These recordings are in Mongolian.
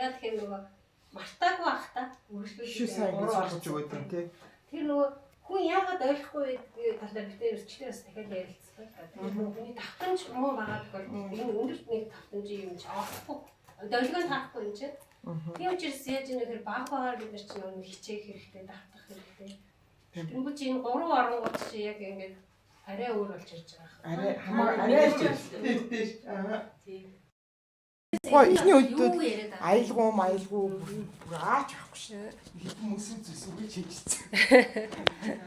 Яг тэгэхээр нөгөө мартаагүй ах та Шүү сайн үргэлжлүүлээд ингэж сургаж өгөөд юм тий. Тэр нөгөө хүн яагаад ойлгохгүй байдгийг талаар бид нэр өчтөр бас дахиад ярилцлаа л да. Тэр нөгөө хүний давтамж муу байгаа тохиолдолд энэ өндөр нэг давтамжийн юм чи олохгүй. Долгион таахгүй юм чи. Тийм учраас яаж ийм нөхөр баг багаар бид нар чинь өмнө хичээх хэрэгтэй, давтах хэрэгтэй. Тэнгүү чи энэ гурван оронгууд чи яг ингээд арай өөр болж ирж байгаа. Арай хамаа арай тий тий. Аа. Тийм. Гоо эхний үед Юу яриад байгаа? аялгуу маялгуу бүр аач авахгүй шээ. Хэдэн мөсөн зүсүгэж хийчихсэн.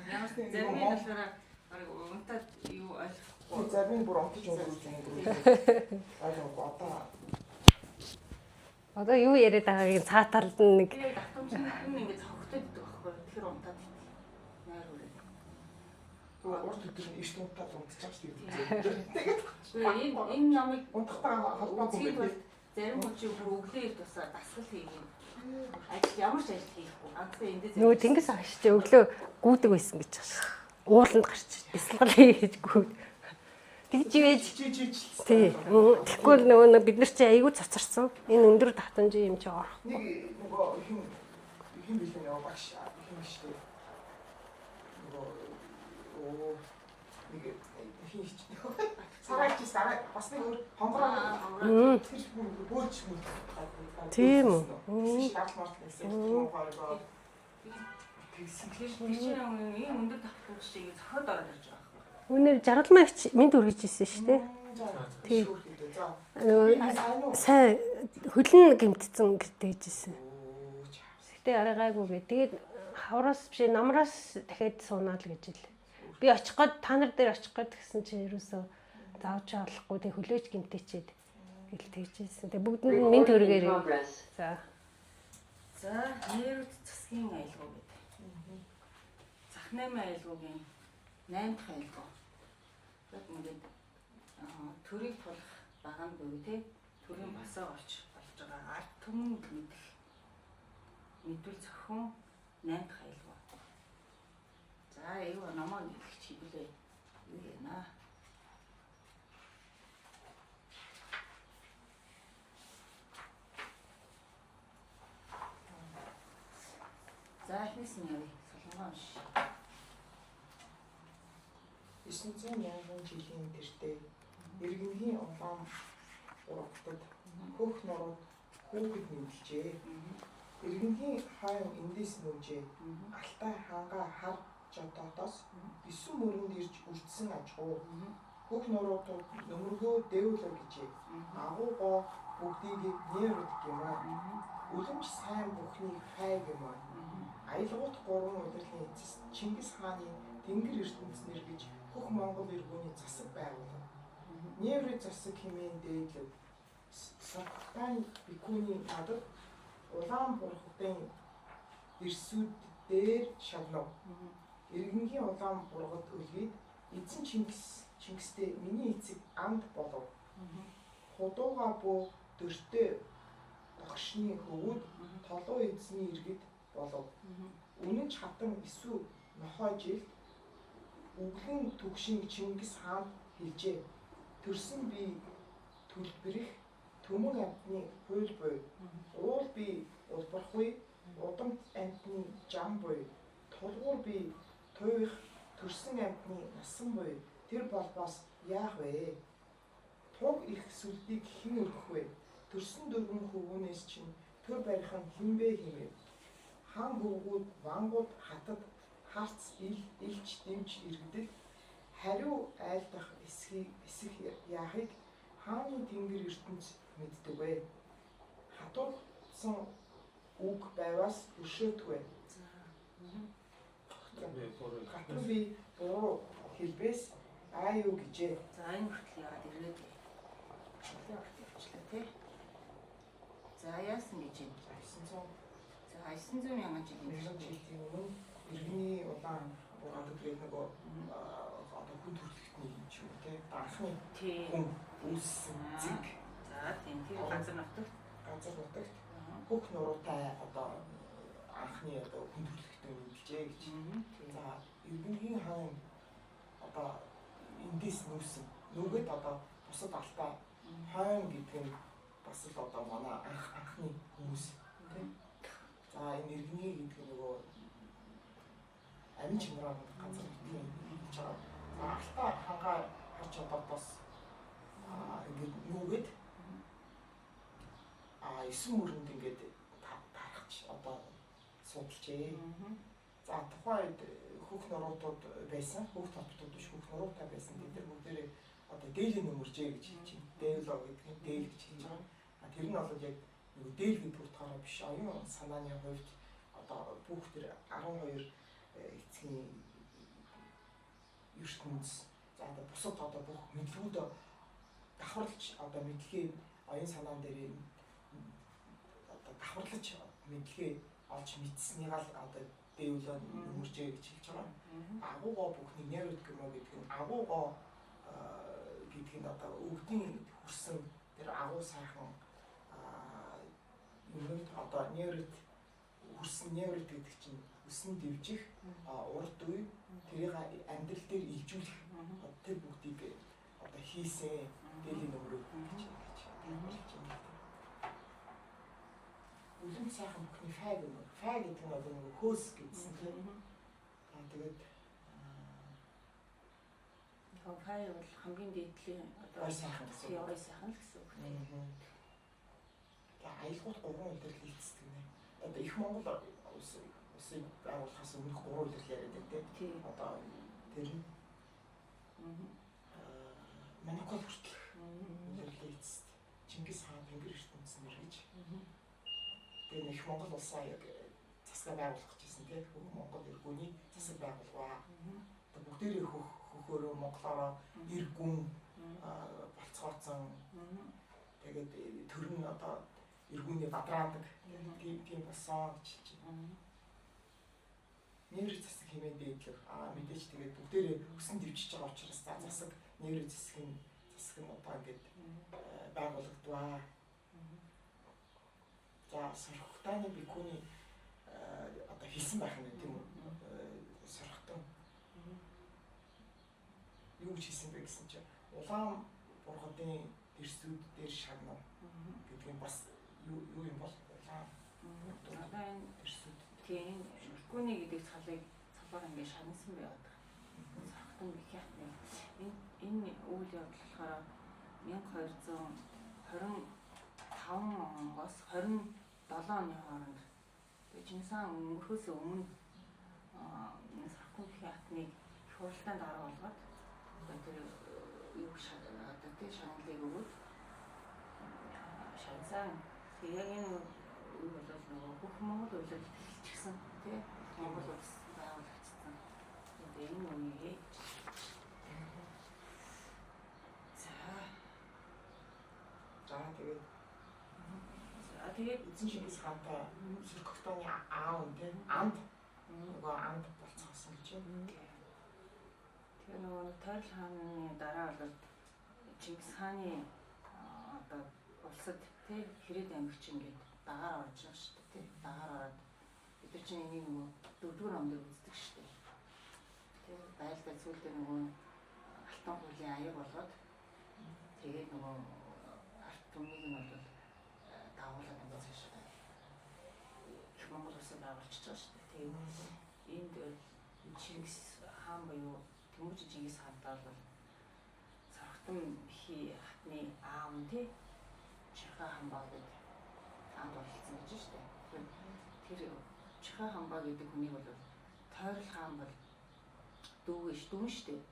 Ямар ч зарим нь болохоор бараг унтаад юу ойлгохгүй. Зарим нь бүр унтаж өнгөрүүлж өнгөрүүлж. Ойлгоогүй одоо Одоо юу яриад байгаагийг цаа талд нь нэг Тэр давтамж нь ингээд цогцоод идэг байхгүй юу? Тэгэхээр унтаад идэг. Найр хүрээ. Тэгвэл урт өдөр нь эрт унтаад унтчих шүү дээ. Тэгээд Гэхдээ энэ энэ номыг унтахтайгаа холбоогүй үзэхэд юм бол байна. зарим хүн чинь бүр өглөө эрт тусаа дасгал хийх. Ажил ямар ч ажил хийхгүй. Ганцхан эндээ нөгөө тэнгис агш чи өглөө гүйдэг байсан гэж байна. Ууланд гарч бясалгал хийж гүйд. Тэгж ивэж Чи чи чи. тий. Тэгэхгүй л нөгөө нэг бид нар чи айгүй цоцорсон. Энэ өндөр татамжийн юм чи орох. Нэг нөгөө хин хин билээ нөгөө багш хин биш үү? Нөгөө оо нэг хин хич. Сараач сараа бас нэг өөр хонгороо тэр хүн бөөлч мөл. Тийм үү? Шаарл март гэсэн юм гоё. Тэгсэн. Тэр чинь ийм өндөр давтамж чинь ингээд цохиод ороод ирж байгаа байхгүй юу? Үнээр жаргалмаа их мэд өргөж ирсэн шүү дээ. Тийм. Нөгөө сайн хөлн гэмтсэн гэдэг хэлжсэн. Гэтэ арай гайгүй гэ. Тэгээд хавраас биш намраас дахиад суунаа л гэж хэл. Би очих гээд та нар дээр очих гээд гэсэн чинь ерөөсөө заавч олохгүй тэг хөлөөж гэмтээчээд гэл тэгжсэн. Тэг бүгдэнд нь мэд өргөөрэй. За. За, нэрүүд засгийн аялгау гэдэг. Зах 8 аялгаугийн 8 дахь аялгау. Яг ингээд төрийг тулах баган буюу те төрийн басаа олж болж байгаа ард түмэн мэдэх мэдвэл зохион 8 дахь аялгау. За, юу номоо хэлэх чиглэлээ. Юу яана? За, эхнээс нь явъя. Солонгоо унш. 900 мянган жилийн тэртээ Иргэнхийн улаан ургатад хөх нурууд хүүхэд нэмэлжээ. Иргэнхийн хойн эндээс нүүжээ. Алтай ханга хар жотоотоос 9 мөрөнд ирж үрдсэн ажгуу. Хөх нуруудад нөмөргөө дээвлэ гэжээ. Агуу гоо бүгдийг нэрвэд гэмээр. Үлэмж сайн бүхнийг хай гэмээр. Аялгуут гурван удирлын эцэс Чингис хааны тэнгэр ертөнцнэр гэж хөх Монгол эргүүний засаг байгуулав. Нээврийн засаг хэмээн дээдлэв. Сартан бикүний надад улаан бургатын дэрсүүд дээр шавнав. Иргэнхийн улаан бургад өлгийд эзэн Чингис Чингистэй миний эцэг анд болов. Худууга бөө дөртөө догшны хөвүүд толгой эзний иргэд болов. Үнэн ч хатан эсвэл нохой жилд өглөн түгшин Чингис хаан хэлжээ. Төрсөн би төлбөрих төмөн амтны хууль буй. Уул би улбархгүй удамт амтны жам буй. Тулгуур би туйх төрсөн амтны насан буй. Тэр болбоос яах вэ? Туг их сүлдийг хэн өргөх вэ? Төрсөн дөрвөн хөвгүүнээс чинь төр барих нь хэн бэ хэмэв. Хан хөвгүүд вангууд хатад харц ил илч дэмч иргэдэд хариу айлдах эсхийг эсэх яахыг хааны тэнгэр ертөнц мэддэг вэ. Хатуулсан үг байваас өршөөтгөө. Хатан би буруу хэлбээс аа юу гэжээ. За, энэ хүртэл яагаад ирээд вэ? Нэлээд урт явчлаа тий. За, яасан гэж юм? 900 За, 900 мянган жилийн мянган жилийн өмнө иргэний улаан бургатад гэдэг нөгөө одоо хүн төрөлхтний юм ч юм уу те анхны Тий. хүн үүссэн зэг За, тийм. Тэр газар нутагт газар нутагт хөх нуруутай одоо анхны одоо хүн төрөлхтөн мэдэлжээ гэж. За иргэнхийн хаан одоо эндээс нүүсэн. Нүгэд одоо бусад алтай хойн гэдэг нь бас л одоо манай анх Анхны хүмүүс тийм. За энэ иргэний гэдэг нь нөгөө амин чимраа газар нутгийн хэлж байгаа. За алтаа хангаа харч одоодоос ингээд нүгэд 9 мөрөнд ингээд тархаж одоо судалжээ. За тухайн үед хөх нуруутууд байсан. Хөх топотууд биш, хөх нуруутай байсан. Тэд нар бүгдээрээ одоо дээлийн нөмөржээ гэж хэлж байна. Дээло гэдэг нь дээл гэж хэлж байгаа. А тэр нь бол яг нөгөө дээл гэдэг утгаараа биш. Оюун санааны хувьд одоо бүх тэр 12 эцгийн ертөнц, за одоо бусад одоо бүх мэдлгүүд давхарлаж одоо мэдлэгээ оюун санаан дээр одоо давхарлаж мэдлэгээ олж мэдсэнийг л одоо дээвлөө нөмөржээ гэж хэлж байгаа. Агуугоо бүхний нэрүүд гэмөө гэдэг нь агуугоо гэдэг нь одоо өвдийн хүрсэн тэр агуу сайхан юмнууд одоо нэрүүд хүрсэн нэрүүд гэдэг чинь өсөн дэвжих урд үе тэрийг амьдрал дээр илжүүлэх тэр бүгдийг одоо хийсэн дээлийн нөмрүүд гэж тайлбарлаж байна. Үлэмж сайхан бүхний фай гэнэ. Фай гэдэг нь одоо нөгөө хөөс гэсэн тийм. Аа тэгээд фай бол хамгийн дээдлийн одоо ой сайхан гэсэн. Ой сайхан л гэсэн үг. Тэгээ аялгууд 3 улирал эцэст гинэ. Одоо их Монгол улсыг байгуулахаас өмнөх 3 улирал яриад байна тийм. Одоо тэр нь Монгол хүртэл улирлын эцэст Чингис хаан Тэнгэр ертөнцийн нэргэж. Тэгээ их Монгол улсаа яг засаг байгуулах гэжсэн тийм. Хөх Монгол эргүүний засаг байгуулваа. Одоо бүгдээрээ хөхөөрөө монголоороо эргүүн болцгооцсон. Тэгээд төр нь одоо эргүүний бадраадаг тийм болсон гэж хэлж байна. Нэр засаг хэмээн дээдлэх. Мэдээж тэгээд бүгдээрээ өсөн дэвжиж байгаа учраас за засаг нэр засаг нь одоо ингээд байгуулагдваа. За сорхтаны бикүний одоо хэлсэн байх нь тийм үү? Сорхтон юу гэж хэлсэн бэ гэсэн чинь улаан бургадын дэрсүүд дээр шагнав гэдэг нь бас юу юм бол улаан одоо энэ дэрсүүд тийм бикүний гэдэг цалыг цалаар ингээд шагнасан байгаад байгаа. Сорхтон бикятны энэ үйл явдал болохоор 1225 оноос 27 оны хооронд тэгээ Чингис хаан өнгөрөхөөс өмнө сорхтон бикятныг их хуралдаанд дарга болгоод тэр юу одоо тэр шагналыг өгөөд шагнасан. Тэгээ яг энэ үе бол нөгөө бүх Монгол улирал эхэлчихсэн тий. Монгол улс байгуулагдсан. Тэгээ энэ үеийг за тэгээд тэгээд эзэн Чингис хаантай Сөргөтөний аав нь тий анд нөгөө анд болцгоосон гэж байна. Тэгээ нөгөө Тойрол хааны дараа бол Чингис хааны одоо улсад тий хэрэг аймагч ингээд дагаар орж байгаа шүү дээ тий. Дагаар ороод бид нар чинь энийг нөгөө дөрөвдүгээр ном дээр үздэг шүү дээ. Тий байлдаа сүүлдээ нөгөө алтан хуулийн аяг болоод тэгээд нөгөө ард түмнийг нь бол дагуулад ингээд цаашаа их Монгол улсыг байгуулчихж байгаа шүү дээ. Тэгээд энд Чингис хаан буюу Тэмүүжин Чингис хаантай бол Сорхтон хи хатны аав нь тий Чирхаа хамбаа гэдэг анд болцсон гэж шүү дээ. Тэгэхээр тэр Чирхаа хамбаа гэдэг хүнийг бол Тойрол хаан бол дүүгээ дүүн шүү дээ.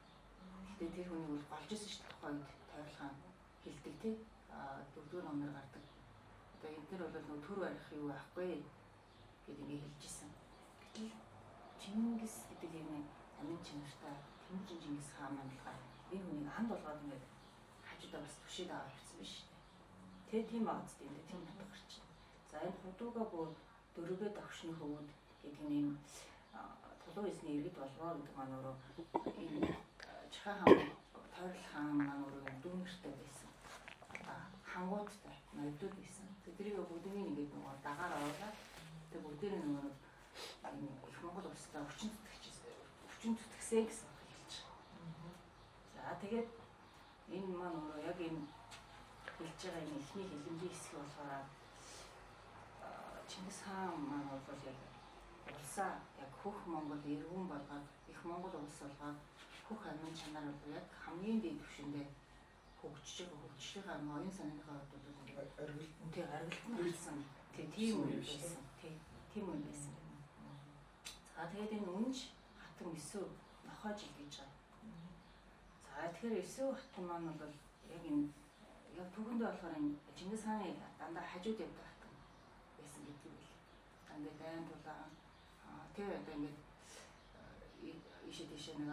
Гэхдээ тэр хүнийг бол голж исэн шүү дээ. Тухайн үед Тойрол хаан хэлдэг тий дөрөвдүгээр номер гардаг. Одоо энд нар бол нөгөө төр барих юу байхгүй гэд ингэ хэлж исэн. Гэтэл Чингис гэдэг юм амин чанартай Тэмүүжин Чингис хаан маань болохоор энэ хүнийг анд болгоод ингээд хажуудаа бас түшээд аваад явсан биш үү? Тэгээ тийм байгаа зү энэ тийм утга гарч байна. За энэ худууга бөө дөрөвөө давшны хөвүүд гэдэг нь энэ тулуун эзний иргэд болгоо гэдэг маань өөрөө энэ Чирхаа хаан Тойрол хаан маань өөрөө дүүнертэй байсан. Хангуудтай ноёдууд байсан. Тэднийг бүгднийг ингээд нөгөө дагаар оруулаад тэгээ бүгдээр нь нөгөө их Монгол улстай хүчин зүтгэсэн гэсэн үг хэлж байгаа. За тэгээд энэ маань өөрөө яг энэ хэлж байгаа энэ эхний хилэмжийн хэсэг болохоор Чингис хаан маань бол яг улсаа яг хөх Монгол эргүүн болгоод их Монгол улс болгоод хөх амин чанар бол яг хамгийн дээд түвшиндээ хөгжиж байгаа хөгжлийнхаа оюун санааныхаа хувьд бол ингээд Оргилд нь тий оргилд нь гарсан. Тий тийм үе байсан. Тий тийм үе байсан. За тэгээд энэ үнж хатан өсөө нохой жил гэж байгаа. За тэгэхээр өсөө хатан маань бол яг энэ яг түүхэндээ болохоор энэ Чингис хааны дандаа хажууд явдаг хатан байсан гэдэг юм бэл. Дандаа дайн тулаан тэр одоо ингээд ийшээ тийшээ нэг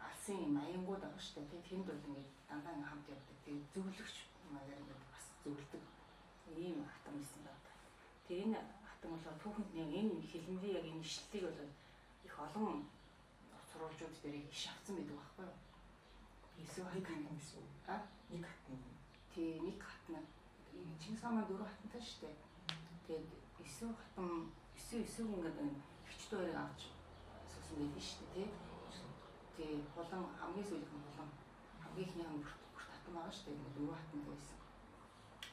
алсын юм аянгууд байгаа шүү дээ. Тэнд бол ингээд дандаа ингээд хамт явдаг. Тэгээд зөвлөгч маягаар ингээд бас зөвлөдөг ийм хатан байсан байна. Тэгээ энэ хатан болохоор түүхэнд яг энэ хилмэрийн яг энэ ишлэлийг бол их олон сурвалжууд дээр их авцсан байдаг байхгүй юу? Есүс нэг хатан хатан гэсэн үг. А? Нэг хатан. Тий, нэг хатан. Чингис хаан маань дөрвөн хатантай шүү дээ. Тэгээд Есүс хатан, Есүс ингээд эгчтэй хоёрыг авч суусан байдаг шүү дээ, тий. Тий, хулан хамгийн сүүлийнх нь хулан хамгийн эхнийх нь бүрт хатан байгаа шүү дээ. Ингээд дөрвөн хатантай байсан.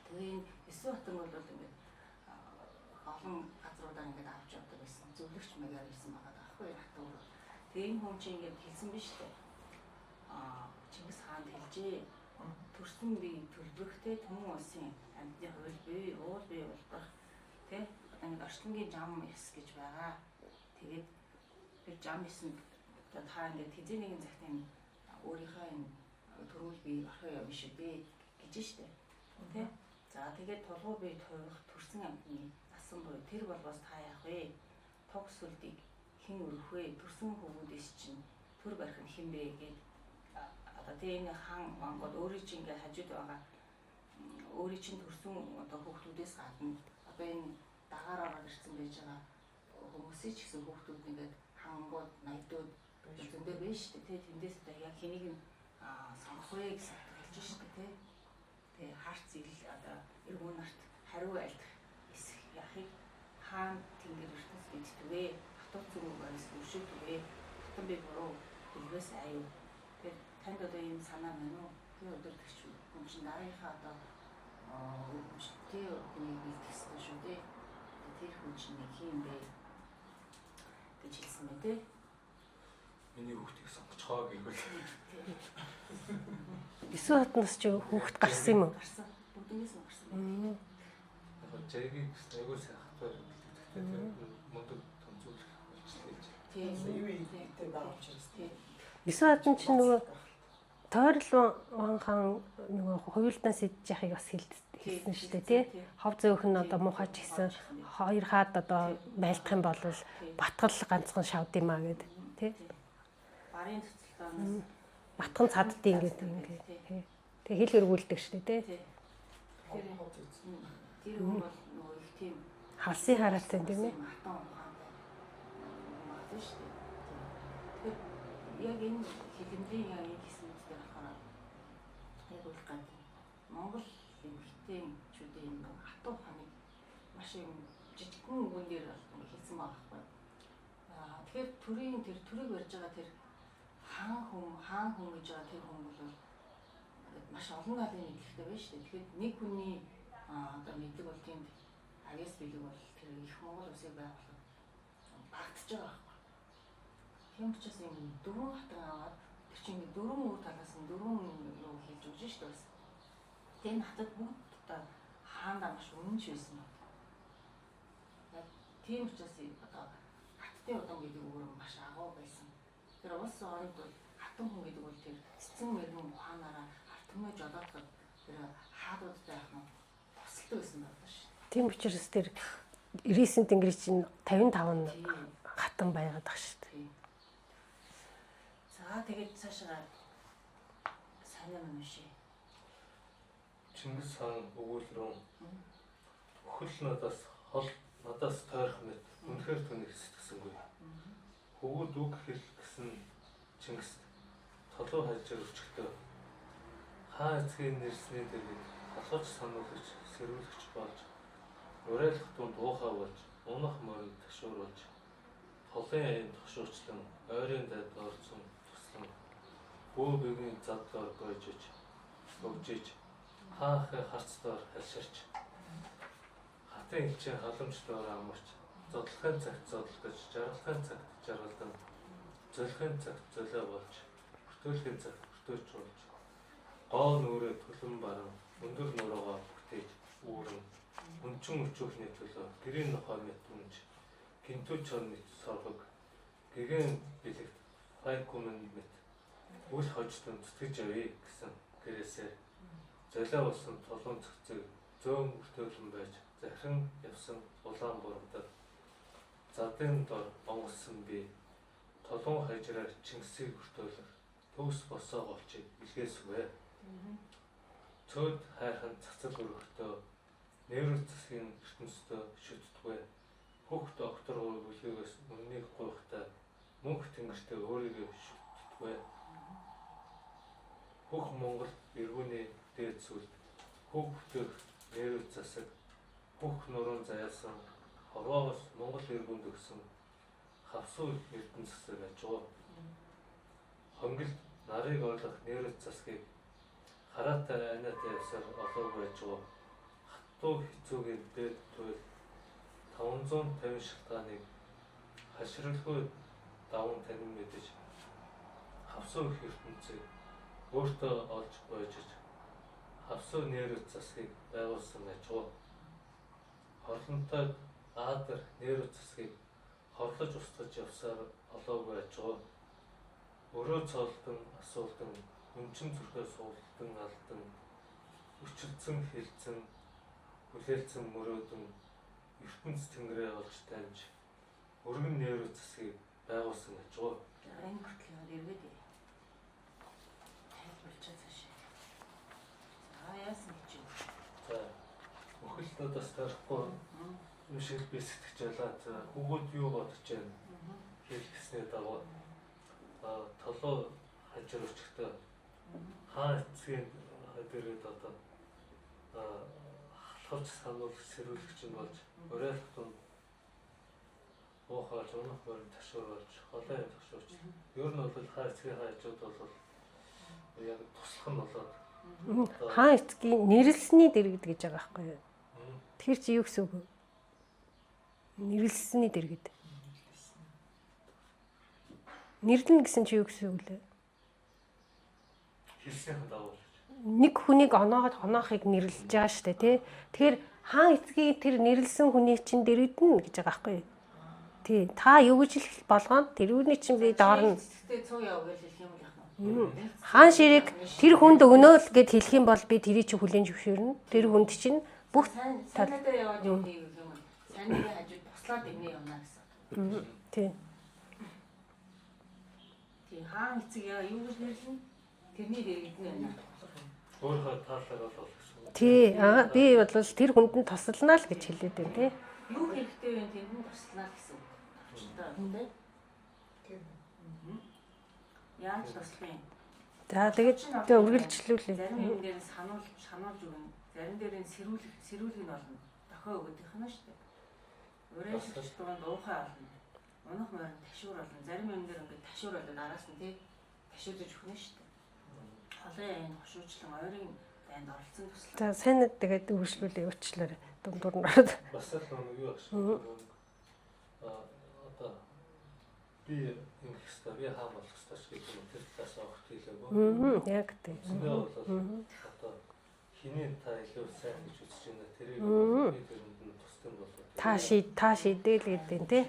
Тэгээ энэ Есүс хатан бол ингээд олон газруудаар ингээд авч явдаг байсан. Зөвлөгч маягаар байсан байгаа даахгүй хатан. Тэгээ энэ хүн чинь ингээд хэлсэн биш үү? Чингис хаанд хэлжээ. Төрсөн би төлбөрхтэй түмэн улсын амьтны хууль бий, уул бий улбрах тэ одоо ингээд орчлонгийн жам ёс гэж байгаа. Тэгээд тэр жам ёсонд одоо та ингээд хэзээ нэгэн цагт энэ өөрийнхөө энэ төрүүл бий орхио явна шүү дээ гэж штэ. Тэ? За тэгээд тулгуу бий тойрох төрсөн амьтны насан буй тэр болбоос та яах вэ? Туг сүлдийг хэн өргөх вэ? Төрсөн хөвгүүдээс чинь төр барих нь хэн бэ гэд одоо тэ энэ хаан Монгол өөрийн чинь ингээд хажууд байгаа өөрийн чинь төрсөн одоо хүүхдүүдээс гадна одоо энэ дагаар ороод ирсэн байж байгаа хүмүүсийн ч гэсэн хүүхдүүд ингээд хангууд, найдууд зөндөө байна шүү дээ. Тэ тэндээс одоо яг хэнийг нь сонгох вэ гэсэн хэлж шүү дээ. Тэ тэгээ харц ил одоо эргүүн нарт хариу айлдах эсэх яхыг хаан тэнгэр ертөнц мэдтүгэ хатуу зүрх барьс өршөөтүгэ хатан би буруу хэлбээс аюу. Тэгэхээр танд одоо ийм санаа байна уу? Би өдөртөгч хүн чинь дараагийнхаа одоо өргөмжтэй хүнийг бэлтгэх ёстой шүү дээ. Тэр хүн чинь нэг юм бэ гэж хэлсэн бай тээ. Миний хүүхдийг сонгоцгоо гэвэл Есүс хатнаас чи хүүхэд гарсан юм уу? Гарсан. Бүгднээс нь гарсан байна. Яг жайгийг гэсэн айгүй сайн хатгаар бэлтгэдэг тийм мундаг том зүйлх болчихлоо гэж. Тийм. Юу ийтэй байгаа учраас Тийм. Есүс хатан чинь нөгөө тойрол ван хаан нөгөө хувилдаан сэдж яхыг бас хэлсэн шүү дээ тий. Хов зөөх нь одоо муухай ч гэсэн хоёр хаад одоо байлдах юм бол батгал ганцхан шавд юм а гэд тий. Барын цэцэлтоноос Батган цаддیں гэдэг ингээд тий. Тэгээ хэл хөргүүлдэг шүү дээ тий. Тэр хов зүц. тэр хүн бол нөгөө их тийм Халсын хараатай тийм ээ. Хатан ухаантай магадгүй шүү дээ. Тэгэхээр яг энэ хилэмжийн яг энэ хэсгүүд дээр болохоор яг үл гад Монгол эмэгтэйчүүдийн энэ хатуу ухааныг маш юм жижигхэн үгэн дээр бол хэлсэн байгаа байхгүй. Тэгэхээр төрийн тэр төрийг барьж байгаа тэр хаан хүн гэж байгаа тэр хүн бол маш олон талын мэдлэгтэй байна шүү дээ. Тэгэхээр нэг хүний одоо мэдлэг бол тэнд агаас бэлэг бол тэр их Монгол улсыг байгуулахад багтж байгаа байхгүй. Тийм учраас юм дөрвөн хатан аваад тэр чинь ингээд дөрвөн өөр талаас нь дөрвөн юу хийж өгч шүү дээ бас. Тэгээ энэ хатад бүгд одоо хаандаа маш үнэнч байсан байна. Яг тийм учраас одоо хаттын удам гэдэг үг маш агуу байсан. Тэр улс оронд бол хатан хүн гэдэг бол тэр цэцэн мэрэгэн ухаанаараа ард түмээ жолоодоход тэр хаадуудтай яах нь тусалдаг байсан байна шүү. Тийм учраас тэр 99 тэнгэрийн чинь 55 хатан байгаад ах шүү дээ. Тийм. За тэгээд цаашаа сайн юм уншия. Чингис хаан өгүүлрэн өхөл надаас хол надаас тойрох мэт үнэхээр түүнийг сэтгсэнгүй. Хөвгүүд үг хэл гэсэн Чингист толгой хайжаар өчгтөө хаан эцгийн нэрсний дэргэд халууч сануулагч сэрүүлэгч болж уриалах дунд уухай болж унах моринд ташууруулж толын аян тошуучлан ойрын дайд орцсон туслан бөө бэгийн зад доор гойжиж өгжиж хаан ахын харц доор халширч Хаттын элчийн халамж доор амарч зодлохын цагт зодолдож, жаргалахын цагт жаргалдан, золихын цагт золио болж, өртөөлхийн цагт өртөөч болж, гоо нүрээ түлэн баран өндөр нуруугаа бүтээж үүрэн өнчин өчүүхний төлөө гэрийн нохой мэт үнж гинтүү чон мэт соргог гэгэн бэлэгт хайкумен мэт үл хождон зүтгэж явъя гэсэн гэрээсээр золио болсон тулуун цэгцэг зөөн өртөөлөн байж захиран явсан улаан бургадад задын дор онгоцсон би тулуун хажраар Чингисийг өртөөлөх төгс босоо голчийг илгээсвэ. Цөөд хайрхан цацал өргөхдөө нэрүл засгийн ертөнцийн шүтдэгвэ. Хөх доктор бүлгээс үннийг гуйхдаа мөнх тэнгэртээ өөрийгөө шүтдэгвэ. Хөх Монгол эргүүний дээд сүлд хөг бүтээх нэрүл засаг хөх нуруунд заяасан хорвоогоос Монгол эргүүнд өгсөн хавсуу эрдэнэ засаг аж гоо. Хонгилд нарыг ойлгох нэрүл засгийг хараатай айнаатай явсаар олоогүй аж гоо. Хаттуу хэцүүгийн дээд туйл 550 шалтгааныг хашралгүй даван танин мэдэж хавсуу их ертөнцийг өөртөө олж бойжиж хавсуу нэрүл засгийг байгуулсан аж гоо. Хорлонтой аадар нэрүл засгийг хорлож устгаж явсаар олоогүй аж гоо. Өрөө цоолдон асуулдан өнчин зүрхээ суулдан алдан өчөлдсөн хилцэн хүлээлцэн мөрөөдөн ертөнц тэнгэрээ олж таньж өргөн нэрүл засгийг байгуулсан аж гоо. Энэ хүртэл яваад эргээд тайлбарлачаа цаашаа. За яасан гэж юм. За өхөл надаас тарахгүй юм шиг л би сэтгэж байлаа. За хүүгүүд юу бодож байна хэл гэсний дагуу толоо хажир өчгтөө хаан эцгийн дэргэд одоо халахвч сануулгч сэрүүлэгч нь болж уриалах тунд уухаалж унах морин ташуур болж холоо юм ташуурч. Ер нь бол хаан эцгийн хажууд бол яг туслах нь болоод Хаан эцгийн нэрлсний дэргэд гэж байгаа байхгүй юу? Тэр чи юу гэсэн үг вэ? Нэрлсний дэргэд. Нэрлэн гэсэн чи юу гэсэн үг лээ? Хэлснийхэн дагуу л гэж. Нэг хүнийг оноогод оноохыг нэрлэж байгаа шүү дээ, тий? Тэгэхээр хаан эцгийн тэр нэрлсэн хүний чинь дэргэдэнэ гэж байгаа байхгүй юу? Тий. Та юу гэж хэлэх болгоно тэр үний чинь би доор нь Цэцэгтэй цуу яв гэж хэлэх юм л яах нь. Хаан ширийг тэр хүнд өгнө л гэд хэлэх юм бол би тэрийг чи хүлээн зөвшөөрнө. Тэр хүнд чинь бүх Сайн сайнадаа яваад юм хийх юм. Сайныгийн хажууд туслаад ирнэ явна гэсэн. Тий. Тий хаан эцэг яа юу гэж нэрлэнэ? Тэрний дэргэдэн байна. Өөрийнхөө таалаар бол гэсэн үг. Тий. Аа би бол тэр хүнд нь тусалнаа л гэж хэлээд байна тий. Юу хэрэгтэй вэ тэнд нь туслана гэсэн үг. Товчтой тий. Тийм. Яаж туслах юм? За тэгээд тэгээ үргэлжлүүлээ. Зарим юм дээр нь сануулж сануулж өгнө. Зарим дээр нь сэрүүлэх сэрүүлэг нь болно. Дохио өгөх нь шүү дээ. Уриалж дунд уухай болно. Унах морин ташуур болно. Зарим юм дээр ингээд ташуур болоод араас нь тий ташуудаж өгнө шүү дээ. Холын аян хошуучлан ойрын дайнд оролцсон туслах. За сайн тэгээд үргэлжлүүлээ уучлаарай. Дундуур нь ороод. Бас л нэг юу ах шиг нэг одоо би ингэх ёстой, би хаан болох ёстой ч гэх юм тэр талаас огт хэлээгүй. Яг тий. Үндсэндээ бол одоо хэний та илүү сайн гэж үзэж байна. Тэрийг би тэрэнд нь тусдан болоо. Та ший та шийдээл гэдэг нь тий.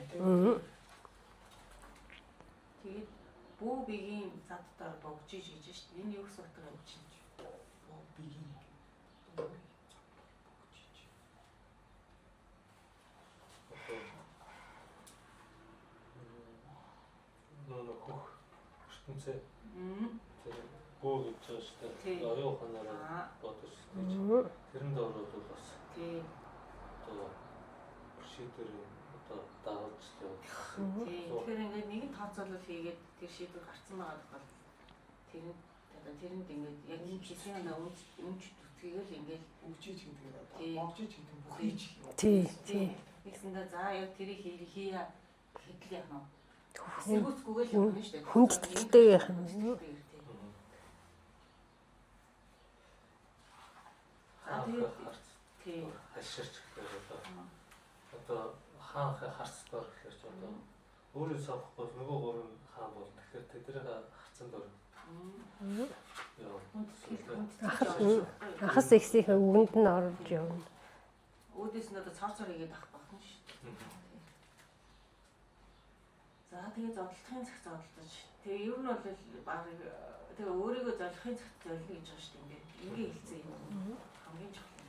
Тэгээд бүү биеийн зад дор богжиж гэж шүү дээ. Энэ юу гэсэн утга юм чинь? Бүү биеийн Одоо нөө хөх ертөнцөө тэр бүү гэж байгаа шүү Тий. дээ. Оюун ухаанаараа Аа бодож сэтгэж тэрэнд ороод бол бас тий. одоо шийдвэр одоо дагуулж л явах. Тий. Тэгэхээр ингээд нэгэн тооцоолол хийгээд тэр шийдвэр гарцсан байгаа тохиолдолд тэрэнд одоо тэрэнд ингээд яг энэ хэсгийн үнч үнч зүтгийг л ингээд өгчиж гэдэг нь одоо Тий. богжиж гэдэг нь бүхийж. Тий. Тий. нэгсэндээ за яг тэрийг хийе хэдэл яах нь эсэргүүцгүйгээ л явах нь шүү дээ. Хүндэтгэлтэй яах нь. Хүндэтгэлтэй, тий. За тэгээд харц тий. хаширч гэхээр одоо Одоо хаан харц дор гэхээр чи одоо өөрөө сонгохгүй бол нөгөө гурван хаан болно. Тэгэхээр тэднийг харцсан дор. Ахас ихсийнхээ үгэнд нь орж явна. Үүдээс нь одоо цор цор хийгээд авах болно шүү дээ. За тэгээ зодтолтын цаг зодтолж. Тэгээ ер нь бол баг тэгээ өөрийгөө золихын цагт золино гэж байгаа шүү дээ. Ингээ хэлцээ юм. Хамгийн чухал юм.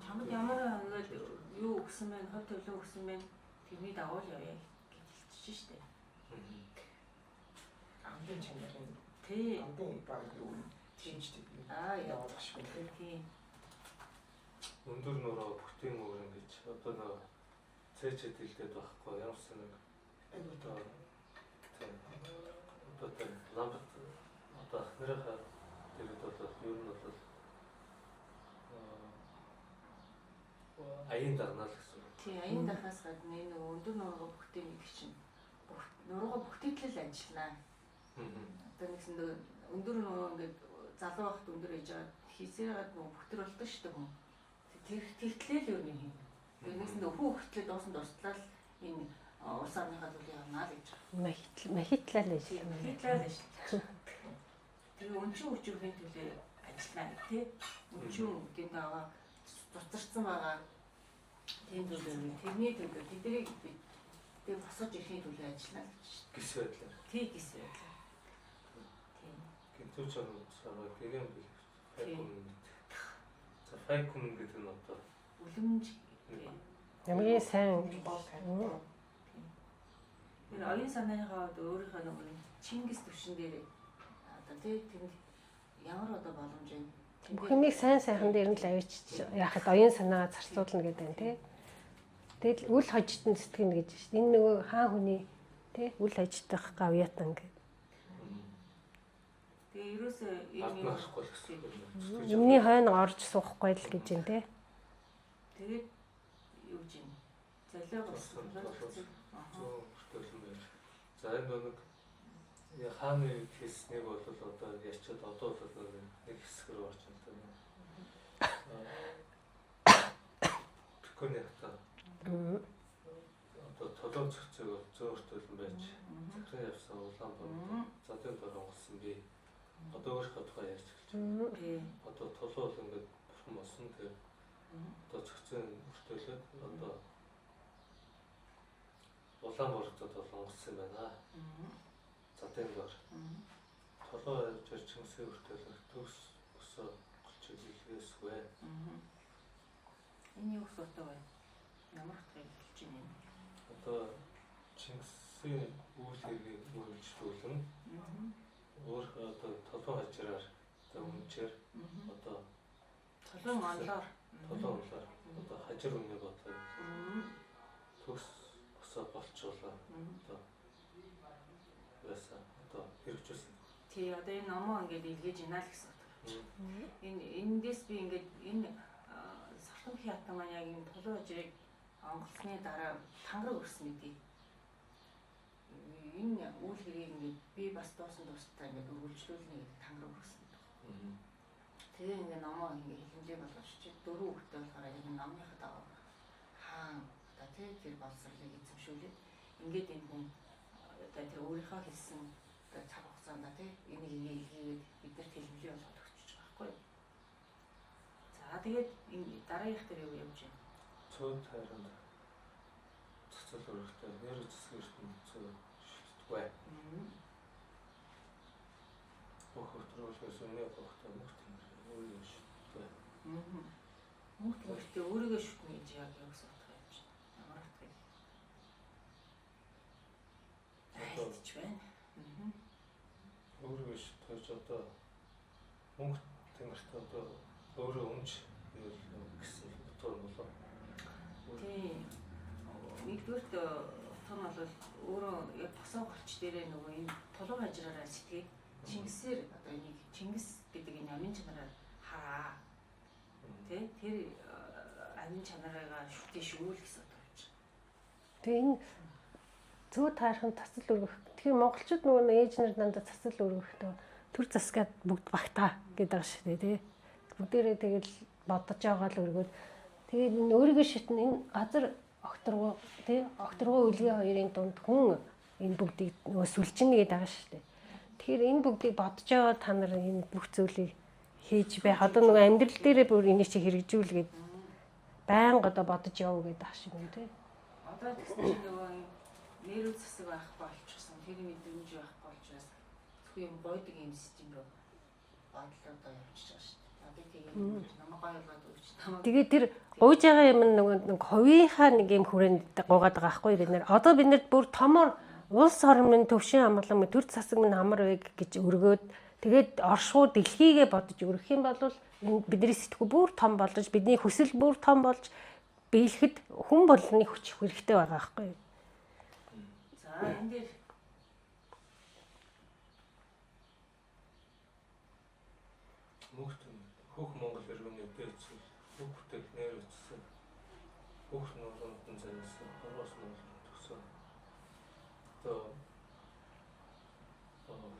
Чамд ямар ингээд юу өгсөн бэ? Хот төлөө өгсөн бэ? Тэрний дагуу л явъя гэж хэлчихэж шүү дээ. Амдын чанарын тий. Амдын баг юу шинжтэй. Аа явуулах шиг тий. Өндөр нуруу бүтэн өврөн гэж одоо нөгөө цээжэд хэлдээд байхгүй ямар ч нэг одоо одоо тэр ламбат одоо ах нарынхаа дэргэд бол ер нь бол аян дагнаа л гэсэн. Тий, аян дахаас гадна энэ нөгөө өндөр нуруугаа бүтэн гэдэг чинь нуруугаа бүтээтэл ажиллана. Одоо нэгсэн өндөр нуруу ингээд залуу байхад өндөр ээж байгаа хийсээр нөгөө бүтэр болдог шүү дээ хүн. Тэр тэгтлээ л юу нэг юм. Тэгээ нэгсэндээ хүү хүртлээ дуусан дуслал энэ улс орныхаа төлөө явна л гэж байгаа. Махитлаа л ажиллана. Махитлаа л ажиллана. Тэгээ өнчин хүчрхийн төлөө ажиллана тий. Өнчин үдийн даваа цуцарсан байгаа тийм төлөө тэрний төлөө тэднийг тэгээ босгож ирэхин төлөө ажиллана гэж. Гис байдлаар. Тий, гис байдлаар. Тий. Гинтүүч орно гэгэм бил. Файкум. За файкум гэдэг нь одоо үлэмж хамгийн сайн Тэр оюун санааныхаа хувьд өөрийнхөө нөгөө Чингис төвшин дээр одоо тий тэнд ямар одоо боломж байна. Бүх юмыг сайн сайхан дээр нь л авчиж яхад оюун санаагаа зарцуулна гэдэг юм тий. Тэгэл үл хожтон сэтгэнэ гэж шин. Энэ нөгөө хаан хүний тий үл хождох гавьяатан гэдэг. Тэгээ ерөөсөө энэ юм харахгүй л гэсэн. Юмны хойно орж суухгүй л гэж юм тий. Тэгээд юу гэж юм. Золио болсон. За энэ нэг хааны хэлснийг бол одоо ярьчаад одоо бол нэг хэсэг рүү орж байна. Биконы хата. Одоо толон цогцыг бол зөөртөлн байж захиран явсан улаан бод задын дор онгосон би. Одоо өөрийнхөө тухай ярьж эхэлж байна. Одоо толон бол ингээд бурхан болсон тэр одоо цогцын өртөөлөд одоо улаан бордод бол онгосон юм байна. Задын дор. Толон явж Чингисийн өртөөлөх төгс өсөө голчиг илгээсгүй. Энэ юу асуудаг вэ? Ямар утгыг хэлж байна юм? Одоо Чингисийн үйл хэргийг үргэлжлүүлэн өөр одоо толон хажираар одоо үнчээр одоо толон онлоор одоо хажир үнэ бодлоо төгс босоо болчуулаа одоо байсан одоо хэрэгжүүлсэн. Тий, одоо энэ номоо ингээд илгээж байна л гэсэн утга. Энэ эндээс би ингээд энэ Сартамхи хатан маань яг энэ толон хажирыг онголсны дараа тангараг өрсөн мэдээ. Энэ үйл хэргийг ингээд би бас дуусан дуустаа ингээд үргэлжлүүлнэ гэдэг тангараг өрсөн гэдэг. Тэгээ ингээд номоо ингээд хилэмжээ болгож чи дөрөв хүүхдтэй болохоор яг энэ номныхаа дагуу хаан одоо тий тэр боловсролыг эзэмшүүлээд ингээд энэ хүн одоо тэр өөрийнхөө хэлсэн одоо цаг хугацаанд тий энийг ингээд илгээгээд биднэрт хилэмжээ болгоод өгч байгаа байхгүй юу. За тэгээд энэ дараагийнх дээр юу явж байна? Цөөн тайранд цэцэл өргөлтэй нэр засгийн ертөнцөө шилждэггүй. Бүх өдрөлгөөс өмнө гохтой мөх тэнгэр өөрийгөө шүтдэг. Мөх тэнгэртээ өөрийгөө шүтнэ гэж яг юу гэсэн утга юм чинь? Ямар утга юм? Айлтж байна. Өөрийгөө шүтгэж одоо мөнх тэнгэрт одоо өөрөө өмч гэсэн утга юм болов. Тийм. Нэгдүгээрт утга нь бол өөрөө яг босоо голч дээрээ нөгөө энэ тулуун хажраараа сэтгээд Чингисээр одоо энийг Чингис гэдэг энэ амин чанараар хараа. Тэ? Тэр амин чанарыгаа шүтээ шүү л гэсэн утга юм чинь. Тэгээ энэ зөө таархан цацал өргөх. Тэгэхээр монголчууд нөгөө ээж нар дандаа цацал өргөхтэй Төр засгаад бүгд багтаа гэдэг байгаа шүү дээ тий. Бүгдээрээ тэгэл бодож байгаа л өргөөд тэгээд энэ өөрийгөө шитнэ энэ газар огторгоо тий огторгоо үлгээ хоёрын дунд хүн энэ бүгдийг нөгөө сүлжинэ гэдэг байгаа шүү дээ. Тэгэхээр энэ бүгдийг бодож байгаа та нар энэ бүх зүйлийг хийж байх. Одоо нөгөө амьдрал дээрээ бүр энийг чи хэрэгжүүлгээд байнга одоо бодож яв гэдэг ах шиг юм тий. Одоо тэгсэн чинь нөгөө нэрүүд засаг байхгүй болчихсон. Тэр мэдрэмж байхгүй болчихоос зөвхөн юм гойдог юм систем рүү бодлоо явчихж байгаа шүү дээ. Одоо тийм намайг гоё болгоод өгч намайг. Тэгээ тэр гуйж байгаа юм нөгөө нэг хувийнхаа нэг юм хүрээнд гуйгаад байгаа байхгүй бид нар. Одоо бид нар бүр томор улс орн минь төвшин амгалан минь төр засаг минь амар вэ гэж өргөөд тэгээд оршихуу дэлхийгээ бодож өргөх юм бол энэ бидний сэтгүү бүр том болж бидний хүсэл бүр том болж биелэхэд хүн болгоны хүч хэрэгтэй байгаа байхгүй. За энэ дээр Мөнх хөх Монгол иргэний дээд зүйл бүх бүтээх нэр үтсэн бүх нууранд нь зансан хорвоос Монгол төгсөн. Одоо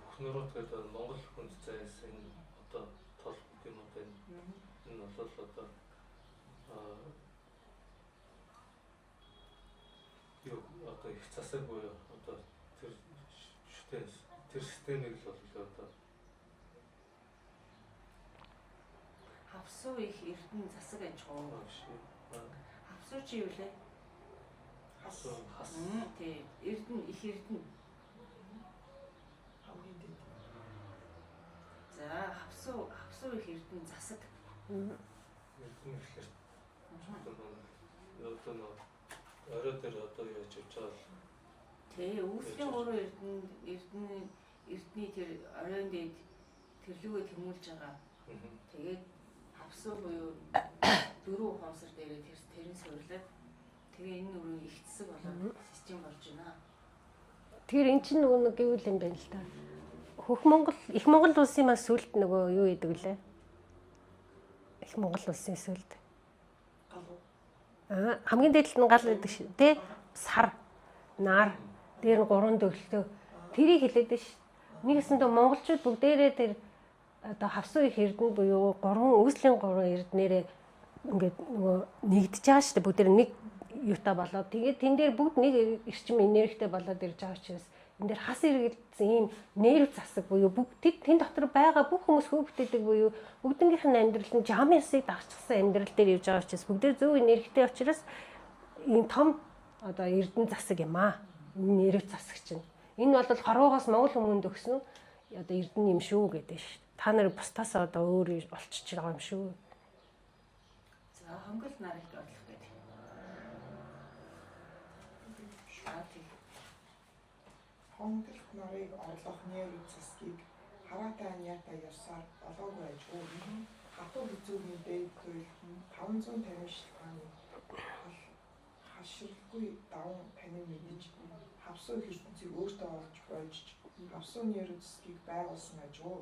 бүх нурууд гэдэг Монгол хүнд зайлсан энэ одоо тол гэдэг юм уу энэ бол одоо юу одоо их засаг буюу одоо тэр шүтэн тэр системийг л бол одоо хавсуу их эрдэнэ засаг аж ахуй. Хавсуу чи юу лээ? Хасуу хас. Тий. Эрдэнэ их эрдэнэ. Хамгийн дэд. За хавсуу хавсуу их эрдэнэ засаг. Эрдэнэ гэхэлэр одоо нөө орой дээр одоо яаж явж байгаа л. Тий, үүслийн гурван эрдэнэ эрдэнэ эрдний тэр оройн дэд тэрлүүгээ тэмүүлж байгаа. Тэгээд хавсуу буюу дөрөв ухаансар дээрээ тэр тэрэн суйрлаад тэгээ энэ нүрийн их засаг болоод систем болж байна. Тэгэхээр эн чинь нөгөө нэг гэвэл юм байна л да. Хөх Монгол их Монгол улсын маань сүлд нөгөө юу идэг лээ? Их Монгол улсын сүлд. Аа хамгийн дээд талд нь гал байдаг шээ тий? Сар, нар, дээр нь гурван дөлтөө тэрийг хэлээд ш. Нэгсэндээ монголчууд бүгдээрээ тэр одоо хавсуу их эрдэнэ буюу гурван үүслийн гурван эрднэрээ ингээд нөгөө нэгдэж байгаа шүү дээ. Бүгдээр нэг юутай болоод тэгээд тэн дээр бүгд нэг эрчим энергитэй болоод ирж байгаа учраас энэ дээр хас эргэлдсэн ийм нерв засаг буюу бүгд тэн дотор байгаа бүх хүмүүс хөөгдөдөг буюу бүгднгийнх нь амьдрал нь жам ясыг дагчихсан амьдрал дээр явж байгаа учраас бүгдээр зөв энергитэй учраас ийм том одоо эрдэнэ засаг юм аа. Энэ нерв засаг чинь. Энэ бол хорвоогоос монгол хүмүүнд өгсөн одоо эрдэнэ юм шүү гэдэг шүү. Та нар бусдаас одоо өөр олчиж байгаа юм шүү. За хонгол нарыг орлох гэдэг. Аа тий. Хонголт нарыг орлох нэрүүд засгийг хараатай аньяатай явсаар олоогүй ажгүй. Хатуу хэзүүгийн дээд туйл 550 шилхааны хаширалгүй даван танин мэдэж хавсуу ертөнцийг өөртөө олж бойжж хавсуу нэрүүд засгийг байгуулсан ажгүй.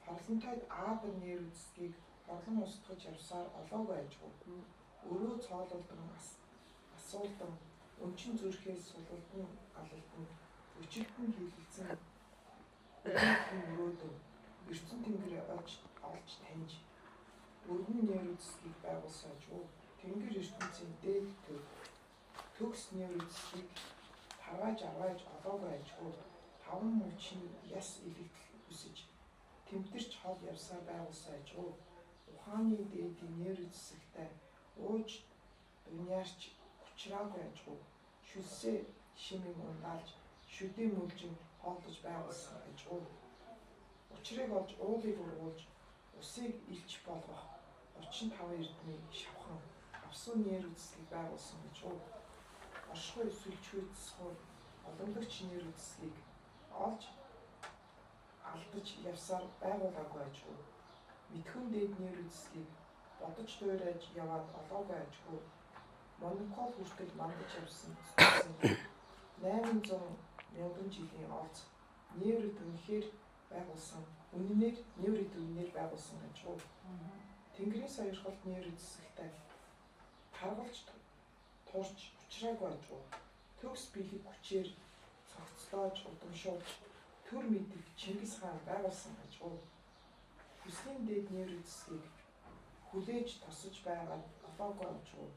Хорлонтойд Адам нэрүүд засгийг хорлон устгаж явсаар олоогүй ажгүй. Өрөө цоололдон асуулдан өнчин зүрхээс сулалдан галалдан өчилтөн хийлэлцэн хөрөнгөн мөрөөдөн ертөнц тэнгэр олж таньж өргөн нэрүүд засгийг байгуулсан ажгүй. Тэнгэр ертөнцийн дээд төв төгс нэрүүд засгийг тарвааж арвааж олоогүй ажгүй. Таван мөчийн яс илэгдэл хүсэж тэмтэрч хол явсаар байгуулсан ажгүй. Ухааны дээдийн нэрүүд засагтай ууж дуниарч учраагүй ажгүй. Шүлсээ шимийн ундаалж шүдээ мүлжин хоолдож байгуулсан ажгүй. Учрыг олж уулыг ургуулж усыг илч болгох 35 эрдмийн шавхан авсуу нэрүүд засгийг байгуулсан ажгүй. Оршихуй сүлжгүй засхуур олонлогч нэрүүд засгийг олж алдаж явсаар байгуулаагүй ажгүй. Мэдхэн дээд нэрүүд засгийг бодож дуурайж яваад олоогүй ажгүй. Монгол хүртэл мандаж явсан 800 мянган жилийн олз нэрүүд үнэхээр байгуулсан үнэнээр нэрүүд үнэнээр байгуулсан ажгүй. Тэнгэрийн сойрхолд нэрүүд засагтай таргалж турч учраагүй ажгүй. Төгс биелэг хүчээр цогцлоож удамшуулж Төр мэдэх Чингис хаан байгуулсан аж уу. Хүслийн дээд нэр засгийг хүлээж тосож байгаад олоогүй аж уу.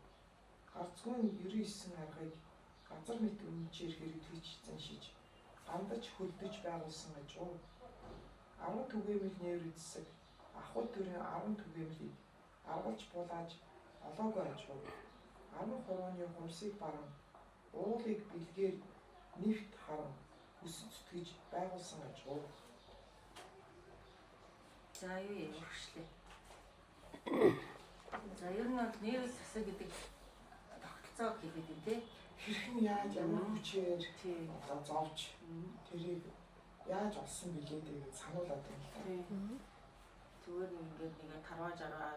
Гарцгүй 99 аргыг газар мэт үнэнчээр хэрэглэж заншиж гандаж хөлдөж байгуулсан аж уу. 10 түгээмэл нэр засаг ахуй төрийн 10 түгээмлийг аргалж булааж олоогүй аж уу. 10 хурууны хумсыг баран уулыг бэлгээр нэвт харан хүсэж зүтгэж байгуулсан аж уу. За юу юм урагшлаа. За ер нь бол нэрэл засаг гэдэг тогтолцоо хэлээд юм тий. Хэрхэн яаж ямар хүчээр одоо зовж тэрийг яаж олсон билээ гэж сануулад байна л да. Зүгээр нэг ингээд нэг тарваа жаргаа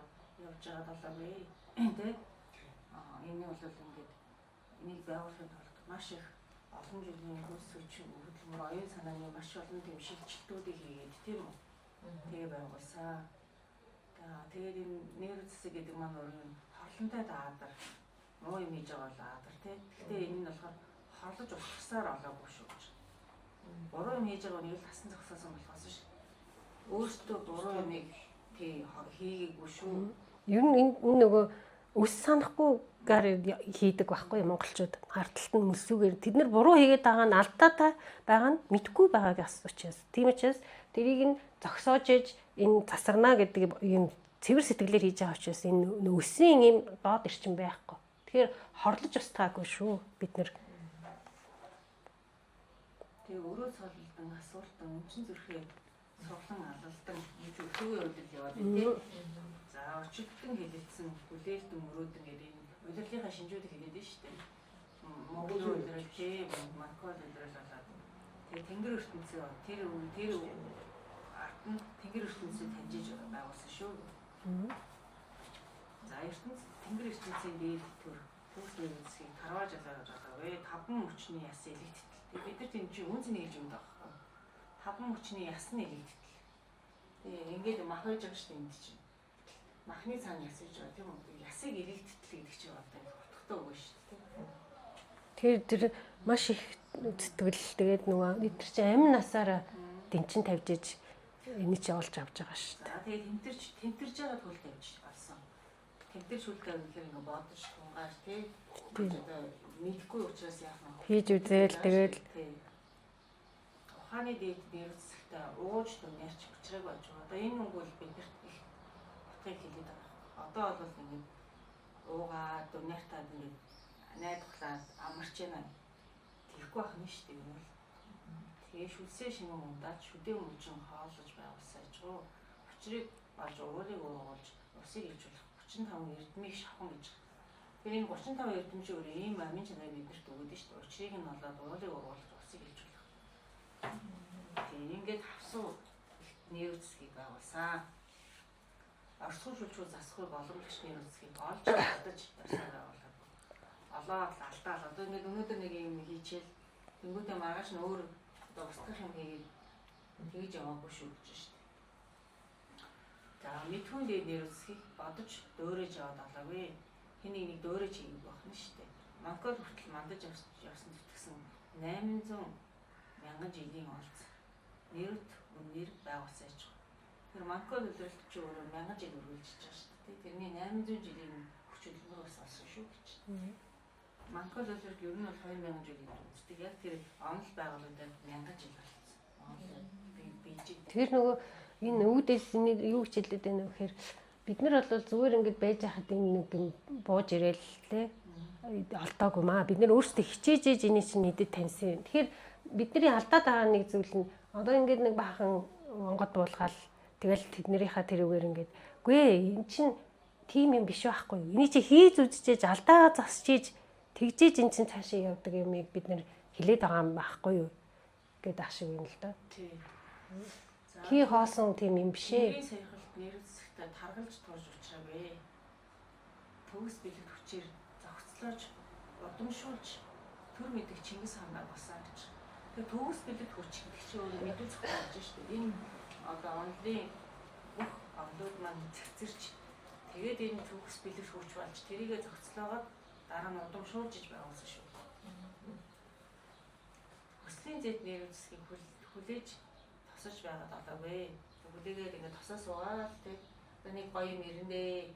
явж байгаа болоогүй тий. Аа энэ бол ингээд энийг байгуулахын тулд маш их олон жилийн хөлс хүчин хөдөлмөр оюун санааны маш олон тийм шилжилтүүдийг хийгээд тийм үү. Тэгээ байгуулсан. За тэгээд энэ нэр засаг гэдэг маань өөр нь хорлонтой даатар муу юм хийж байгаа бол аадар тий. Гэхдээ энэ нь болохоор хорлож устгасаар олоогүй шүү гэж. Буруу юм хийж байгаа нэг л хасан зогсоосон болохоос ш. Өөртөө буруу юмыг тий хийгээгүй шүү. Ер нь энэ нөгөө өс санахгүйгээр хийдэг байхгүй монголчууд. Харталт нь мөсүүгээр тэд нар буруу хийгээд байгаа нь алдаатай байгаа нь мэдгүй байгааг учраас. Тийм учраас тэрийг нь зогсоож иж энэ засагнаа гэдэг юм цэвэр сэтгэлээр хийж байгаа учраас энэ өсийн юм доод эрчим байхгүй. Тэгэхээр хорлож устгаагүй шүү бид нар. Тэгээ өрөө цоллолдон асуултан өмчин зүрхээ суглан алалдан энэ өдөөгийн үйлдэл яваад байна тий. За өчигдөн хэлэлцсэн хүлээлтэн мөрөөдөн гэдэг энэ удирдлынхаа шинжүүдийг хэлээд байна шүү дээ. Монгол удирдал тий, Монгол удирдал болоод тэгээ тэнгэр ертөнцөө тэр тэр арт нь тэнгэр ертөнцийг таньжиж байгуулсан шүү. За ертөнц тэнгэр ертөнцийн дээд төр төгс нэрсгийг тарвааж алаад байгаа. Таван мөчний яс илэгдтэл. Тэгээ бид нар тийм чинь үн цэнийг хэлж юм даа. Таван мөчний яс нь илэгдтэл. Тэгээ ингээд мах байж байгаа шүү дээ энд чинь. Махны цаана яс гэж байгаа тийм үү? Ясыг илэгдтэл гэдэг чинь одоо утгатай үг шүү дээ. Тэр тэр маш их сэтгэл тэгээд нөгөө бид нар чинь амин насаараа дэнчин тавьж иж энийг чи олж авч байгаа шүү дээ. Тэгээд тэмтэрч тэмтэрж байгаа тул тавьж олсон. Тэмтэрч хөл тавь гэхээр ингээ бодож тунгааш тий. Одоо мэдхгүй учраас яах вэ? Хийж үзээл тэгэл ухааны дээд нэрвцэлтэй ууж дүнээрч учраг болж байгаа. Одоо энэ үг бол биднэрт их утгыг хэлээд байгаа. Одоо бол ингээд уугаа дүнээртаад ингээд найдварлаад амарч яана. Тэгэхгүй байх нь шүү дээ юм бол. Тэгээ шүлсээ шингэн ундаад шүдээ мужин хооллож байгуулсан аж гоо. Учрыг болж уурыг уугуулж усыг илжүүлэх 35 эрдмийг шавхан гэж. Тэр энэ 35 эрдэм чи өөр ийм амин чанар биднэрт өгöd шүү дээ. Учрыг нь олоод уулыг уугуулж усыг илжүүлэх. Тийм ингээд хавсуу нэрвцгийг байгуулсан. Орсгол шүлжүү засахгүй боломжч нэрвцгийг олж алдаж явсаар байгуулаад. Олоод алдаал. Одоо ингээд өнөөдөр нэг юм хийчихэл тэнгуүтээ маргааш нь өөр одоо устгах юм хийгээд тэгж яваагүй шүү гэж шүү дээ. За мэдхүүн дээр нэрвцгийг бодож дөөрэж яваад олоогүй. Хин нэг нэг дөөрэж хийгээг байх нь шүү дээ. Монгол хүртэл мандаж явсан зүтгэсэн 800 мянган жилийн олц нэрвт үнээр байгуулсан аж. Тэр Монгол улиралт чи өөрөө мянган жил үргэлжиж байгаа шүү дээ. Тэрний 800 жилийн хүч хөдөлмөр бас олсон шүү гэж. Монгол улирал ер нь бол 2000 жилийн үздэг. Яг тэр онол байгуулагдаад мянган жил болсон. Монгол Бээжин. Тэр нөгөө энэ үүдээс энэ юу гэж хэлээд байна вэ гэхээр бид нар бол зүгээр ингэж байж хахад энэ нэг юм бууж ирээл те олдоогүй маа. Бид нар өөрсдөө хичээж ээж энийг чинь нэдэд таньсан. Тэгэхээр бидний алдаад байгаа нэг зүйл нь одоо ингэж нэг баахан онгод буулгаал тэгэл тэднэрийнхаа тэрүүгээр ингээд үгүй ээ эн чинь тийм юм биш байхгүй юу. Энийг чи хийж үзчихээж алдаагаа засчиж тэгжээж эн чинь цаашаа явдаг юмыг бид нэр хилээд байгаа юм байхгүй юу гэдэг ах шиг юм л да. Тий. Хий хоосон тийм юм биш ээ. Нэрийн саяхалт нэрвцэгтэй таргалж турж учраагүй. Төгс бэлэг хүчээр зохицлоож удамшуулж төр мэдэх Чингис хаанаа болсон гэж. Тэгээ төгс бэлэг хүч гэдэг чинь өөрөө мэдүү зохион болж шүү дээ. Энэ одоо онлын бүх онлууд маань цэгцэрч тэгээд энэ төгс бэлэг хүч болж тэрийгэ зохицлоогоод дараа нь удамшуулж иж байгуулсан шүү. Хүслийн зэд нэрвцгийг хүлээж тосож байгаад олоогүй. Хүлээгээд ингээд тосоо суугаад тий. Одоо нэг гоё юм ирнэ.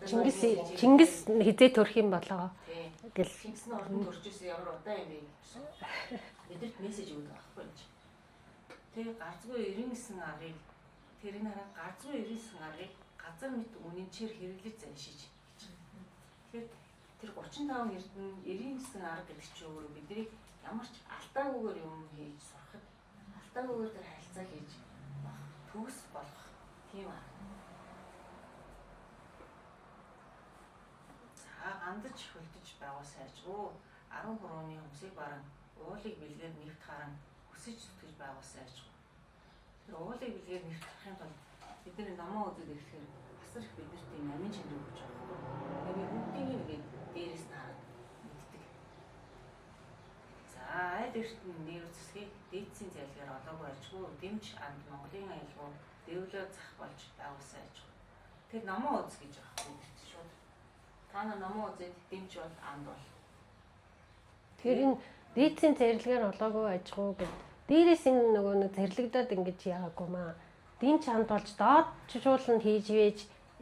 Чингис Чингис хизээ төрөх юм болоо гэл Чингис нь ордон төрж исэн ямар удаан юм бэ гэсэн. Бидэрт мессеж өгдөг байхгүй юм чи. Тэг гарцгүй 99 аргыг тэрийг хараа гарцгүй 99 аргыг газар мэт үнэнчээр хэрэглэж заншиж гэж. Тэгэхээр тэр 35 эрдэнэ 99 арга гэдэг чинь өөрөө биднийг ямар ч алдаагүйгээр юм хийж сурахад алдаагүйгээр тэр харилцаа хийж төгс болгох тийм арга. За гандаж хөлдөж байгуу сайжгүй 13-ны хөмсгийг баран уулыг бэлгээр нэвт харан өсөж зүтгэж байгуу сайжгүй. Тэр уулыг бэлгээр нэвт харахын тулд бид нар номоо үзээд ирэхээр асар их биднэрт ийм амин чанар өгч байгаа байхгүй. Би бүгдийг ингээд дээрээс нь хараад мэддэг. За айл эртний нэр зэсгийг дээдсийн зайлгаар олоогүй ажгүй дэмж анд Монголын аялгау дэвлөө зах болж байгуулсан ажгүй. Тэр номоо үз гэж байгаа бидэрт шууд. Та нар номоо үзээд дэмж бол анд бол. Тэгэхээр энэ дээдсийн зэрлэгээр олоогүй ажгүй гэд дээрээс энэ нөгөө нэг зэрлэгдээд ингэж яагаагүй маа. Дэмж анд болж доод чууланд хийж вэж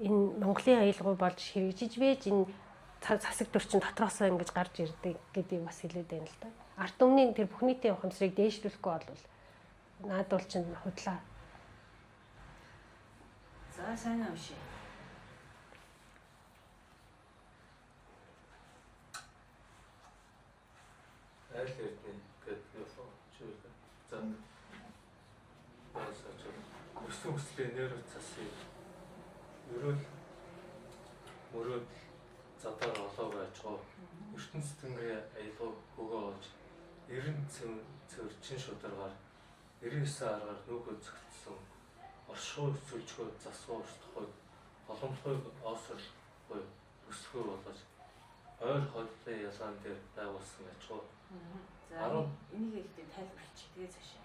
энэ Монголын аялгау болж хэрэгжиж вэж энэ засаг төр чин дотроосоо ингэж гарч ирдэг гэдгийг бас хэлээд байна л да. Ард түмний тэр бүх нийтийн ухамсарыг дээшлүүлэхгүй бол наадвал чинь худлаа. За сайн уншия. Айл эрдэнэ гэдэг юу чивэл. За. Басаач. Өсөн хүслийн нэр засыг ерөөл мөрөөд задаар олоог ажгаа ертөнц тэнгэрийн аялгау хөгөө олж 90 цэвэр чин шударгаар 99 аргаар нүгөө зөгцсөн оршихуй сүлжгөө засваа устгахыг боломжхойг оосролгүй өсгөө болгож ойр холлын ялгаан дээр байгуулсан ажгаа. За энийг хэлдэг тайлбарлаж тэгээ цаашаа.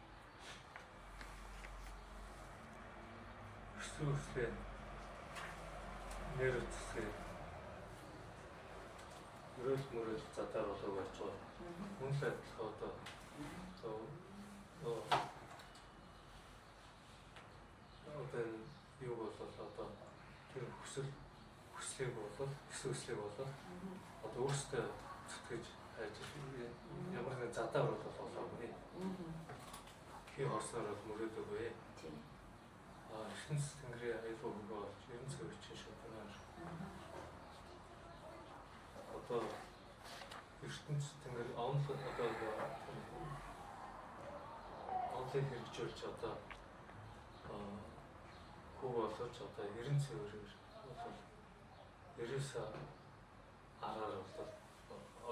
Өсвөр үслийн нэр үсгийг өрөөл мөрөөл задаар болоог ажгаа. Хүн л адилхан одоо одоо юу болол одоо тэр хүсэл хүслийг болол эсвэр хүслийг болол одоо өөрсдөө зүтгэж ажил ямар нэгэн задаар бол болоогүй. Хий хорсноор бол мөрөөдөөгүй. Тийм. Ертөнц тэнгэрийн аялал хөгөө олж 90 цэвэр чин шударгаар одоо ертөнц тэнгэр онл одоо онлыг хэрэгжүүлж одоо хөв болгож одоо 90 цэвэрээр бол 99 аргаар бол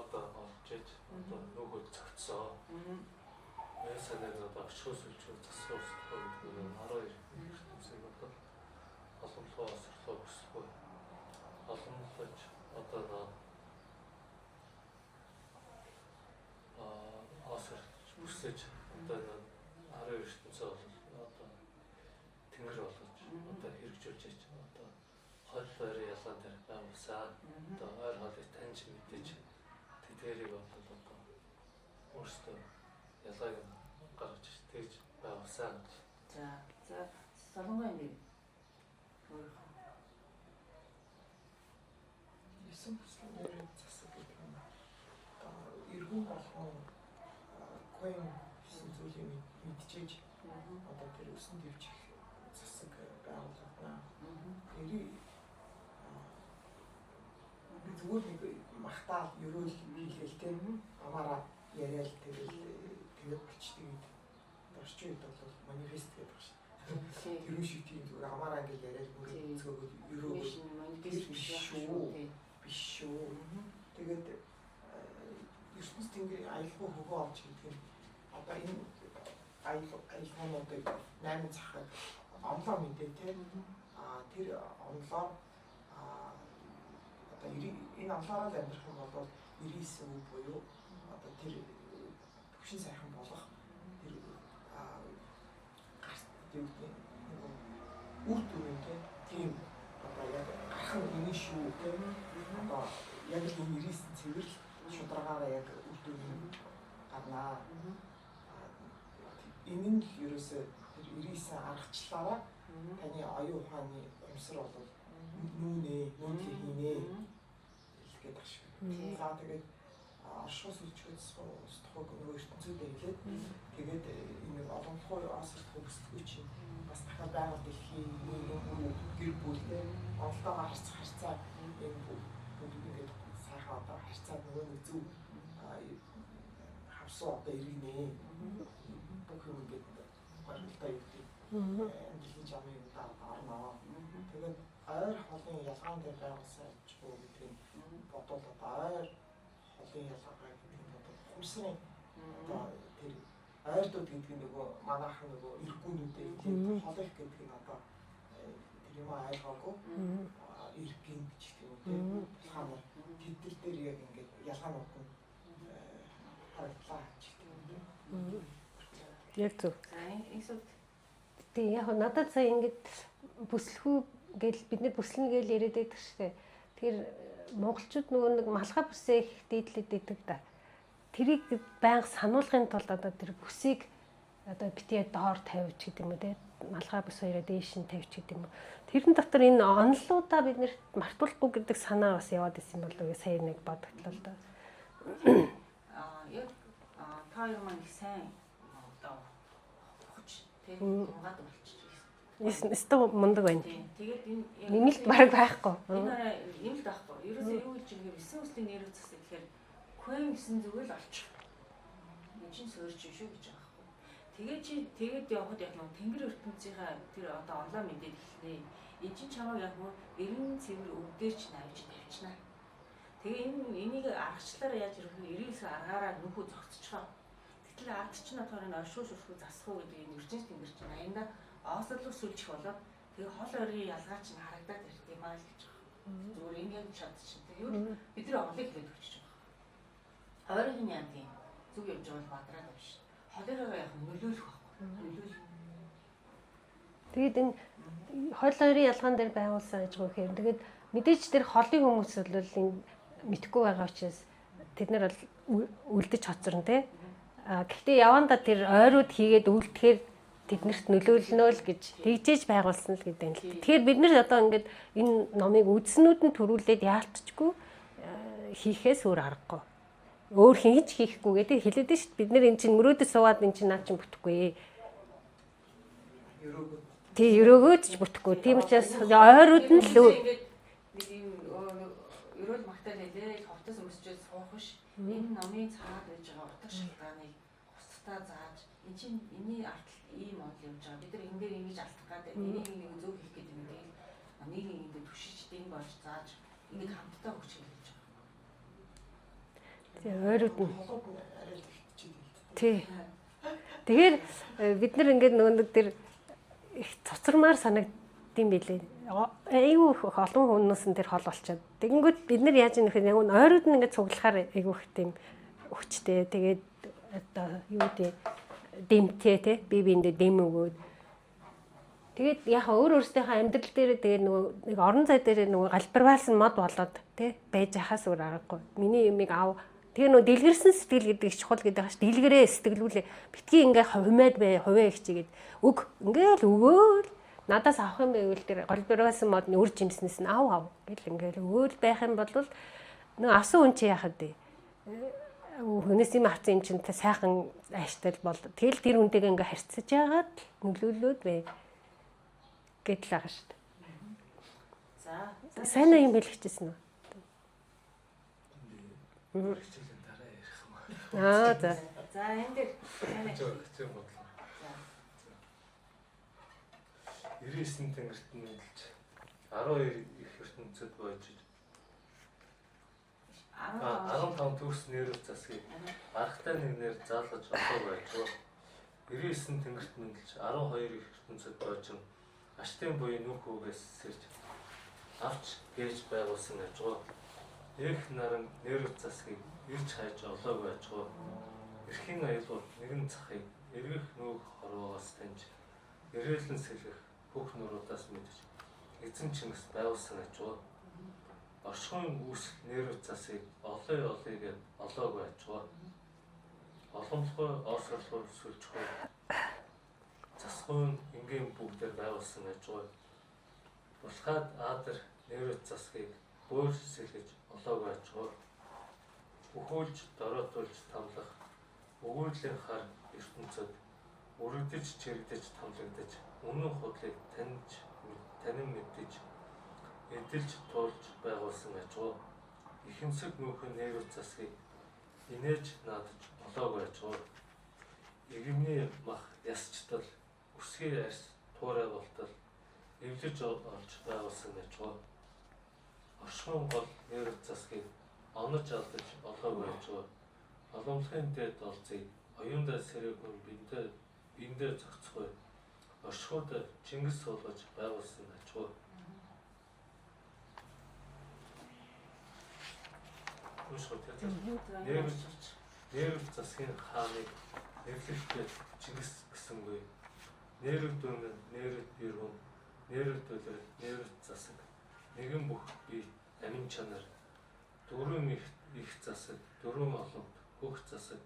одоо олж иж одоо нүгөө зөгцөө. Мен санааг одоо очихоос үлчүү засах устгах гэдэг нь 12 ертөнцийг бол боломжтой осрлоо өсөхгүй. Боломжтой одоо осорч үсэж одоо 12 ертөнцөө бол одоо тэнгэр болгож одоо хэрэгжүүлж яж одоо хол ойрын ялгаан дээр байгуулсан. Одоо ойр холыг таньж мэдэж тэдгэрийг бол одоо өөрсдөө ялгааг гаргаж тэгж байгуулсан. За за солонгой нэг Есөн хүслийн засаг гэдэг нь эргэн болгон коин гэсэн зүйлийг мэдчихэж одоо тэр өсөн дэвжих засаг байгуулагдана. Тэрийг би зүгээр нэг махтаал ерөөл хэлээл тэ амаараа яриад тэгэл тэгээд болчдөг гэдэг. Орчин үед бол манифест гэдэг байна шүү. Тэр шиг тийм зүгээр амаараа ингээд яриад мөрөд цөөгөөд ерөөгөөд манифест биш шүү. Биш шүү. Тэгээд ертөнц тэнгэрийн аялгау хөгөө олж гэдэг нь одоо энэ аялгаунуудыг 8 захыг онлоо мэдээ тийм тэр онлоор одоо энэ онлоороо л амьдрах юм бол 99 үг буюу одоо тэр төвшин сайхан болох тэр гарт юу гэдэг үр дүн тийм одоо яг гарах нь энэ шүү тийм одоо яг л энэ 99 цэвэрл шударгаараа яг үр дүн гарнаа. Энэ нь л ерөөсөө тэр 99 аргачлалаараа таны оюун ухааны ухамсар бол нүүнэ, нүүдлийг хийнэ гэдэг ах шиг. За тэгээд оршихуй сүлжгөөс устгахыг нөгөө ертөнцөөдөө хэлээд тэгээд энэ олонлохуй осолтох бүсдэггүй чинь бас дахиад байгаль дэлхий нийгэм гэр бүлтэй онолтойгоо харьцах харьцаа энэ бүгд ингээд сайхан одоо харьцаа нөгөө нэг зөв хавсуу одоо иргэнэ. Бүх юм ингээд горилдоо юу гэдэг амьдралын замын юм да орно. Тэгээд ойр холын ялгаан дээр байгуулсан ажгүй гэдэг нь бодвол одоо ойр холын ялгаа гэдэг нь одоо ухамсарын одоо тэр ойрдууд гэдэг нь нөгөө манайхан нөгөө эргүүнүүдээ холих гэдэг нь одоо тэр юм ойлгоогүй эргэн гэж гэх юм те болохоор тэд нар дээр яг ингээд ялгаанууд нь харагдлаа ч гэх юм. Яг зөв. За Тийм яг надад сая ингээд бүслэхүү гэл бид нэр бүслэнэ гэл яриад байдаг шүү дээ. Тэгэхээр монголчууд нөгөө нэг малгай бүсээ их дээдлээд байдаг да. Тэрийг байнга сануулгын тулд одоо тэр бүсийг одоо битээ доор тавьж гэдэг юм уу те малгай бүс хоёроо дээш нь тавьж гэдэг юм уу. Тэрэн дотор энэ онлуудаа бид нэрт мартуулахгүй гэдэг санаа бас яваад исэн болов уу сая нэг бодогдлоо л доо. Аа яг та хоёр маань их сайн одоо ухаж тэг тунгаад болчих. Өстө мундаг байна. Тэгээд энэ нэмэлт бараг байхгүй. Энэ арай нэмэлт байхгүй. Ерөөсөө юу гэж юм бэ? 9 үслийн нэр үсэг гэхээр Квен гэсэн зүгээр л олчих. Энэ чинь суурч юм шүү гэж байгаа байхгүй. Тэгээд чи тэгээд явхад яг нэг тэнгэр ертөнцийнхаа тэр одоо онлайн мэдээд эхэлнэ. Энэ чинь чамайг яг нөө 90 цэвэр өвдөр чинь авч тавьчихна. Тэгээ энэ энийг аргачлалаараа яаж ирэх вэ? 99 аргаараа нөхөө зогсчихоо. Гэтэл ард чинь болохоор энэ оршуу шүрхүү засах уу гэдэг энэ ертөнц тэнгэр чинь аянда оосодлог сүлжих болоод тэгээ хол ойрын ялгаа чинь харагдаад ирд юм аа л гэж байгаа. Зүгээр энэ яг чадчих. Тэгвэл бид нар онлыг хэлээд өгч байгаа. Ойрын нь яа тийм зүг явж байгаа бол бадраад байна шүү. Холоороо яг нөлөөлөх байхгүй. Нөлөөлөх. Тэгээд энэ хол ойрын ялгаан дээр байгуулсан ажгүй гэхээр тэгээд мэдээж тэр холын хүмүүс бол энэ мэдхгүй байгаа учраас тэд нар бол үлдэж хоцорно те. А гэхдээ явандаа тэр ойрууд хийгээд үлдэхээр тэднэрт нөлөөлнө л гэж тэгжээж байгуулсан л гэдэг юм л. Тэгэхээр бид нар одоо ингээд энэ номыг үзснүүд нь төрүүлээд яалтчгүй хийхээс өөр аргагүй. Өөр хийж хийхгүй гэдэг хэлээд нь шүү дээ. Бид нар эн чинь мөрөөдөд суугаад эн чинь наа чинь бүтэхгүй. Тий, өрөөгөөд ч бүтэхгүй. Тийм учраас ойрууд нь л нэг юм өрөөл магтаал хэлээл хувцас өмсчээд суух биш. Энэ номын цаад байж байгаа утга шалтгааныг бусдаа зааж эн чинь энэний арталт ийм онол явж байгаа. Бид нар энэ дээр ингэж алдах гэдэг. Энийг нэг зөв хийх гэдэг юм. Тэгэл нэг нэгэндээ түшиж дэм болж зааж ингэж хамтдаа хөгжих гэж байгаа. Тий, ойрууд нь. Тий. Тэгэхээр бид нар ингээд нөгөө нэг тэр их цоцормаар санагдсан билээ. Айгүй их олон хүмүүс нь тэр хол болчиход. Тэгэнгүүт бид нар яаж юм нэхэр яг нь ойрууд нь ингээд цуглахаар айгүй их тийм хүчтэй. Тэгээд одоо юу гэдэг дэмтэй те би биэндээ дэм өгөөд. Тэгээд яг өөр өөрсдийнхээ амьдрал дээр тэгээд нөгөө нэг орон зай дээр нөгөө галбирваалсан мод болоод те байж хахаас өөр аргагүй. Миний юмыг ав. Тэгээ нөгөө дэлгэрсэн сэтгэл гэдэг их чухал гэдэг ааш дэлгэрээ сэтгэлүүлээ. Битгий ингээ хумаад бай, хувиа их чигээд өг ингээл өгөөл надаас авах юм байвал тэр голбирваасан модны үр жимснээс нь ав ав гэл ингээл өгөөл байх юм бол нөгөө авсан хүн чи яхад вэ? Хүнээс юм авсан юм чинь сайхан ааштай бол тэгэл тэр хүнтэйгээ ингээ харьцаж яагаад нөлөөлөөд бай гэдэл байгаа шүү дээ. За сайн уу юм хэлчихсэн үү? Хичээлийн дараа ярих юм аа. Аа за. За энэ дээр хичээл бодлоо. 99 тэнгэрт нийлж 12 их ертөнцид бойж 15 төгс нэрэл засгийг аргатай нэгнээр заалгаж олоо байжээ. 99 тэнгэрт мэндэлж 12 их ертөнцид бойжин аштын буян нүх үгээс сэрж авч гээж байгуулсан ажгүй. Эх наран нэрэл засгийг ирж хайж олоогүй ажгүй. Эрхийн аялгууд нэгэн цахыг эргэх нүүх хорвоогоос таньж эрээлэн сэлэх бүх нуруудаас мэдж эзэн Чингис байгуулсан ажгүй. Оршихуйн үүсэл нэрэл засгийг олъё олъё гэд олоогүй ажгүй. Олгомлохой, оосорлой, сүлжхой. Засгуйн энгийн бүгдээр байгуулсан ажгүй. Булхаад Аадар нэрвэт засгийг бөөр сэлгэж олоогүй ажгүй. Өхөөлж дороотуулж тамлах өгүүллийн хар ертөнцөд өргөдөж чирэгдэж тамлагдаж үнэн худлыг таньж танин мэдэж эдэлж туулж байгуулсан ажгүй. Ихэмсэг нүүхэн нэрвэт засгийг инээж наадаж олоогүй ажгүй. Иргэний мах ясчтал өсгий арьс туурай болтол эвлэж олж байгуулсан ажгүй. Оршихуйн гол нэрвэт засгийг онож алдаж олоогүй ажгүй. Оломлохын дээд олзыг оюундаа сэрээгүй биендээ зохицохгүй. Оршихуйд Чингис суулгаж байгуулсан ажгүй. Нэрв засгийн хааныг нэрлэхдээ Чингис гэсэнгүй. Нэрв дүүнэн, нэрв эргүн, нэрв төлөв, нэрв засаг. Нэгэн бүх бие амин чанар. Дөрвөн их засаг, дөрвөн олонт, хөх засаг,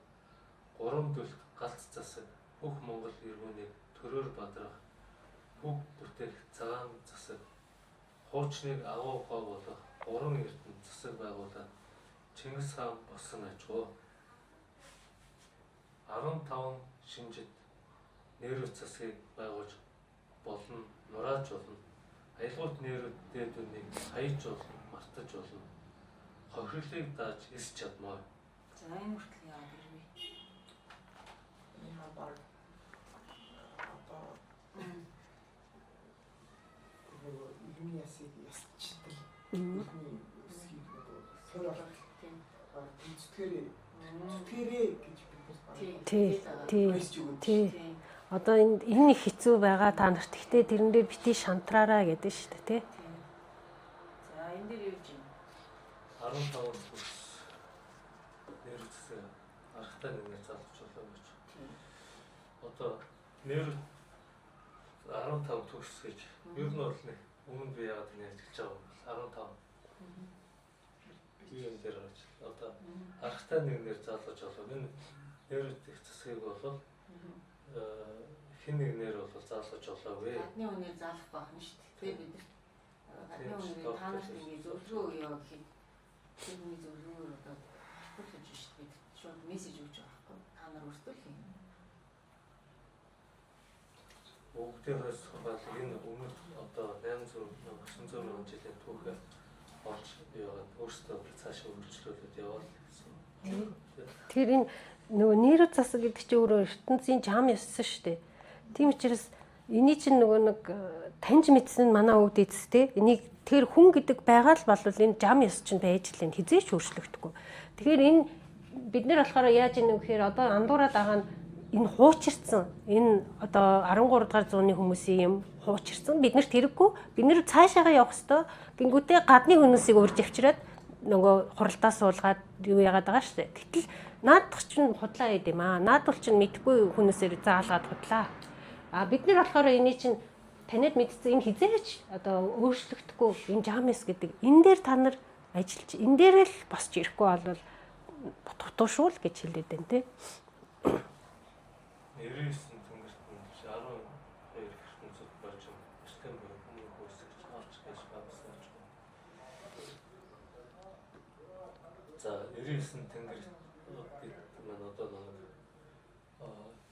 гурван дүлт галц засаг, бүх Монгол эргүүнийг төрөөр бадрах, бүх бүтээх цагаан засаг, хуучныг агуу гоо болох гурван эрдэнэ засаг байгуулаад Чингис хаан болсон ажгүй. 15 шинжид нэрвэт засгийг байгуулж болно, нурааж болно. Аялгуут нэрвэт дээд үнийг хаяж болно, мартаж болно. Хохирлыг дааж эс чадмаа. За энэ хүртэл яваад ирвэ. Энэ баг одоо нөгөө иргэний ясыг ясчтал иргэний өсгийг нөгөө суур олох баг тэмцтгэрээ гэж бид нар баг Тий. Одоо энэ их хэцүү байгаа та нарт. Гэхдээ тэрэн дээр бити шантраараа гэдэг шүү дээ, тий. За энэ дээр юу гэж юм? 15 төгс нэр засаг аргатай нэгнээр залгаж болоо гэж. Одоо нэр 15 төгс гэж ер нь бол нэг өмнө би яагаад ингэ ажиглаж байгаа юм бол 15 юм дээр гарч. Одоо аргатай нэгнээр залгаж болоо. Энэ нэр их засгийг бол хэн нэгнээр бол залгаж болоогүй. Гадны үнээр залах байх нь шүү дээ. Тэгээ бид гадны үнээр та нарт ингэ зөвлөгөө өгье гэхэд тэр хүний зөвлөгөөр одоо чухал гэж шүү дээ. Бид шууд мессеж өгч байгаа байхгүй. Та нар өөрсдөө л хийнэ. Бүгдийнхээс бол энэ өмнө одоо 800 900 мянган жилийн түүхээ олж яваад өөрсдөө цаашаа үргэлжлүүлээд яваал гэсэн. Тэр энэ нөгөө нэрв засаг гэдэг чинь өөрөө ертөнцийн жам ёссон шүү дээ. Тийм учраас эний чинь нөгөө нэг таньж мэдсэн нь манай өвд эцэстэй. Энийг тэр хүн гэдэг байгаа л болвол энэ жам ёс чинь байж л энэ хизээч өөрчлөгдөхгүй. Тэгэхээр энэ бид нар болохоор яаж ийнэ гэхээр одоо андуураад байгаа нь энэ хуучирсан. Энэ одоо 13 дугаар зууны хүмүүсийн юм хуучирсан. Бид нарт хэрэггүй. Бид нар цаашаага явах хэвээр гингүүтээ гадны хүмүүсийг урьж авчираад нөгөө хуралдаа суулгаад юу яагаад байгаа шүү дээ. Гэтэл наадах чинь худлаа байд юм аа. Наадвал чинь мэдгүй хүмүүсээр заалгаад худлаа. А бид нар болохоор эний чинь таниад мэдсэн энэ хизээч одоо өөрчлөгдөхгүй энэ жамс гэдэг энэ дээр та нар ажиллаж энэ дээр л босч ирэхгүй бол ботготуу шүү л гэж хэлээд байна те. 99 тэнгэрт нь 12 ертөнцид болж эртэн буй өмнөх үүсгэж авч гэж байгуулсан ч. За 99 тэнгэр гэдэг маань одоо нэг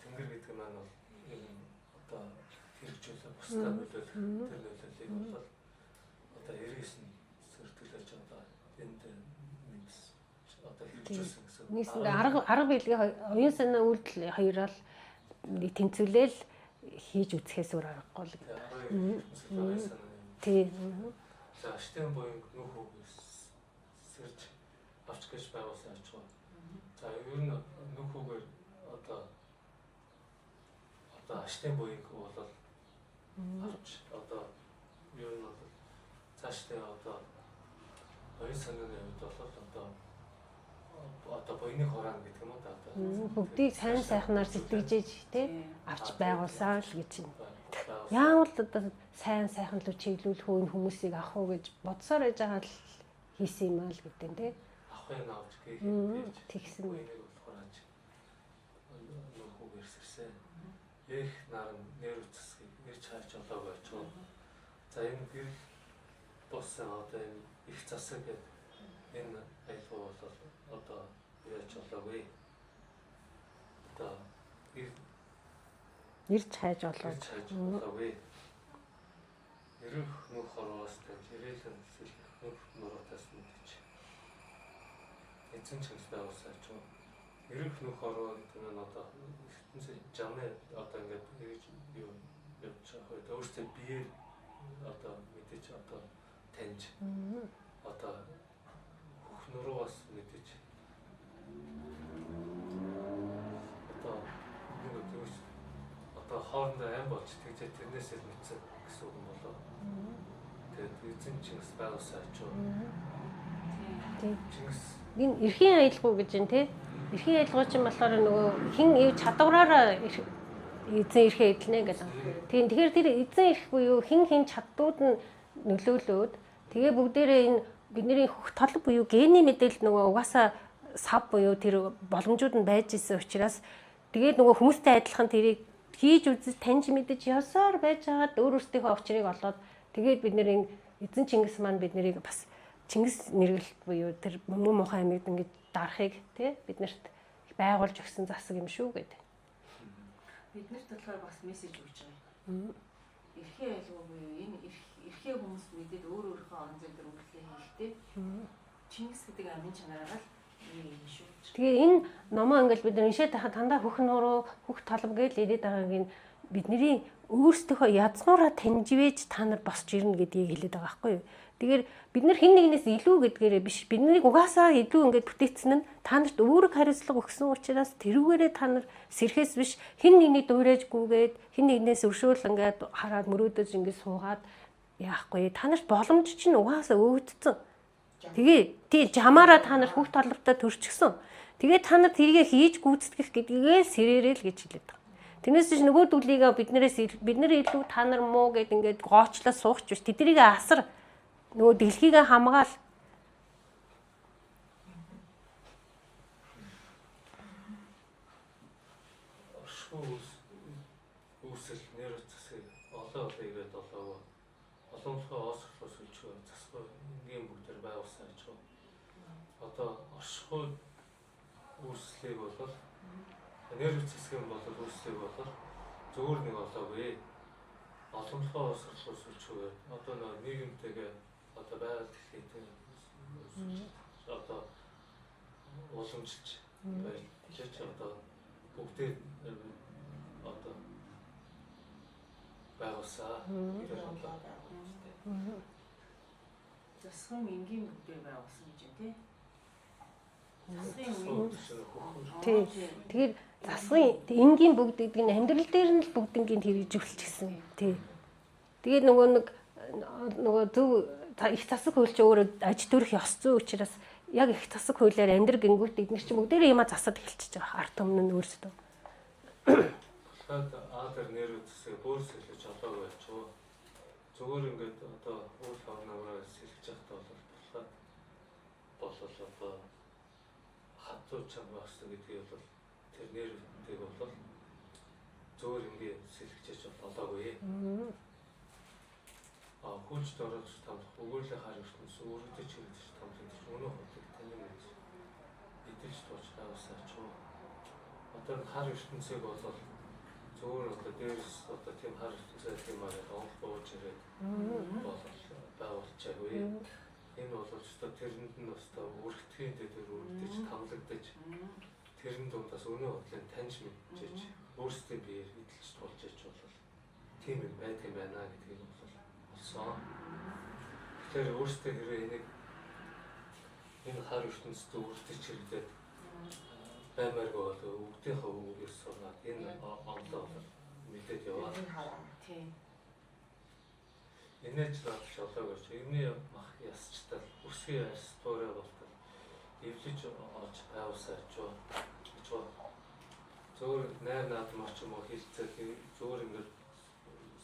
тэнгэр гэдэг маань бол ер нь одоо хэрэгжүүлэх бусдаа нөлөөлөх тэр нөлөөллийг бол одоо 99 сөртөлөж одоо энд нэмс одоо хэрэгжүүлсэн гэсэн. Нийсэндээ арга билгээ оюун санаа үйлдэл хоёроо л тэнцвүүлээл хийж үзэхээс өөр аргагүй л гэдэг. Тий. За штэн буян нөх үг сэрж авч гэж байгуулсан аж ахуй. За ер нь нөх үгээр одоо штэн буян бол авч одоо ер нь бол цаашдаа одоо оюун санааны хувьд бол одоо буйны хураан гэдэг юм уу да одоо бүгдийг сайн сайхнаар сэтгэжээж тий авч байгуулсан л гэж байна. Яавал одоо сайн сайхан руу чиглүүлэх үү энэ хүмүүсийг авах уу гэж бодсоор байж байгаа л хийсэн юм аа л гэдэг нь тий. Авахыг авч гээ. Тэгсэн. Буйныг болохоор аж нөх үгээр сэрсэн. Эх наран нэр засгийг ирж хайж олоогүй очив. За энэ гэрэл болсон одоо энэ их засаг гэдэг энэ аялгау бол одоо яаж олоогүй. Одоо ирж хайж олоогүй. Эрэх нүх хороос таньж ирээлэн сэлэх нүх нуруутаас мэдэж эзэн Чингис байгуулсан очив. Эрэх нүх хороо гэдэг нь одоо ертөнцийн жамны одоо ингээд эргэж юу явж байгаа үед өөрсдөө биеэр одоо мэдэж одоо таньж одоо хөх нуруугаас мэдэж одоо нэг тэгвч одоо хоорондоо ам болж тэгжээ тэрнээсээ л мэдсэн гэсэн үг юм болоо. Тэгээд эзэн Чингис байгуулсан очив. Тийм. Чингис Энэ эрхийн аялгау гэж юм тий. Эрхийн аялгау чинь болохоор нөгөө хин ив чадвараараа эзэн эрхээ эдлэнэ гэдэг. Тийм, тэгэхээр тэр эзэн эрх буюу хин хин чаддууд нь нөлөөлөөд тэгээ бүгдээрээ энэ бидний хөх тол буюу гений мэдээлэл нөгөө угаасаа сав буюу тэр боломжууд нь байж исэн учраас тэгээд нөгөө хүмүүстэй адилхан тэрийг хийж үзэж таньж мэдэж ёсоор байж байгаад өөр өөрсдийнхөө учрыг олоод тэгээд бид нэр энэ эзэн Чингис маань бид нарыг бас Чингис нэргэлт буюу тэр муу мухай амьд ингэж дарахыг тий биднэрт байгуулж өгсөн засаг юм шүү гэдэг. Биднэрт болохоор бас мессеж өгч байгаа. Эрхийн аялгау буюу энэ эрхээ хүмүүс мэдээд өөр өөрийнхөө орон зай дээр үйлдэл хийхдээ Чингис гэдэг амин чанараар л юм шүү. Тэгээ энэ номоо ингээл бид нар уншаад байхад дандаа хөх нуруу, хөх толб гэж ирээд байгааг нь бидний өөрсдийнхөө язгуураа таньжвэж та нар босч ирнэ гэдгийг хэлээд байгаа байхгүй юу? Тэгэхээр бид нар хэн нэгнээс илүү гэдгээрээ биш, биднийг угаасаа илүү ингээд бүтээсэн нь та нарт үүрэг хариуцлага өгсөн учраас тэрүүгээрээ та нар сэрхээс биш хэн нэгний дуурайж гүгээд хэн нэгнээс өршөөл ингээд хараад мөрөөдөж ингээд суугаад яахгүй. Та нарт боломж чинь угаасаа өгөгдсөн. Тэгээ тий жамаараа та нар хөх толбтой төрчихсөн. Тэгээ та нар тэргээ хийж гүйцэтгэх гэдгээ сэрээрэй л гэж хэлээд байгаа. Тэрнээс биш нөгөөдүүлийгээ биднээс бид нар илүү та нар муу гэд ингээд гоочлоо суугч биш. Тэднийг асар нөгөө дэлхийгээ хамгаал. Оршихуй үүсэл нэр засгийг олон олон игээд олоогүй. Олонлохоо оосрлоо сүлжгүй засгүй энгийн бүгдээр байгуулсан аж ахуй. Одоо оршихуй үүслийг бол нэр засгийн бол үүслийг бол зөвөр нэг олоогүй. Олонлохоо оосрлоо сүлжгүй. Одоо нөгөө нийгэмтэйгээ одоо байгаль дэлхийтэй одоо уламжилж байж одоо бүгдээ одоо байгуулсан. Засгийн энгийн бүгдээ байгуулсан гэж байна тий. Тий. Тэгэхээр засгийн энгийн бүгд гэдэг нь амьдрал дээр нь л бүгднгийн хэрэгжүүлчихсэн. Тий. Тэгээд нөгөө нэг нөгөө зөв их засаг хууль чи өөрөө аж төрөх ёс зүй учраас яг их засаг хуулиар амьдр гингүүт эдгээр чинь бүгдээрээ юма засаад эхэлчихэж байгаа. Ард түмэн нь өөрсдөө. Дахиад А дээр нэр үсээ бөөр сэлж олоогүй болчихоо. Зүгээр ингээд одоо үйл хорногоор сэлж явахдаа бол болоход болол одоо хатуу чанга байх хэрэгтэй гэдгийг бол тэр нэр үсгийг бол зүгээр ингээд сэлгэж олоогүй. Хүлж дөрөж тамлах өгөөллийн хар ертөнц өөрөдөө чиглэж тамлагдаж өнөө худлыг танин мэдж эдэлж тууч байгуулсан ач уу. Одоо энэ хар ертөнцийг бол зүгээр одоо дээрс одоо тийм хар ертөнцөө тийм аа онх бууж ирээд бол байгуулчаагүй. Энэ бол өстой тэрэнд нь өстой өргөтгийн дээр өргөдөж тамлагдаж тэрэн дундаас өнөө худлыг таньж мэдчихэж өөрсдийн биеэр эдэлж туулж яж бол тийм юм байдаг юм байна гэдгийг бол олсон. Тэгэхээр өөрсдөө хэрвээ энийг энэ хар ертөнцид үрдэж хэрэглээд баймааргүй бол өвгдийнхөө үгээс сураад энэ онлоо бол мэдээд яваа. Тийм. Энэж наадч олоог гэж эмний мах ясчтал өсгийн яс туурай болтол эвлэж олж байгуулсан аж уу. Зөвөр найр наадмаар ч юм уу хилцээд зөвөр ингээд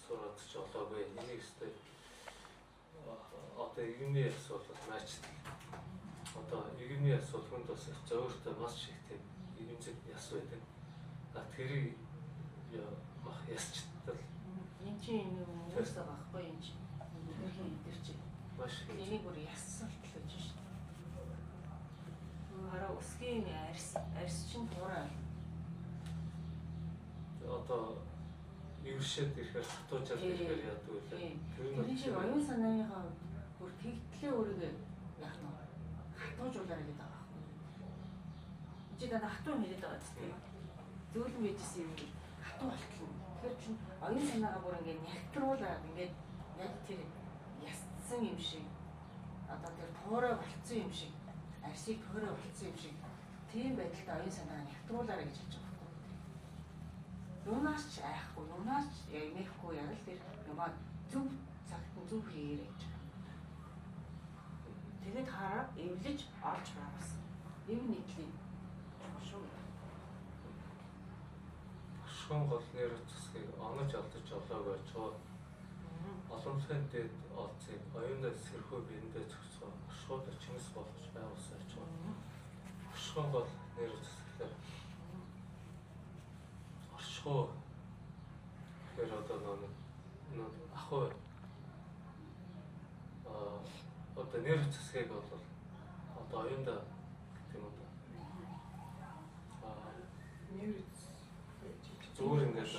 сураад ч олоогүй. Энийг өстэй одоо иргэний асуудал маачтал. Одоо иргэний асуудал хүнд бас зөөртэй маш их тийм ирэмзэг яс байдаг. А тэрийг Бах ясчтал. Энэ чинь нэг хүмүүс байгаа байхгүй юм чи. Тэрхийн эдэр чи. Маш энийг бүр яссан л гэж шин. Хараа өсгийн арьс чинь туурай. Одоо эвшээд ирэхээр хатуужаад ирэхээр яадаг вэ? Тэр нь шиг оюун санааныхаа хувьд бүр тэгтлээ өөрийгөө яах нь хатуужуулаарай гэдэг байгаа байхгүй. Чи дандаа хатуу юм хэлээд байгаа зү. Зөөлөн байжсэн юм хатуу болтол. Тэгэхээр чин оюун санаагаа бүр ингээд нягтруулаад ингээд яг тэр ясцсан юм шиг одоо тэр туурай болцсон юм шиг арсыг туурай болцсон юм шиг тийм байдалтай оюун санаагаа нягтруулаарай гэж хэлж байгаа байхгүй. Юунаас ч айхгүй, юунаас ч ямихгүй яг л тэр юмаа зөв цагт нь зөв хийгээрэй гэж байгаа. Тэгээд хараа эвлэж олж байгуулсан. Эв нийтлийн чухал шүү. Оршихуйн гол нэр засгийг онож алдаж олоогүй очоо. Оломлохын дэд олцыг оюундаа сэрхүү биендээ зохицгоо. Оршихуйд Чингис болгож байгуулсан очоо. Оршихуйн гол нэр засаглаар оршихуй гэхээр одоо нэг ахуй одоо нэр засгийг бол одоо оюундаа гэх юм уу. Нэр зүгээр ингээд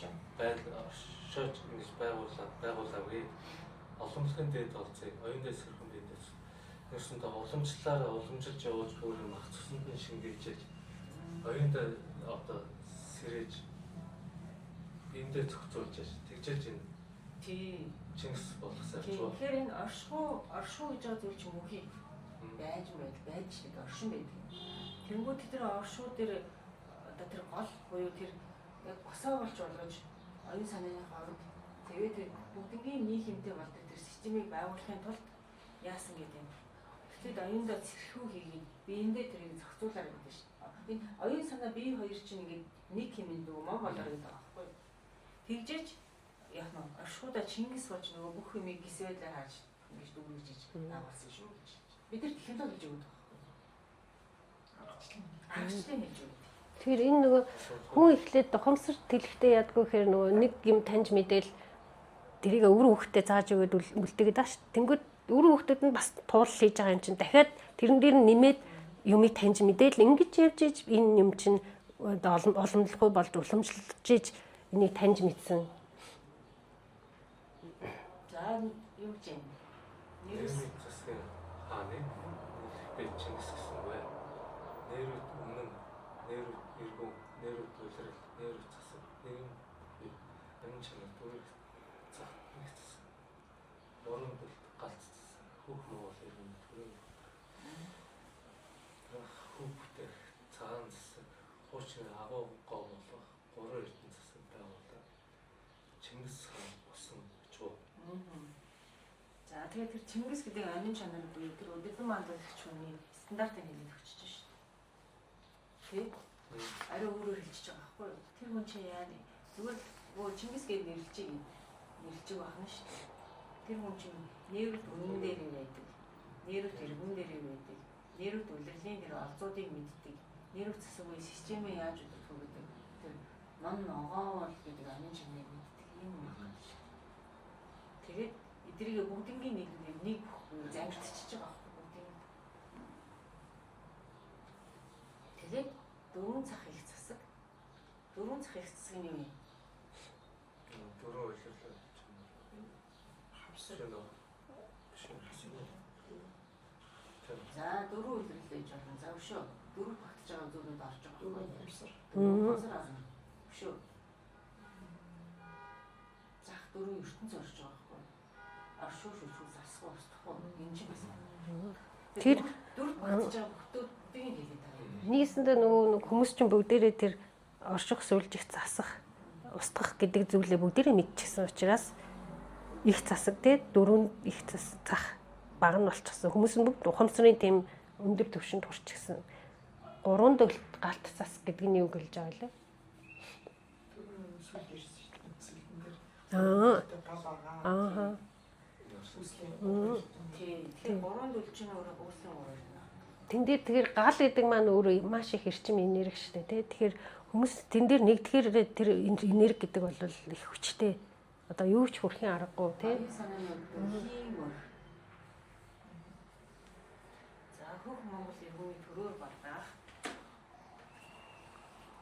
нэг байдал оршиж ингэж байгуулаагүй. Оломлохын дэд олцыг оюундаа сэрхэн биендээ нэрсэнтэй уламжлалаараа уламжилж явуулж бүр мах цуснд нь шингээж оюундаа одоо сэрэж биендээ зохицуулж тэгжээж энэ тий Чингис болгосон ач. Тэгэхээр энэ оршихуй гэж байгаа зүйл чинь мөнхий байж байдал байж гэдэг оршин байдаг. Тэнгүүд тэр оршихуй дээр одоо тэр гол буюу тэр яг босоо болж болгож оюун санааны хувьд тэгээд тэр бүгднгийн нийгэмтэй болдог тэр системийг байгуулахын тулд яасан гэдэг юм. Тэгэхэд оюундаа цэрхүү хийгээд биендээ тэрийг зохицуулаарай гэдэг шин. Энэ оюун санаа бие хоёр чинь ингээд нэг хэмээн нөгөө мон болоор гэдэг байгаа байхгүй юу. Тэгжээж яг нь оршихуйдаа Чингис болж нөгөө бүх юмыг гис байдлаар хааж ингэж дүүргэж иж байгуулсан шүү гэж. Бид нар технологи гэж өгдөг байхгүй юу. Аргачлалын хэлж өгдөг. Тэгэхээр энэ нөгөө хүн эхлээд ухамсар тэлэхтэй ядгүй гэхээр нөгөө нэг юм таньж мэдээл тэрийг өвөр хүүхдээ зааж өгөөд үлдээгээд байгаа ш. Тэнгүүд өвөр хүүхдүүд нь бас туулал хийж байгаа юм чинь дахиад тэрэн дээр нь нэмээд юмыг таньж мэдээл ингэж явж иж энэ юм чинь уламжлахгүй болж уламжлалж иж энийг таньж мэдсэн. За юу гэж юм? Нэрс засгийн хааны би Чингис гэсэн бай. Нэрүүд өмнө нэрүүд эргүүн, нэрүүд улирал, нэрүүд засаг, нэгэн би амин чанар дүүрэх зах нэг засаг. Буран бэлт галц засаг, хүүх Монгол эргэн төрийн хүүх бүтээх цагаан засаг, хуучин агуу гоо болох гурван эрдэнэ засаг байгуулаад Чингис хаан болсон очив. За тэгээд тэр Чингис гэдэг амин чанар буюу тэр өдөрдөн мандуулагч хүний стандартыг хэлээд өгчөж шээ. Тэ? Ари өөрөөр хэлчихэж байгаа байхгүй юу? Тэр хүн чинь яа вэ? Зүгээр л Чингис гэж нэрлэж байгаа юм шүү дээ. Тэр хүн чинь нэрвд үнэн дээр нь байдаг. Нэрвд эргэн дээр нь байдаг. Нэрвд улирлын дээр олзуудыг мэддэг. Нэрвд засаг үе системээ яаж удирдах вэ гэдэг тэр мон ногоон гэдэг амин чанарыг мэддэг юм байна. Тэгээд эдрийг бүгднгийн нийлүүлээд нэг зангиртчихж байгаа байхгүй бүгдийг. Тэгээд дөрвөн цах их засаг. Дөрвөн цах их засаг нь юу юм? Дөрвөн улирлаа. Хавсар. За дөрвөн улирал гэж болно. За өшөө. Дөрөв багтж байгаа зүйлүүд орж байгаа. Дөрвөн хавсар. Дөрвөн хавсар орно. Өшөө. Зах дөрвөн ертөнц орж байгаа байхгүй. Оршуу шүлжүү засахгүй устдахгүй. Энэ чинь бас. Тэр дөрөв багтж байгаа бүхтүүдийг хэлээд байгаа юм. Нийсэндээ нөгөө хүмүүс чинь бүгдээрээ тэр орших, сүлжих, засах, устгах гэдэг зүйлээ бүгдээрээ мэдчихсэн учраас их засаг те дөрөв их зах баг нь болчихсон. Хүмүүс нь бүгд ухамсарын тийм өндөр түвшинд хүрчихсэн. Гурван дөлт галт зас гэдэг нь юу гэлж байгаа лээ? Сүүлд ирсэн шүү дээ. Сүүлдэн дээр. Аа. Тий. Тэгэхээр гурван дөл чинь өөрөө үүслийн гурван. Тэн дээр тэгэхээр гал гэдэг маань өөрөө маш их эрчим энерги шүү дээ, тий. Тэгэхээр Хүмүүс тэн дээр нэгдэхээр тэр энерги гэдэг бол их хүчтэй. Одоо юу ч хүрхийн аргагүй тий. Санаанууд хийм мөр. За хөх Монгол эргүүний төрөөр бардаах.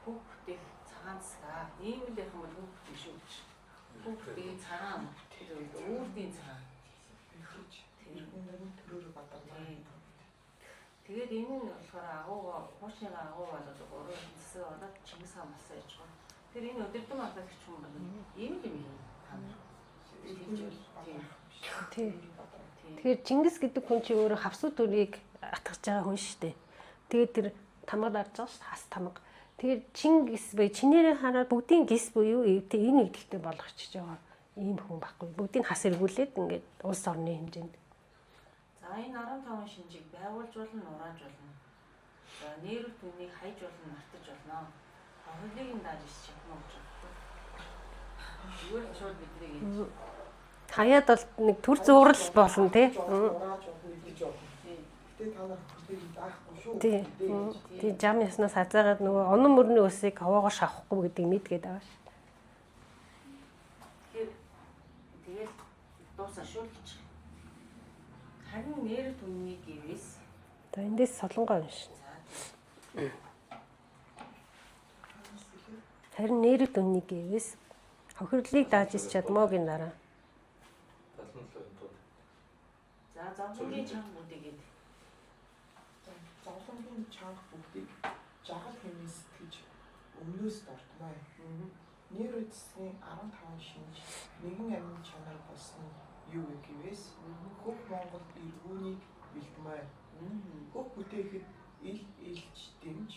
Хөх бүтэх цагаан засгаа. Ийм л яхан бол хөх бүтэх шүү гэж. Хөх бүтэх цагаан тэр үүрдийн цагаан. Эргүүний төрөөр бадарна. Тэгээд энэ нь болохоор агууга хуучныгаа агуу болоод гурван засаг болоод Чингис хаан болсон гэж байна. Тэр энэ өдөрдөн аллагч хүн бол ийм л юм юм та нар. Тий. Тэгэхээр Чингис гэдэг хүн чи өөрөө хавсуу төрийг атгаж байгаа хүн шүү дээ. Тэгээд тэр тамга дарж байгаа шүү дээ. Хас тамга. Тэгэхээр Чингис буюу чинээрээ хараад бүгдийн гис буюу энэ нэгдэлтэй болгочихж байгаа ийм хүн байхгүй. Бүгдийг хас эргүүлээд ингээд улс орны хэмжээнд. За энэ 15 шинжийг байгуулж болно, нурааж болно. За нэрв түүнийг хайж болно, мартаж болно. Хохирлыг нь дааж ис чадна гэж байна. Зүгээр шууд бидний ингэж хаяад бол нэг төр зуурал болно тий. Нурааж болно, идэж болно. Гэтэ та нар хохирлыг даахгүй шүү. Тий. Тий жам яснаас хазаагаад нөгөө онон мөрний өсийг хаваагаар шавахгүй гэдгийг мэдгээд байгаа ш. Тэгэхээр тэгэл дуусаа шүү л гэж. Харин нэр түмний гэвээс За эндээс солонгоо уншина. Харин нэр түмний гэвээс хохирлыг дааж ис чадмаагийн дараа. 77 тууд. За зовлонгийн чанга бүгдийгээд Зовлонгийн чанга бүгдийг жагал хэмээн сэтгэж өмнөөс дортмой. Нэр үдсгийн 15 шинж нэгэн амин чанар болсон нь юу вэ гэвээс хөх Монгол эргүүнийг бэлдмээ. Хөх бүтээхэд ил илч дэмж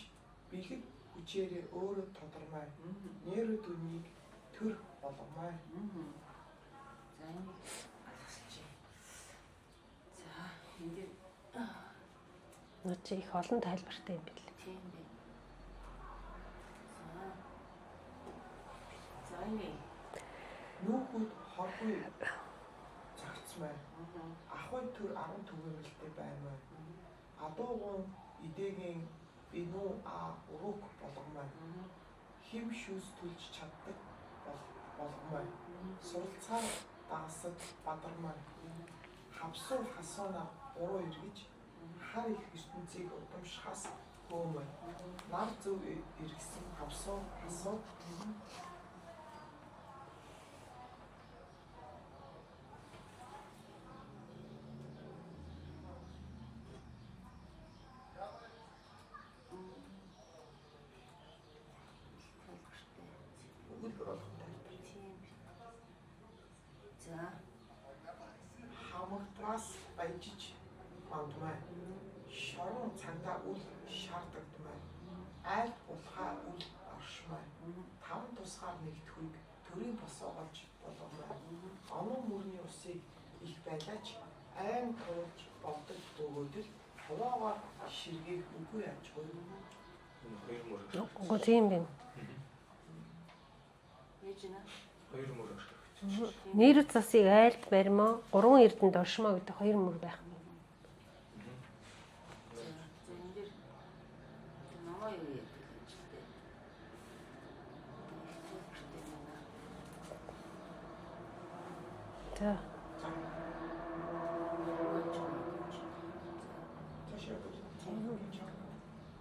бэлэг хүчээрээ өөрөө тодормой. Нэр үднийг төр болгомой. За энийг алгасчих. За энэ дээр Нөө чи их олон тайлбартай юм бэл. Тийм бэ. За энэ Нүүхүүд хоргүй зогцмой. Ахуй төр 10 түгээмэлтэй баймай. Адуугун идэгийн бинүү а урук болгомой. Хим шүүс түлж чаддаг болгомой. Суралцаар дагасад бадармай. Хавсуу хасуунаар буруу эргэж хар их ертөнцийг удамшихаас хөмөй. Нар зөв эргэсэн хавсуу хасуу өгүүлбэр болгох тайлбар. Тийм бэ. За Хамагдраас баяжиж мандмай. Шорон цагдаа үл шаардагдмай. Айлд булхаа үл оршмай. Таван тусгаар нэгдэхүйг төрийн босоогоолж болгомай. Онон мөрний усыг их байлаач айн туулж болдог бөгөөд л ховоогоор ширгээх үгүй ажгүй. Энэ хоёр мөр. Үгүй тийм байна. Яаж байна? Хоёр мөр. Нэр засыг айлд баримаа, гурван эрдэнд оршмоо гэдэг хоёр мөр байх. За энэ дээр номоо юу яадаг юм ч л дээ. За. Цаашаа явах.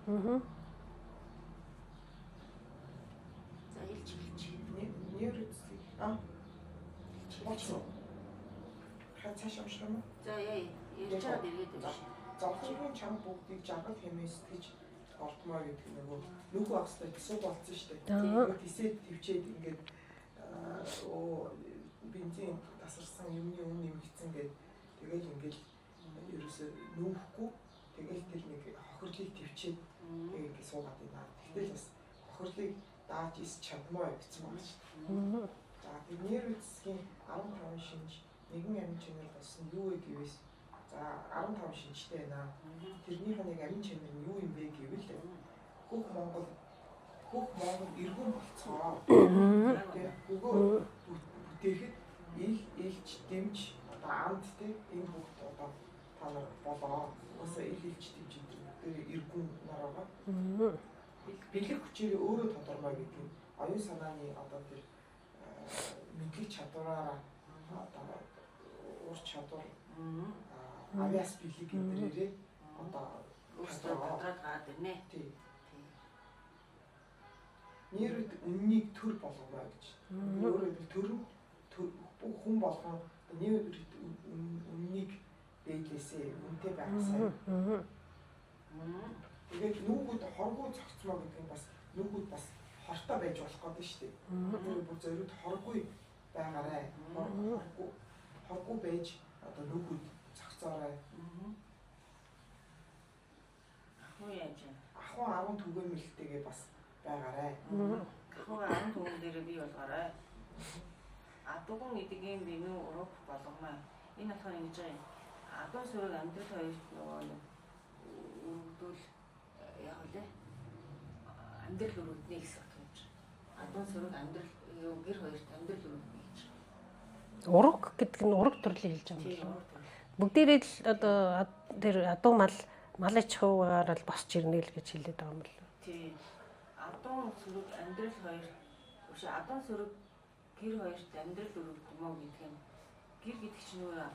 Аа. За илч илч. Нэр үзлэг. А. Болчихсон. Ха цаашаа унших юм уу? За яа ярьж байгаа дэргээд байна. Зовлонгийн чанга бүгдийг жаргал хэмээн сэтгэж ортмоо гэдэг нөгөө нүгүү агслаа төсөв болцсон шүү дээ. Тэгээд тисээд төвчээд ингээд оо бензин тасарсан юмны үн нэмэгдсэн гээд тэгэл ингээд ерөөсөө нүүхгүй тэгэл тэр нэг хохирлыг төвчээд тэгээд ингээд суугаад байна. Тэгтэл бас хохирлыг дааж ис чадмаа гэсэн байгаа шүү дээ. За тэр нэр үсгийн 15 шинж нэгэн амин чанар болсон юу вэ гэвээс за 15 шинжтэй байна. Тэрнийх нэг амин чанар нь юу юм бэ гэвэл хөх Монгол эргүүн болцгоо. Тэгээ өгөө бүтээхэд ил илч дэмж одоо анд те энэ бүгд одоо та нар болоо. Угаасаа ил илч дэмж энэ бүгдээ эргүүн нар байгаа. Бэлэг хүчээр өөрөө тодормоо гэдэг нь оюун санааны одоо тэр мэдлэг чадвараараа одоо ур чадвар авиас бэлэг гэдгээрээ одоо өөрсдөө тодорхой гараад ирнэ. Тий. Нэрүүд үннийг төр болгомоо гэж. Өөрөөр хэлбэл төр бүх хүн болгон нэрүүд үннийг дээдлээсээ үнэтэй байгаасай. Тэгээд нүүгүүд хоргоо зогцмоо гэдэг нь бас нүүгүүд бас хортой байж болох гэдэг шүү дээ. Тэр бүр зориуд хоргүй байгаарай. Хоргүй байж одоо нүүгүүд зогцоорой. Ахуй яаж вэ? Ахуй 10 түгээмэлтэйгээ бас байгаарай. Ахуй 10 түгэм дээрээ бий болгоорой. Адууган эдгийн бинүү ураг болгомоо. Энэ болохоор ингэж байгаа юм. Адуу сүрэг амьдрал хоёрт нөгөө нэг өргөдөл яг үлээ амьдрал өргөднө гэсэн үг юм чинь. Адуу сүрэг амьдрал гэр хоёрт амьдрал өргөднө гэж. Ураг гэдэг нь ураг төрлийн хэлж байгаа юм болов уу? Бүгдээрээ л одоо тэр адуу мал малч хуугаар л босч ирнэ л гэж хэлээд байгаа юм болов уу? Тийм. Адуу сүрэг амьдрал хоёр өшөө адуу сүрэг гэр хоёрт амьдрал өргөдмөө гэдэг нь гэр гэдэг чинь нөгөө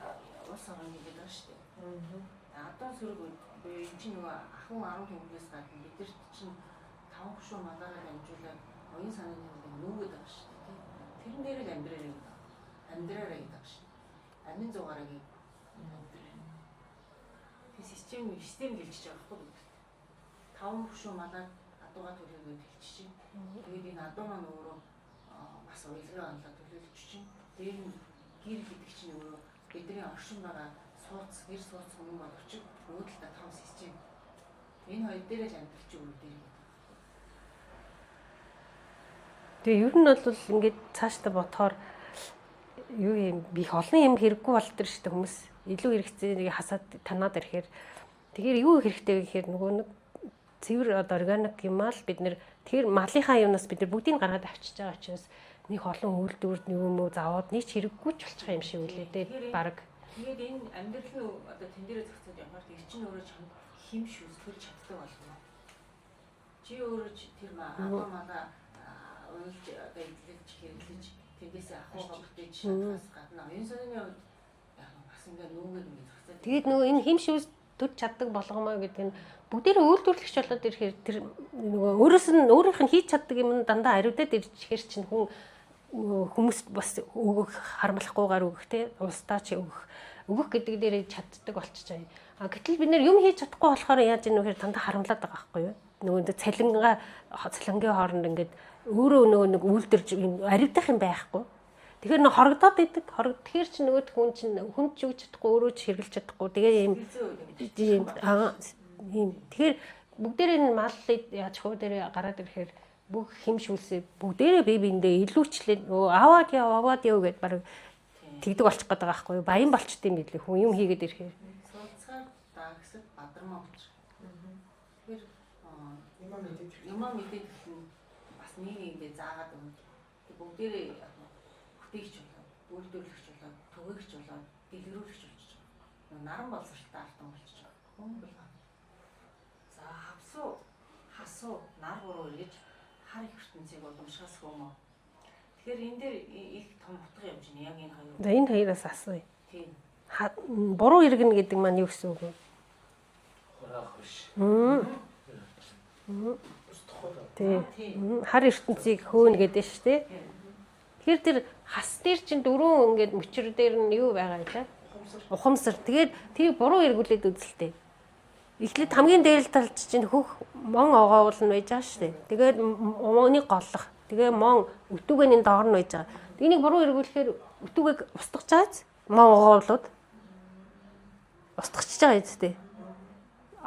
улс орон гэдэг байгаа шүү дээ. Адуу сүрэг буюу энэ чинь нөгөө ахуй 10 төгрөгөөс гадна бидэрт чинь 5 хөшөө малаараа дамжуулаад оюун санааны нэг нүүгээд байгаа шүү дээ. Тэрэн дээр л амьдраарай гэдэг. Амьдраарай гэдэг байгаа шүү дээ. Амин зугаараа гэдэг. Тэр систем гэлжиж байгаа байхгүй бид. 5 хөшөө малаар адуугаа төлөөлөд хэлчих чинь. Тэгээд энэ адуу маань өөрөө бас уялгаа онлоо төлөөлөж чинь. Дээр нь гэр гэдэг чинь өөрөө бидний оршин байгаа сууц, гэр сууц хүмүүс боловч нөгөө талдаа том систем. Энэ хоёр дээр л амьдрал чи өргөдөр гэдэг. Тэгээ ер нь бол ингээд цаашдаа бодохоор юу юм би их олон юм хэрэггүй болдог шүү дээ хүмүүс. Илүү хэрэгцээнийг хасаад танаад ирэхээр тэгэхээр юу хэрэгтэй вэ гэхээр нөгөө нэг цэвэр одоо органик юм аа л бид нэр тэр малынхаа юмнаас бид нар бүгдийг гаргаад авчиж байгаа учраас нэг олон үйлдвэрд нэг юм уу завууд нэг ч хэрэггүй ч болчих юм шиг үлээ дээ баг. Тэгээд энэ амьдрал нь одоо тэн дээрээ зохицоод явахаар тэр чинь өөрөө чамд хим шүүс төрж чаддаг болно. Чи өөрөө тэр адуу малаа уйлж одоо эдлэж хэрэглэж тэндээсээ ахуйгаа бүтээж чадхаас гадна оюун санааны хувьд яг бас ингээ нүүгээд ингээ зохицоод. Тэгээд нөгөө энэ хим шүүс төрж чаддаг болгомоо гэдэг нь бүгдээрээ үйлдвэрлэгч болоод ирэхээр тэр нөгөө өөрөөс нь өөрийнх нь хийж чаддаг юм нь дандаа ариудаад ирчихээр чинь хүн хүмүүс бас өгөх харамлахгүйгээр өгөх те улсдаа чи өгөх гэдэг дээрээ чаддаг болчихж байгаа юм. А гэтэл бид нэр юм хийж чадахгүй болохоор яаж ийм нөхөр дандаа харамлаад байгаа байхгүй юу? Нөгөө цалингийн хооронд ингээд өөрөө нөгөө нэг үйлдвэрж аривдах юм байхгүй. Тэгэхээр нөх хорогдоод идэг. Тэгэхээр чи нөгөө хүн чинь хүн ч өгч чадахгүй, өөрөө ч хэрэглэж чадахгүй. Тэгээ ийм ийм тэгэхээр бүгдээрээ энэ мал яаж хуу дээрээ гараад ирэхээр бүх хим шүүлсээ бүгдээрээ бие биендээ илүүчлээ. Нөгөө аваад яв, аваад яв гэдээ баг тэгдэг болчих гээд байгаа байхгүй юу? Баян болчт юм билээ хүн юм хийгээд ирэхээр. Сууцгаар даагсад бадармаа болчих. Тэгэхээр юмаа мэдээд эхлэн бас нэг нэгэндээ заагаад өгнө. Тэг бүгдээрээ бүтээгч болоод, үйлдвэрлэгч болоод, түгээгч болоод, дэлгэрүүлэгч болчих байгаа. Наран боловсралтай алтан болчих байгаа. Хүн болгоо. За хавсуу, хасуу, нар буруу эргэж хар их ертөнцийг удамшихаас хөөмөө. Тэгэхээр энэ дээр их том утга явж байна. Яг энэ хоёр. За энэ хоёроос асууя. Тийм. Буруу иргэнэ гэдэг маань юу гэсэн үг вэ? Хураах биш. Тийм. Хар ертөнцийг хөөнө гэдэг шүү дээ. Тэгэхээр тэр хас дээр чинь дөрөв ингээд мөчр дээр нь юу байгаа юм бэ? Ухамсар. Тэгээд тийг буруу эргүүлээд үзэлтэй. Эхлээд хамгийн дээр талд чинь хөх мон огоовол нь байж байгаа шүү дээ. Тэгээд моныг голлох. Тэгээ мон өтүүгэний доор нь байж байгаа. Энийг буруу эргүүлэхээр өтүүгийг устгах чааз мон огоовлууд устгахж байгаа юм дээ.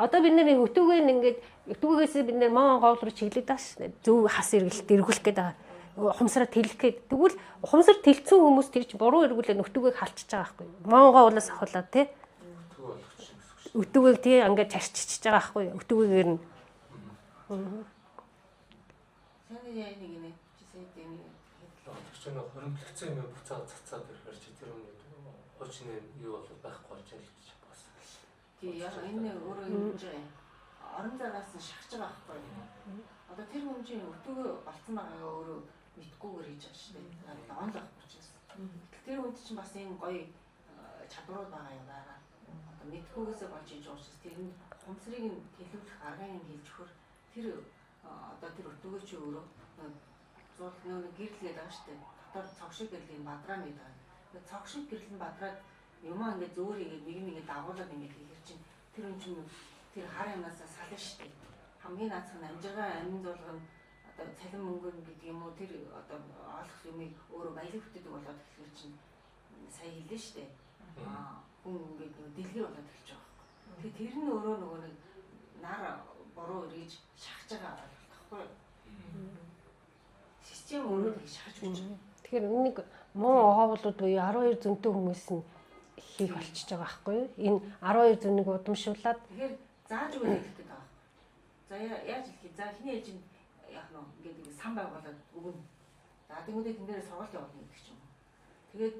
Одоо бид нэр өтүүгээ ингээд өтүүгээс бид нэр мон огоовл руу чиглээд байгаа шүү дээ. Зөв хас эргэлт эргүүлэх гээд байгаа. Ухамсараа тэлэх гээд. Тэгвэл ухамсар тэлцсэн хүмүүс тэр чинь буруу эргүүлээд өтүүгийг халчиж байгаа байхгүй юу? Мон огоовлоос ахуулаад тий. Өтүүгийг тий ингээд чарчиж байгаа байхгүй юу? Өтүүгээр нь. Сайн яа нэг нэ чи сайн нэг хэдлээ. Нэг хоримтлагдсан юм буцаад цацаад ирэхээр чи тэр өмнө хуучны юу бол байхгүй болж байгаа л гэж бас. Тий яг энэ өөрөө ингэж байгаа юм. Орон зайгаас нь шахаж байгаа байхгүй юу? Одоо тэр хүн чинь өтөгөө болцсон байгаагаа өөрөө мэдгүйгээр хийж байгаа шүү дээ. Онл авах учраас. Тэр хүнд чинь бас ийм гоё чадварууд байгаа юм байна. Одоо мэдгүйгээсээ болж хийж байгаа учраас тэр нь хумсрыг нь төлөвлөх арга юм хэлж өгөхөр тэр одоо тэр өтөгөө чи өөрөө зуул нөө гэрэл гэдэг байгаа шүү дээ. Дотор цог шиг гэрлийн бадраа гэдэг байгаа. Цог шиг гэрэл нь бадраад юмаа ингээд зөөр ингээд нэг юм ингээд дагуулад ингээд хийхэр чинь тэр хүн чинь тэр хар юмнасаа сална шүү дээ. Хамгийн наацх нь амжиргаа амин зулга нь одоо цалин мөнгө гэдэг юм уу тэр одоо олох юмыг өөрөө баялаг бүтээдэг болоод эхлэхэр чинь сая хэллээ шүү дээ. Аа хүн ингээд нөгөө дэлгэр болоод эхэлж байгаа байхгүй. Тэгэхээр тэр нь өөрөө нөгөө нэг нар буруу эргэж шахаж байгаа ойлголт байхгүй юу? Систем өөрөө тэг шахаж өгч байгаа. Тэгэхээр нэг муу оговлууд буюу 12 зөнтэй хүмүүс нь хийх болчихж байгаа байхгүй юу? Энэ 12 зөнийг удамшуулад тэгэхээр зааж өгöd хэлэх гээд байгаа. За яаж хэлэх вэ? За хиний ээлжинд яах нь ингээд нэг сан байгуулад өгнө. За тэгмүүдээ тэн дээрээ сургалт явуулна гэдэг ч юм уу. Тэгээд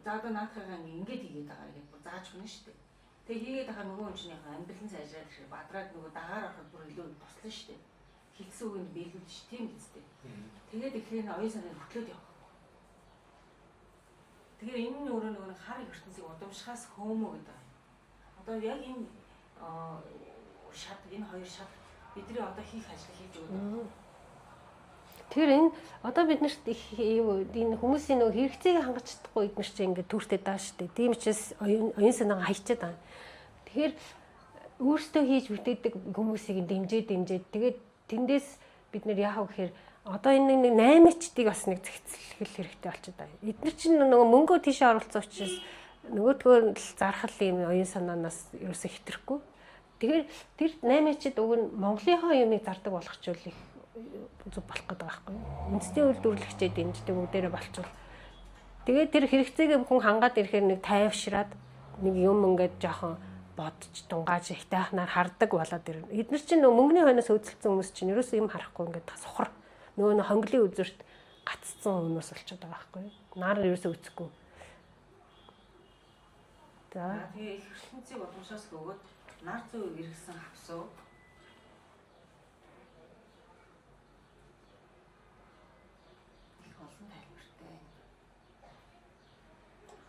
за одоо наадхыгаа ингээд хийгээд байгаа гэдэг зааж өгнө шүү дээ. Тэгээ хийгээд байгаа нөгөө хүн чинь яг амьдрал нь сайжраад ирэхээр бадраад нөгөө дагаар ороход бүр илүү туслана шүү дээ. Хэлсэн үг нь биелүүлж ш тийм үстэй. Тэгээд эхлээ нь оюун санааг хөтлөөд явах. Тэгэхээр энэ нь өөрөө нөгөө хар ертөнцийг удамшихаас хөөмөө гэдэг. Одоо яг энэ шат энэ хоёр шат бидний одоо хийх ажлыг хийж өгдөг. Тэгэхээр энэ одоо бид нарт их энэ хүмүүсийн нөгөө хэрэгцээг хангаж чадахгүй эднэр чинь ингээд түүртэй даа штэ. Тийм учраас оюун санаагаа хайчаад байгаа. Тэгэхээр өөрсдөө хийж бүтээдэг хүмүүсийг дэмжиж тэгээд тэндээс бид нэр яах вэ гэхээр одоо энэ нэг 8-чдыг бас нэг зэгцлэх хэрэгтэй болчиход байгаа. Эднэр чинь нөгөө мөнгөө тийшээ оруулсан учраас нөгөөдгөө л зархал юм оюун санаанаас ерөөсөө хэтрэхгүй. Тэгэхээр тэр 8-чд уг нь Монголынхоо юмыг зардаг болгочвол их зүг болох гэдэг байгаа байхгүй юу? Үндэсний үйлдвэрлэгчээ дэмждэг бүгдээрээ болчвол. Тэгээд тэр хэрэгцээгээ хүн хангаад ирэхээр нэг тайвшраад нэг юм ингээд жоохон бодож дунгааж их тайхнаар хардаг болоод ирнэ. Эднэр чинь нөгөө мөнгөний хойноос өөцөлдсөн хүмүүс чинь ерөөсөө юм харахгүй ингээд сухар. Нөгөө нэг хонглын үзүрт гаццсан хүмүүс болчиход байгаа байхгүй юу? Нар ерөөсөө үцэхгүй. За тэгээ их ертөнцийг удамшаас өгөөд нар зүү эргэсэн хавсуу. Их олон тайлбартай.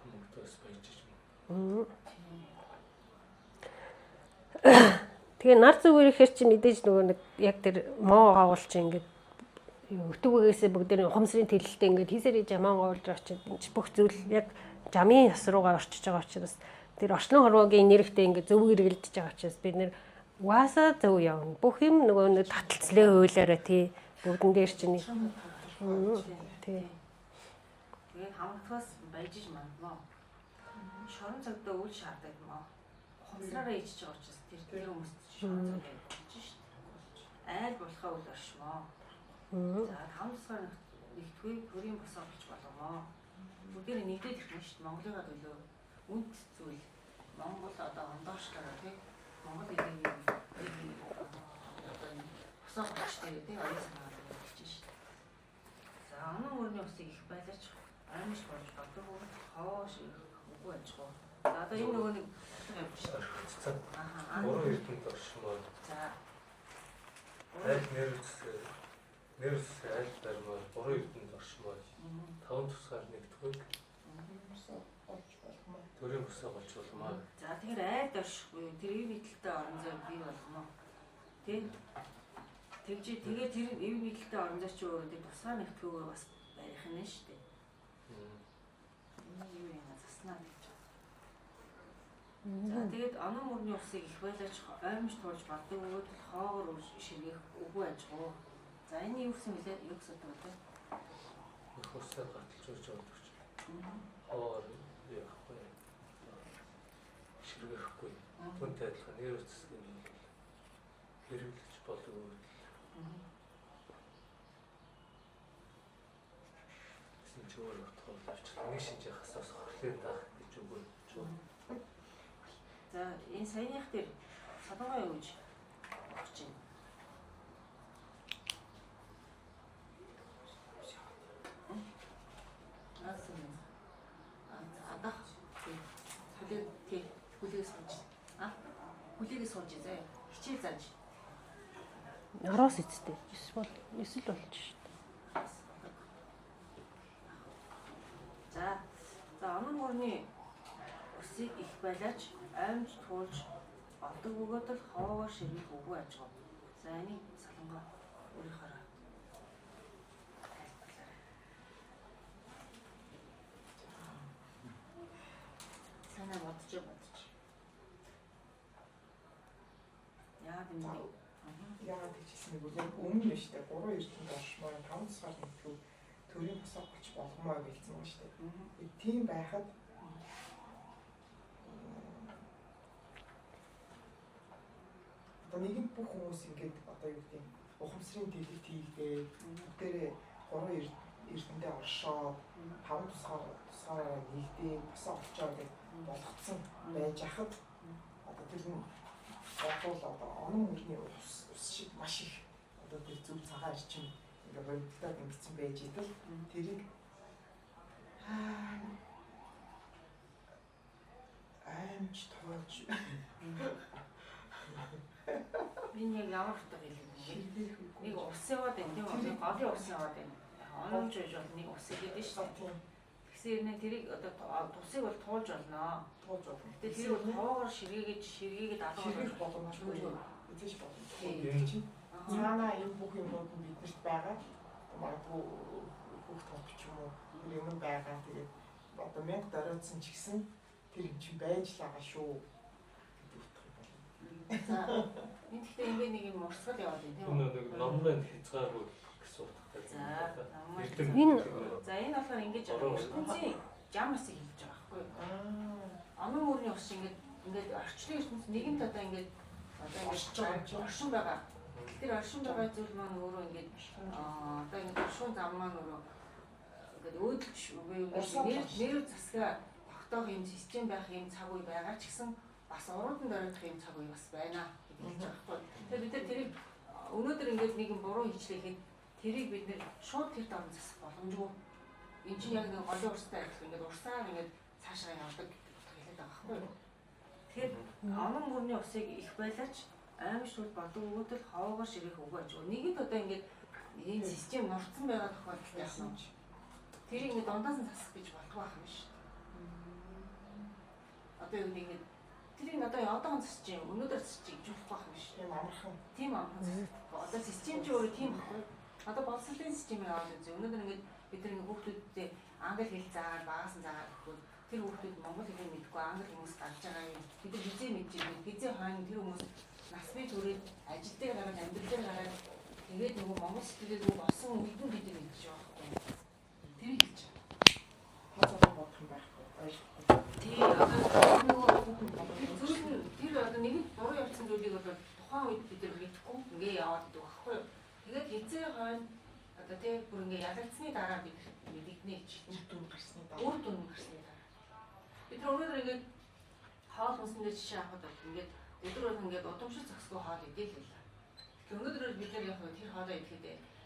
Мөнгөс баяжиж мөн. Тэгээ нар зүг ирэхээр чи мэдээж нөгөө нэг яг тэр моо гоовол чи ингээд өтөвгөөсөө бүгдээр ухамсарын тэлэлтэй ингээд хийсээр жамаа гооволж очиад энэ чи бүх зүйл яг жамын яс руугаа орчиж байгаа учраас тэр орчлон хорвоогийн нэрэгтэй ингээд зөв эргэлдэж байгаа учраас бид нэр угаасаа зөв явна. Бүх юм нөгөө нэг таталцлын хуулиараа тий бүгдэн дээр чинь тий. Тэгээд хамтгаас баяжиж мандмаа. Шорон цагтаа үл шаарддаг юм аа. Ухамсараараа ичж байгаа учраас тэр хүмүүст шорон цаг болж шít. Айл болохоо үл оршмоо. За таван тусгаар нэгтгүй төрийн босоо болж болгомоо. Бүгдээр нэгдээд ирэх юм шít. Монголынхаа төлөө үнд зүйл Монгол одоо ондоошлороо тий Монгол гэдэг юм одоо босоо болж дээр тий оюун санаагаар хэлж шít. За онон мөрний усыг их байлаач аимш болж болдог хоош үгүй байж гоо. За одоо энэ нөгөө нэг утга явж шít. Орхицсан. Аха. Гурван эрдэмт оршмоо. За. Айл нэр үсгээр нэр үсгээр айл барьмаар гурван эрдэмт оршмоо. Таван тусгаар нэгдгүй төрийн босоо болж болмоо. За тэгэхээр айлд оршихгүй тэр ив нийтлэлтэй орон зай бий болгоно. Тэ? Тэгж тэгээ тэр ив нийтлэлтэй орон зай чи өөрөө тэр тусгаар нэгтгэхөөр бас барих нь шүү дээ. Энэ юу юм заснаа гэж. За тэгээд онон мөрний усыг их байлаач оймж туулж болдог бөгөөд л хоогоор ширгэх үгүй аж гоо. За энэ юу гэсэн бэлээ? Юу гэсэн үг вэ? Их усаа гаталж өгч болдог ч. Хоор яахгүй. Ширгэхгүй. Түүнтэй адилхан нэр үсгийн нь бол хэрэглэж болдог. Гэсэн чи өөр утга бол авчлаа. Нэг шинжээ хасаас хорлын даах гэж үгүй. За энэ саяных дээр садгаа юу гэж өгч байна. Аасан. Адах. Хүлээ тий. Хүлээгээ сууж. А? Хүлээгээ сууж заяа. Хичээл зааж. 10-оос эцтэй. 9 бол 9 л болж шүү дээ. За. За онон мөрний усыг их байлаач аймж туулж олдог бөгөөд л ховоогоор ширгэх үгүй ажгүй. За энийг солонгоо өөрийнхөө тайлбарлаарай. Санаа бодож бодож. Яагаад юм бэ? Яагаад гэж хэлсэн бэ? Яг өмнө нь шүү дээ. 3 эрдэнд оршмоор 5 тусгаар нэгтгэв төрийн босоо гоч болгомоо гэлцэн байгаа шүү дээ. Тийм байхад одоо нэгэнт бүх хүмүүс ингээд одоо юу гэдэг ухамсарын дэлгэрт хийгдээ бүгдээрээ 3 эрдэндээ оршоод 5 тусгаараа нэгдээ босоо олчоо гэж болгоцсон байж хахад одоо тэр нь бодвол одоо онон мөрний ус шиг маш их одоо тэр зөв цагаан эрчим ингээ баримтлаад ингэсэн байж идэл тэрийг аймж тоож Би яг ямар утга хэлэх юм бэ? Нэг ус яваад байна тийм үү? Голын ус яваад байна. Ономж байж бол нэг ус игээд шүү дээ. Тэгсэн юм тэрийг одоо тусыг бол туулж болно. Туулж болно. Гэтэ тэрийг бол ховоогоор ширгээгээд алга ширгэх боломжгүй. Эзэж боломжгүй гэдэг чинь цаанаа энэ бүх юмнууд нь биднэрт байгаа. Магадгүй бүх толч юм уу тэр юм байгаа. Тэгээд одоо 1000 доройтсон ч гэсэн тэр юм чинь байж л байгаа шүү гэдэг утга байна. За энэ гэхдээ ингээ нэг юм урсгал яваад байна тийм үү? Нэг номлын хязгааргүй гэсэн утгатай. За энэ за энэ болохоор ингэж ертөнцийн жам усыг хэлж байгаа байхгүй юу? Онон мөрний ус ингээд ингээд орчлон ертөнц нэгэнт одоо ингээд одоо ингээд оршин байгаа. Тэр оршин байгаа зүйл маань өөрөө ингээд одоо ингээд оршин зам маань өөрөө ингээд өөдөлж ингээд нэр засгаа тогтоох юм систем байх юм цаг үе байгаа ч гэсэн бас уруудан дөрөөх юм цаг үе бас байна гэж хэлж байгаа байхгүй. Тэгэхээр бид нар тэрийг өнөөдөр ингээд нэгэн буруу хийчлэхэд тэрийг бид нэр шууд тэр дорн засах боломжгүй. Энд чинь яг нэг голын урстай адилхан ингээд урсаар ингээд цаашаа явдаг гэдэг утга хэлээд байгаа байхгүй юу? Тэгэхээр онон мөрний усыг их байлаач аимшгүй болдог өгөөд л ховоогоор ширэх үгүй аж. Нэгэнт одоо ингээд энэ систем нурцсан байгаа тохиолдолд яах юм? Тэрийг ингээд дундаас нь засах гэж болдгоо байх юм шүү дээ. Одоо юу нэг ингээд тэрийг одоо одоогон засчих юм, өнөөдөр засчих гэж болохгүй байх юм шүү. Тийм амархан. Тийм амархан засах. Одоо систем чи өөрөө тийм байхгүй. Одоо боловсролын системийг аваад үзье. Өнөөдөр ингээд бид нар ингээд хүүхдүүдтэй англи хэл заагаад багаас нь заагаад өгөхөд тэр хүүхдүүд монгол хэлийг мэдэхгүй англи хүмүүс гарч байгаа юм. Бид нар хизээ мэдж байна. Хизээ хойно тэр хүмүүс нас бий түрээд ажил дээр гараад амьдрал дээр гараад тэгээд нөгөө монгол сэтгэлээ болсон үед нь бид нар мэдж байгаа байхгүй. Тэрийг хэлж байгаа. Тооцоолол бодох юм байхгүй. Ойлгохгүй. Тий, одоо нөгөө зүйл нь тэр одоо нэгэнт буруу явцсан зүйлийг одоо тухайн үед бид нар мэдэхгүй ингээ яваад идэг байхгүй юу? Тэгээд хизээ хойно одоо тий бүр ингээ ялагдсны дараа бид мэдэгдэнэ гэж үр дүн гарсны дараа. Үр дүн гарсны дараа. Бид нар өнөөдөр ингээд хоол хүнсэн дээр жишээ авахад бол ингээд өдөр болгон ингээд удамшил зөксгөө хоол идэл байлаа. Тэгэхээр өнөөдөр бид нар яг тэр хоолоо идэхэд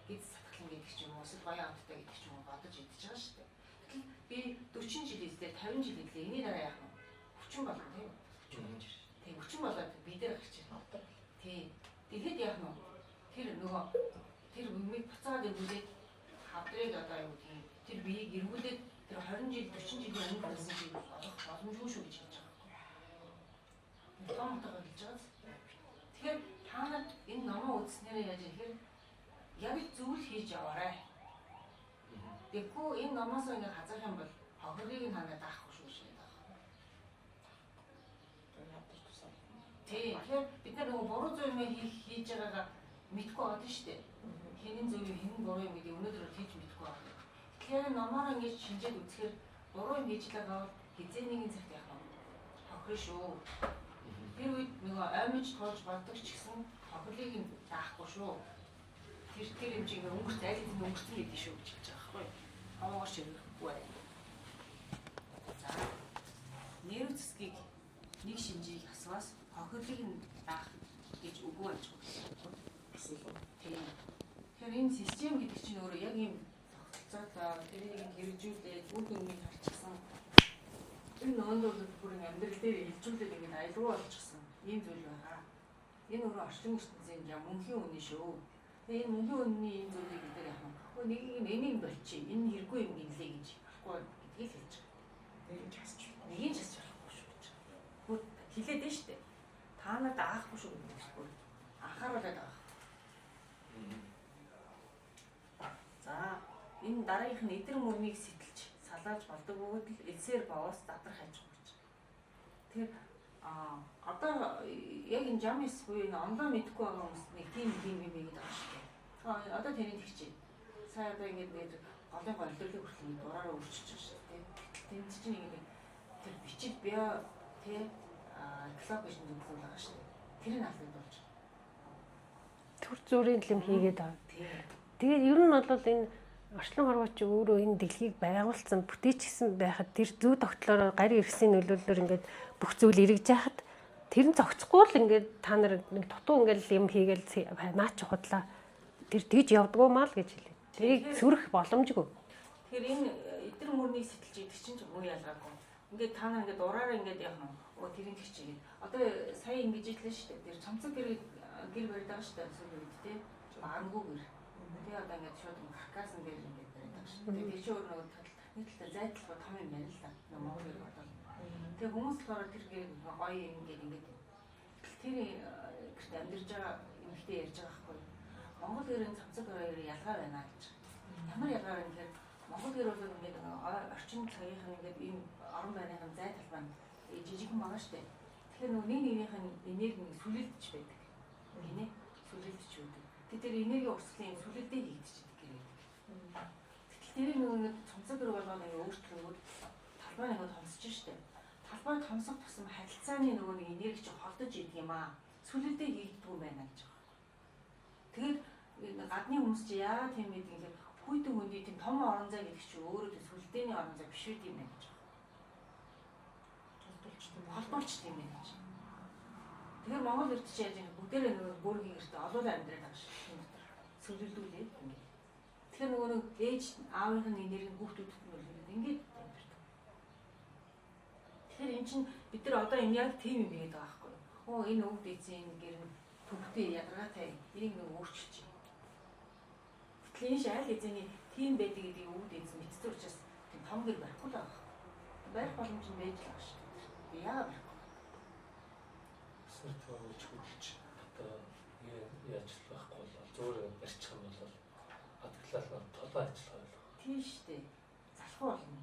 гиз сатглан гэдэг ч юм уу эсвэл баян амттай гэдэг ч юм уу бодож идэж байгаа шүү дээ. Гэтэл би 40 жил идлээ, 50 жил идлээ. Энэний дараа яах вэ? Хүчин болно тийм үү? Хүчин болж ирнэ. Тийм хүчин болоод би дээр гарч ирнэ. Тийм. Тэгэхэд яах нь вэ? Тэр нөгөө тэр юмыг буцаад эргүүлээд хавдрыг одоо юу гэдэг тэр биеийг эргүүлээд тэр 20 жил 40 жилийн өмнө болсон зүйл олох боломжгүй шүү гэж хэлж байгаа байхгүй. Том утгаар хэлж байгаа. Тэгэхээр та нар энэ номоо үзснээрээ яаж ихээр яг л зүйл хийж яваарай. Тэгэхгүй энэ номоос ингээ хазах юм бол хохирлыг нь танаа даахгүй шүү гэж хэлээд байгаа. Тийм. Тэгэхээр бид нар нөгөө буруу зүйл юм хийж байгаагаа мэдгүй байгаа тийм шүү дээ. Хинэн зөв юм, хинэн буруу юм гэдэг өнөөдөр бол хийж мэдгүй байна. Тэгэхээр номоор ингэж шинжээд үзэхээр буруу юм хийж байгаа бол хизээ нэгэн цагт яах вэ? Хохирно шүү. Тэр үед нөгөө оймж туулж болдог ч гэсэн хохирлыг нь даахгүй шүү. Тэр юм чинь ингээ өнгөрц аль хэдийн өнгөрцөн гэдэг шүү гэж хэлж байгаа байхгүй юу? Ховоогоор ширгэхгүй. За. Нэрв зэсгийг нэг шинжийг асуус хохирлыг нь даах гэж үгүй болж байгаа. Тийм. Тэгэхээр энэ систем гэдэг чинь өөрөө яг ийм тогтолцоотой тэрийг хэрэгжүүлээд үр дүнгийг харчихсан. Энэ нөөндөө бүр амьдрал дээр илжүүлээд ингээд аялгау болчихсон ийм зүйл байгаа. Энэ өөрөө орчин ертөнцийн юм мөнхийн үнэ шүү. Тэгээ энэ мөнхийн үнэний энэ зүйлийг бид нар яах вэ? Өө нэг юм энийг болчих. Энэ хэрэггүй юм гинлээ гэж болохгүй гэдгийг хэлж байгаа. Нэг нь часч болохгүй. Нэг нь часч болохгүй шүү гэж. Бүр хэлээд нь шүү дээ. Та нар даахгүй шүү гэдэг чинь бүр анхааруулад байгаа. За энэ дараагийнх нь эдэр мөрнийг сэтэлж салааж болдог бөгөөд л элсээр бовоос задрах аж ахуй гэж. Тэгэхээр одоо яг энэ жамис буюу энэ онлоо мэдэхгүй байгаа хүмүүс нэг тийм юм юм гэдэг байгаа шүү дээ. Одоо тэрийг тэгчээ. Сая одоо ингэж нэг голын голдролыг хүртэл ингэ дураараа өөрчилж байгаа шүү дээ. Тэнд чинь ингэ тэр бичил био тэ экологи гэж нэг зүйл байгаа шүү дээ. Тэр нь алдагдуулж байгаа. Төр зүрийн юм хийгээд байгаа. Тэгээд ер нь бол энэ Орчлон хорвооч өөрөө энэ дэлхийг байгуулсан бүтээчсэн байхад тэр зүү тогтлороо гар иргэсийн нөлөөллөөр ингээд бүх зүйл эргэж яхад тэр нь зогцохгүй л ингээд та нар нэг дутуу ингээд юм хийгээл наач худлаа тэр тэгж явдгуу маа л гэж хэлээ. Тэрийг сөрөх боломжгүй. Тэгэхээр энэ эдэр мөрнийг сэтэлж идэх чинь муу ялгаагүй. Ингээд та нар ингээд дураараа ингээд яах юм? Өө тэрийг тэгчигээд. Одоо сая ингэж ийлээ шүү дээ. Тэр цомцог гэр барьд байгаа шүү дээ. Сүүлийн үед тий. Магадгүй гэр. Тэгээ одоо ингээд шууд каркасан дээр ингээд бариад байгаа шүү дээ. Тэр чинь өөр нөгөө нэг талаар зайдлах том юм байна л да. Нөгөө Монгол гэр бодвол. Тэгээ хүмүүс болохоор тэр гэр гоё юм ингээд ингээд. Тэр гэрт амьдарч байгаа эмэгтэй ярьж байгаа байхгүй. Монгол гэрийн цомцог гэрээр ялгаа байна гэж. Ямар ялгаа вэ гэхээр Монгол гэр бол ингээд орчин цагийнх нь ингээд ийм орон байрныхын зай талбай нь жижигхэн байгаа шүү дээ. Тэгэхээр нөгөө нэг нэгнийх нь энерги нэг сүлэлдэж байдаг. Гинэ сүлэлдэж байдаг. Тэр энерги урсгалын сүлэлдээ хийгдчихдэг гэр байдаг. Гэтэл тэрийг нөгөө нэг цомцог гэр болгоод ингээд өөрчлөнгүүд талбай нөгөө томсож штэ. Талбай томсох тусам харилцааны нөгөө нэг энерги чинь холдож идэг юм аа. Сүлэлдээ хийгддэг юм байна гэж байгаа. Тэгээд гадны хүмүүс чи яагаад тийм гэдэг юм бэ? Хүйтэн хөндий тийм том орон зай гэдэг чинь өөрөө тийм сүлдээний орон зай биш үү юм байна гэж байгаа. Холдуулчт юм байна гэж. Тэгэхээр Монгол эрт чи яаж юм бүгдээрээ нөгөө бүргийн гэртээ олуулаа амьдраад байгаа шүү дээ. Сүлэлдүүлээд ингээд. Тэгэхээр нөгөө нэг ээж аавынх нь энерги хүүхдүүдэд нь нөлөөлөд ингээд амьдардаг. Тэгэхээр эн чинь бид нар одоо энэ яг тийм юм хийгээд байгаа байхгүй юу? Оо энэ өвд эзэн гэр нь төвхтэй ядаргаатай энийг нэг өөрчилж. Гэтэл энэ шайл эзэний тийм байдаг гэдгийг өвд эзэн мэдсэн учраас тийм том гэр барихгүй л байгаа байхгүй. Барих боломж нь байж л байгаа шүү дээ. Яагаад барихгүй? Эсвэр төвөж хөдөлж одоо яаж л байхгүй бол зүгээр барьчих юм бол хадгалал нь толгой ажиллах байлаа. Тийм шүү дээ. Залхуу болно.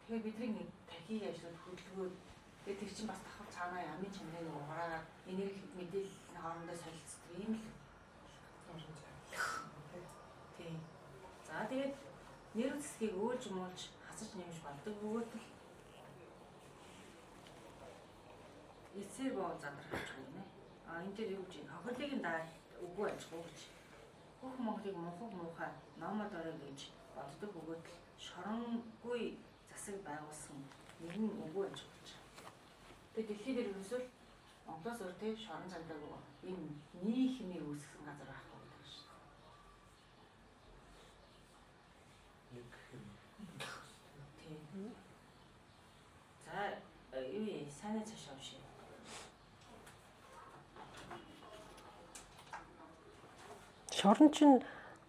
Тэгэхээр бидний нэг тархийг ажиллаад хөдөлгөөд тэгээ тэр чинь бас давхар цаанаа амын чанарын нэг уграагаар энерги мэдээлэл хоорондоо солилцдог юм л орон зай. Тийм. За тэгээд нэр зэсгийг өөлж муулж хасаж нэмж болдог бөгөөд л эцээр боо задрах гэж байна. А энэ дээр юу гэж байна? Хохирлыг нь даа үгүй аж ахуй гэж. Бүх Монголыг мунхаг муухай номод орой гэж боддог бөгөөд л шоронгүй засаг байгуулсан нэгэн үгүй аж ахуй гэж. Тэгээд дэлхий дээр ерөөсөө Монголоос өөр тий шорон цагдаагүй ийм нэг хэмээг үүсгэсэн газар байхгүй гэдэг шин. Нэг хэм. Тийм. За юу сайн цаашаа уншия. Шорон чинь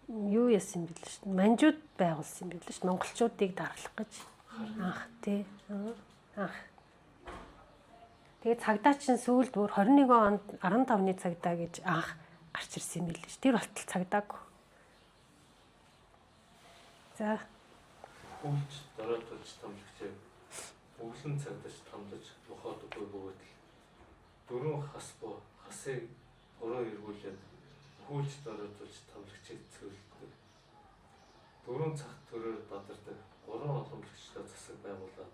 юу яасан юм бэл шүү дээ. Манжууд байгуулсан юм бэл шүү дээ. Монголчуудыг даргалах гэж анх тий. Анх. Тэгээ цагдаа чинь сүүлд бүр 21 онд 15-ны цагдаа гэж анх гарч ирсэн юм бэл шүү. Тэр болтол цагдаагүй. За Хүлж доройтолж тамлагчээ өглөн цагдаж тамлаж мохоодгүй бөгөөд л дөрвөн хас бо хасыг буруу эргүүлээд хүлж доройтолж тамлагчийг цэвэрлэдэг. Дөрвөн цаг төрөөр бадардаг гурван боломжтой засаг байгуулад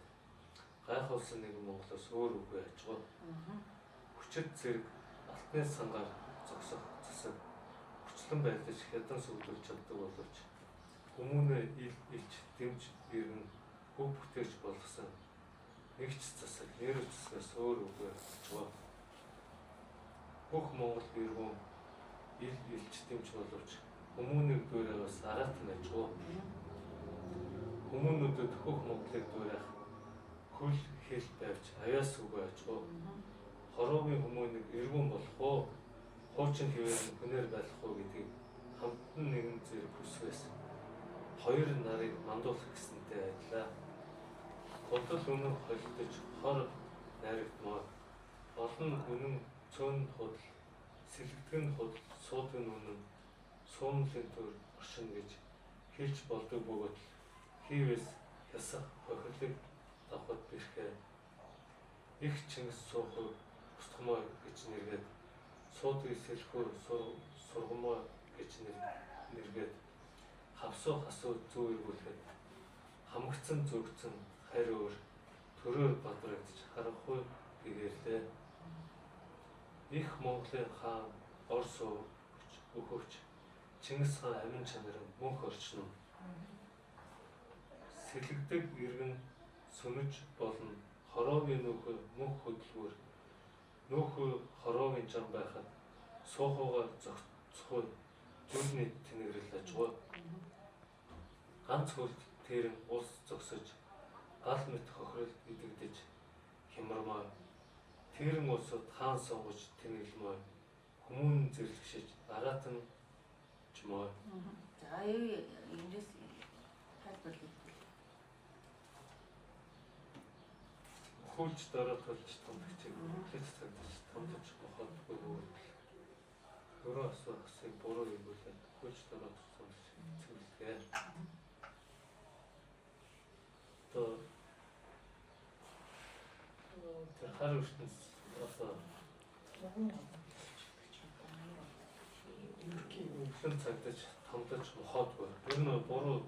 гайхуулсан нэгэн Монголоос өөр үгүй аж ахуй. Хүчит зэрэг алтны сангаар зогсох засаг хүчлэн байлдаж хядан сүглүүлж чаддаг боловч хүмүүнээ ил илч дэмж иргэн хөв бүтээлч болгосон нэгч засаг нэр засагаас өөр үгүй аж ахуй. Бүх Монгол иргэн ил илч дэмж боловч хүмүүнийг дуурайгаас араатан аж ахуй. Хүмүүнүүдэд хөх Монголыг дуурайх хөл хэл барьж аяас үгүй аж ахуй. Хороогийн хүмүүнийг эргүүн болох уу? Хуучин хэвээр нь хүнээр байх уу гэдгийг хамтан нэгэн зэрэг хүсвэс хоёр нарыг мандуулах гэсэнтэй ажиллаа. Худал үнэн холилдож хор найрагдмаар олон үнэн цөөн худал сэлэгдэг нь худал суудаг нь үнэн суумлын төр оршино гэж хэлж болдог бөгөөд л хийвээс хясах хохирлыг давхад бэрхээ. Их Чингис суухыг устгамой гэж нэргээд суудгийг сэлхүү сургамой гэж нэргээд хавсуу хасуу зүү эргүүлээд хамгцсан зүгцэн харь өөр төрөөр бадрагдж харанхуй гэгэрлээ. Их Монголын хаан Орос өхөгч Чингис хаан амин чанарын мөнх орчин. Сэлэгдэг иргэн сүнэж болно хороогийн нөхөр мөнх хөдөлгүүр нөхөр хороогийн жам байхад суухуугаар зохицгүй зүрхний тэнэгрэл ажгүй. Ганц хөлд тэрэн улс зогсож гал мэт хохирол идэгдэж хямармаа. Тэрэн улсууд хаан сонгож тэнэглэмөө хүмүүн зэрлэгшиж араатан чмоо. За эндээс тайлбарлая. Хүүлж дараа тулж томдогчийг хүлээж цагдаж томдож мохоодгүй бөгөөд дөрөв асуу хасыг буруу эргүүлээд хүүлж дараа томдож цэвэрлэгээ. Одоо тэр хар ертөнц одоо өглөн цагдаж томдож мохоодгүй. Ер нь буруу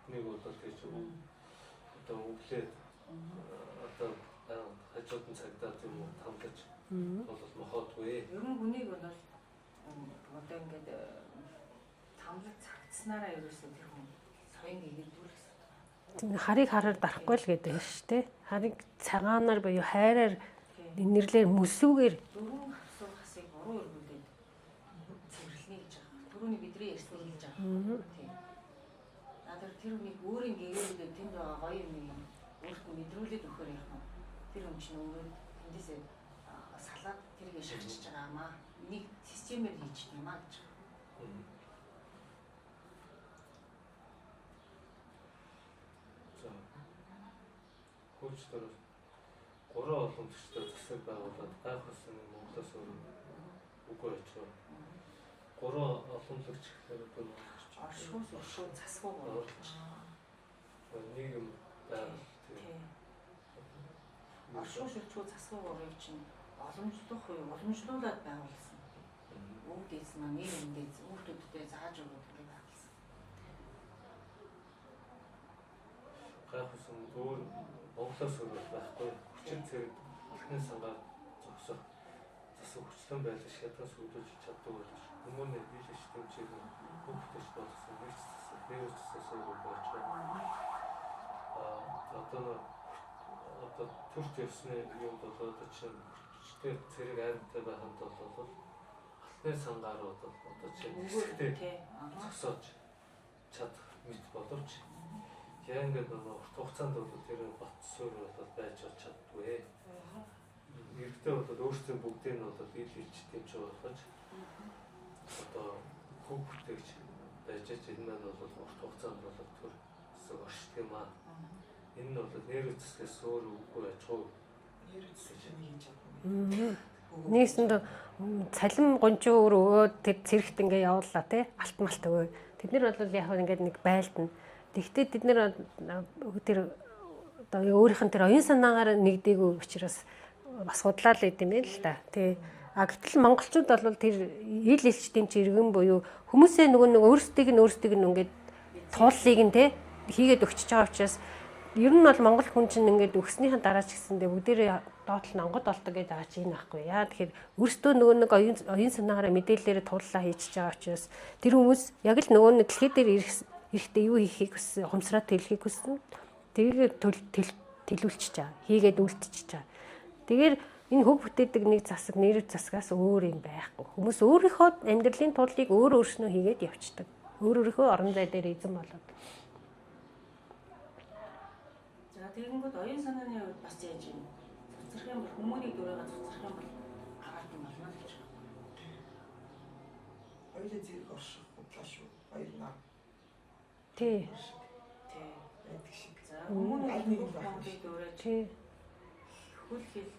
нэг бол тэгж одоо өглөөд одоо хажууд нь цагдаад юм уу тамдаж бол мохоодгүй. Ер нь хүнийг бол одоо ингээд тамлаг цагдсанараа ерөөсөө тэр хүн соён гэгэрдүүл гэсэн. Тийм харыг хараар дарахгүй л гэдэг юм шүү дээ. Харыг цагаанаар буюу хайраар нэрлээр мөсүүгээр дөрвөн хавсуу хасыг буруу өргүүлээд цэвэрлэнэ гэж байгаа. Түрүүний бидний ярьсныг хэлж байгаа. Тийм. Тэр тэр хүнийг өөрийн гэгэрүүлээд тэнд байгаа гоё юм өөрт нь мэдрүүлээд өгөхөр яах юм. Тэр хүн чинь өөрөө тэндээсээ салаад тэргээ шахчихж байгаа амаа. Энийг системээр хийчих юм аа гэж. За. Хөөж дөрөв гурван боломжтой засаг байгуулад гайхалсан Монголоос өөр үгүй ажгаа. Гурван боломжлогч гэхээр одоо оршихуй оршихуй засгүй гурван. Нэг юм байгаль тийм. Оршихуй шилжүү засгүй гурвыг чинь боломжлох уу уламжлуулад байгуулсан. Өвд дээдс маань нийгэм дээдс хүүхдүүдтэй зааж өгөөд ингэ байгуулсан. Гайхалсан өөр Монголоос өөр байхгүй. Хүчин зэрэг алхны сангаар зогсох засаг хүчлэн байлгаж хятад сүлжүүлж чаддаг болж хүмүүний биелэж дэмжиж хүүхдэж болгосон нэг ч засаг нэрс засаас өөр байж байгаа. Одоо одоо төрт явсны юм бол одоо чинь хүчтэй зэрэг айрамтай байхын тулд бол алтны сангаар бол одоо чинь хэсэгтэй зогсоож чадах мэт боловч яа ингээд нөгөө урт хугацаанд бол тэр бат суурь бол байж чаддгүй. Иргэдээ бол өөрсдийн бүгдийг нь бол ил илч дэмж болгож одоо хүүх бүтээгч байж энэ маань бол урт хугацаанд бол төр засаг оршдог юм аа. Энэ нь бол нэр үзэсгэлээс өөр үгүй ажгүй. Нэр үзэсгэлээ хийж чадна. Нийсэнд цалин гончуу өөр өгөөд тэр цэрэгт ингээ явууллаа тий алт малт өгөө. Тэд нар бол яг ингээд нэг байлдана. Тэгвэл тэд нар тэр одоо өөрийнх нь тэр оюун санаагаар нэгдээгүй учраас бас худлаа л идэм байх л та. Тий. А гэтэл монголчууд бол тэр ил илч дэмч иргэн буюу хүмүүсээ нөгөө нэг өөрсдийг нь ингээд тууллыг нь тий хийгээд өгчөж байгаа учраас ер нь бол монгол хүн чинь ингээд өгснийхэн дараа ч гэсэндээ бүгдээрээ доотлол нь онгод болдог гэдэг байгаа чинь энэ байхгүй. Яа тэгэхээр өөрсдөө нөгөө нэг оюун санаагаараа мэдээллээрээ тууллаа хийчихэж байгаа учраас тэр хүмүүс яг л нөгөө нэг дэлхий дээр ирэхдээ юу хийхийг хүссэн, ухамсараа төлөхийг хүссэн. Тэрийг төлүүлчихэж байгаа. Хийгээд үлдчихэж байгаа. Тэгэхээр энэ хөг бүтээдэг нэг засаг, нэрв засагаас өөр юм байхгүй. Хүмүүс өөрийнхөө амьдралын тууллыг өөр өөрснөө хийгээд явцдаг. Өөр өөрийнхөө орон зай дээр эзэн болоод. За тэгэнгүүт оюун санааны хувьд бас яаж юм? Цуцрах юм бол хүмүүнийг дөрөөгөө цуцрах юм бол аратан болно л гэж байна. Хоёулаа зэрэг орших худлаа шүү. Хоёр нар. Тий. Тий. Байдаг шиг. За хүмүүний Аль нэг нь байх Монголыг дөөрэж Тий. хөл хэл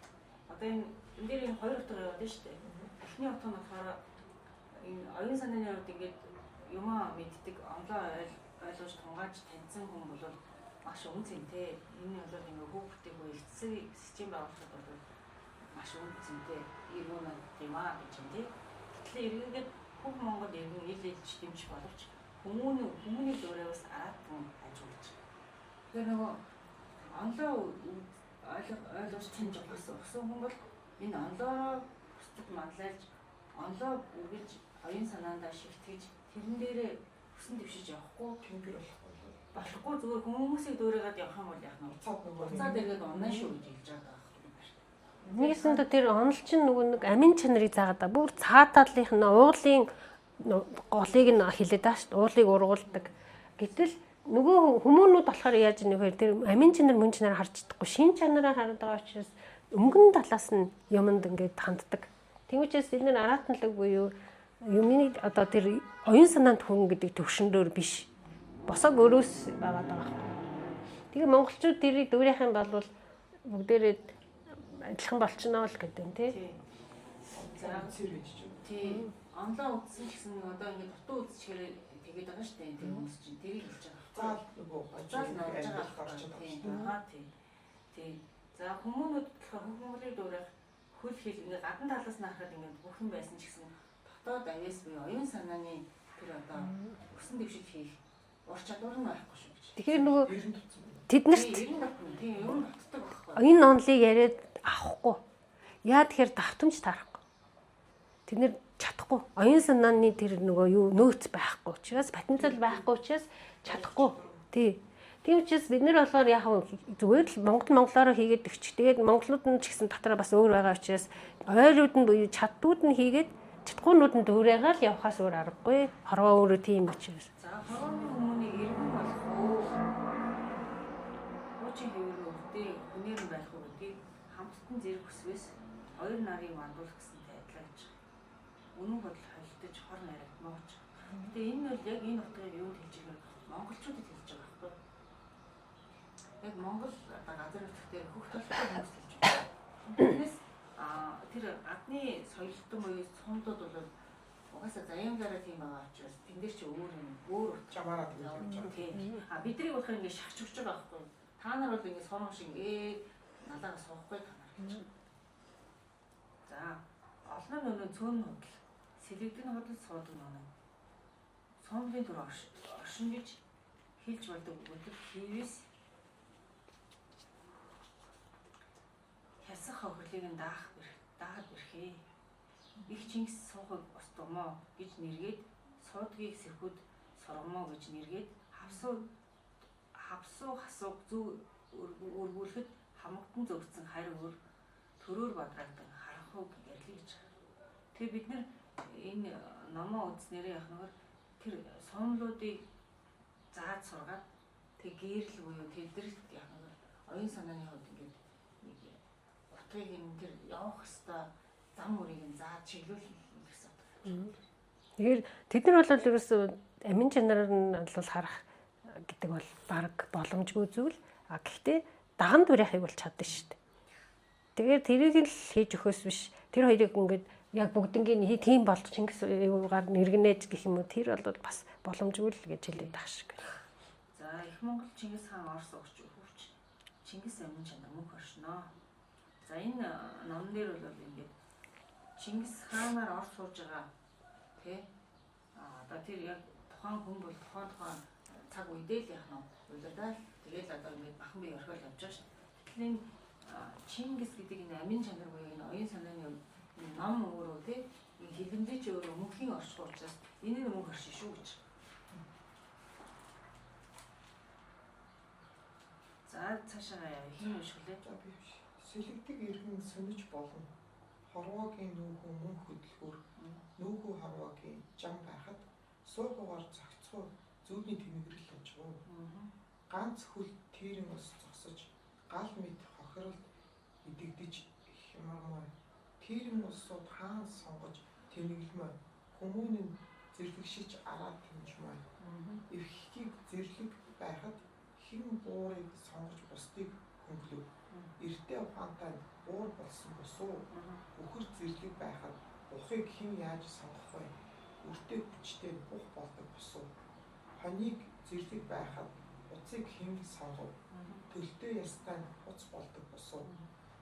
одоо энэ дээр энэ хоёр утга яваад байна шүү дээ. Эхний утга нь болохоор энэ оюун санааны хувьд ингээд юмаа мэддэг, онлоо ойлгож тунгааж таньсан хүн бол маш үн цэнтэй. Энэ бол ингээд хүүхдийг буюу эцсийн систем байгуулахад бол маш үн цэнтэй иргэн юм аа гэж юм тий. Гэтэл эргээгээд бүх Монгол иргэн ил илж дэмжих боловч хүмүүний дөрөвс аратан ажиглаж. Тэгэхээр нөгөө онлоо ойлгож таньж өссөн хүн бол энэ онлоороо хүсдэг манлайлж, онлоо үргэлж оюун санаандаа шигтгэж тэрэн дээрээ хүсэн дэвшиж явахгүй Тэнгэр болохгүй. Болохгүй зүгээр хүмүүсийг дөөрөөд явах юм бол яах нь Буцаад нөгөө буцаад эргээд унаа шүү гэж хэлж байгаа байхгүй. Нэгсэндээ тэр онол чинь нөгөө нэг амин чанарыг заагаад байгаа. Бүр цаа талынх нь уулын голыг нь хилээд байгаа шүү дээ. Уулыг ургуулдаг. Гэтэл нөгөө хүмүүнүүд болохоор яаж нэвэр тэр амин чанар мөн чанар харж чадахгүй. Шин чанараа хараад байгаа учраас өнгөн талаас нь юмд ингээд ханддаг. Тийм учраас энэ нь аратанлаг буюу юмны одоо тэр оюун санаанд хүн гэдэг төвшөндөр биш. Босог өрөөс байгаад байгаа байхгүй. Тэгээ монголчууд тэрийг дүүрэх юм бол бүгдээрээ адилхан болчихно л гэдэг юм тий. Тий. За цэр гэж чинь. Тий. Онлоо үзсэн ч гэсэн одоо ингээд дутуу үзчихээр тэгээд байгаа шүү дээ. Тэр хүмүүс чинь тэрийг хэлж байгаа. Заал нөгөө Заал нууж байгаа амьдралд орчод байгаа тий. шүү дээ. Аа тий. Тий. За хүмүүнүүд болохоор бүх Монголыг дуурайх хөл хэл ингээд гадна талаас нь харахад ингээд бүх юм байсан ч гэсэн дотоод авьяас буюу оюун санааны тэр одоо өсөн дэвшил хийх ур чадвар нь байхгүй шүү гэж. Тэгэхээр нөгөө Эрен тутсан. тэднэрт Тий, ер нь дотно. Тий, ер нь дотдог байхгүй. энэ онлыг яриад авахгүй. Яа тэгэхээр давтамж таарахгүй. Тэд нэр чадахгүй. Оюун санааны тэр нөгөө юу нөөц байхгүй учраас, потенциал байхгүй учраас чадахгүй. Тий. Тийм учраас бид нар болохоор яг зүгээр л Монгол монголоороо хийгээд өгчих. Тэгээд монголууд нь ч гэсэн дотроо бас өөр байгаа учраас ойрууд нь буюу чаддууд нь хийгээд чадахгүйнүүд нь дүүрээгээ л явхаас өөр аргагүй. Хорвоо өөрөө тийм учраас. За хорооны хүмүүнийг иргэн болох уу? Хуучин хэвээр өвдөө хүнээр нь байх уу гэдгийг хамттан зэрэг хүсвэс хоёр нарыг мандуулах гэсэн тайдлаа гэж. Үнэн бодол холилдож хор наригдмаа гэж. Гэтэ энэ бол яг энэ утгыг юунд хэлж байгаа монголчуудад хэлж байгаа байхгүй. Яг Монгол одоо газар нутаг дээр хөх толгой хүмүүс хэлж байгаа. Тэрнээс тэр гадны соёлтон буюу сумдууд бол угаасаа заяамгаараа тийм байгаа учраас тэн дээр чи өөр юм өөр утга Чамаараа тэгж явж байгаа. Тийм. А бидний болохоор ингэ шахаж өгч байгаа байхгүй. Та нар бол ингэ сум шиг ингэ налаага суухгүй та нар гэж. За олон өнөө цөөн худал сэлэгдэн худал суудаг нүнэ. Сумлын төр оршин гэж хэлж болдог өдөр хийвэс хясах хохирлыг нь даахад бэрхээ. Их Чингис суухыг устгамоо гэж нэргээд суудгийг сэрхүүд сургамоо гэж нэргээд хавсуу хасууг зүг өргүүлэхэд хамагтан зөгцсөн харь өр төрөөр бадрагдан харанхуй гэрлээ гэж. Тэгээ бид нар энэ номоо үзснээрээ яг нөр тэр сумлуудыг зааж сургаад тэг гэрэл буюу тэдэрт яг нөр оюун санааны хувьд ингээд нэг утгыг нь тэр явах хэвээр зам мөрийг нь зааж чиглүүлэх гэсэн утга. Тэгэхээр тэд нар бол ерөөсөө амин чанараар нь бол харах гэдэг бол баг боломжгүй зүйл. А гэхдээ даган дүрийнхийг бол чадна шүү дээ. Тэгэхээр тэрийг л хийж өгөхөөс биш. Тэр хоёрыг ингээд яг бүгднгийн тийм болж Чингис юугаар нэргэнэж гэх юм уу тэр бол бас боломжгүй л гэж хэлээд байх шиг. За их Монгол Чингис хаан Орос өгч хөвч Чингис амин чанар мөнх оршноо. За энэ номон дээр бол ингээд Чингис хаанаар Орос сууж байгаа тий. А одоо тэр яг тухайн хүн бол тухайн цаг үедээ л яах нь улирдаал тэгэл одоо ингээд бахан бие орхиол явж байгаа шүү дээ. Гэтэл энэ Чингис гэдэг энэ амин чанар буюу энэ оюун санааны энэ ном өөрөө тий энэ хэлэмжээ чи өөрөө мөнхийн орших учраас энэ нь мөнх оршин шүү гэж. За цаашаа яа хин унших лээ. За би биш. Сэлэгдэг иргэн сөнөж болно. Хорвоогийн нүүхүү мөн хөдөлгөөр нүүхүү хорвоогийн жам байхад суугуугаар зохицгоо зүүдний тэнэгрэл ажгүй. Ганц хөл тэрэн ус зогсож гал мэд хохиролд идэгдэж хямармаа Тэрэн улсууд хаан сонгож тэнэглэмээ. Хүмүүн нь зэрлэгшиж араа тэнжмээ. Эрхийг зэрлэг байхад хэн буурыг сонгож бусдыг хөнгөлөв. Эртээ ухаантай нь буур болсон босуу. Үхэр зэрлэг байхад бухыг хэн яаж сонгох вэ? Өртөө хүчтэй нь бух болдог босуу. Хонийг зэрлэг байхад уцыг хэн сонгов? Төлтөө ястай нь уц болдог босуу.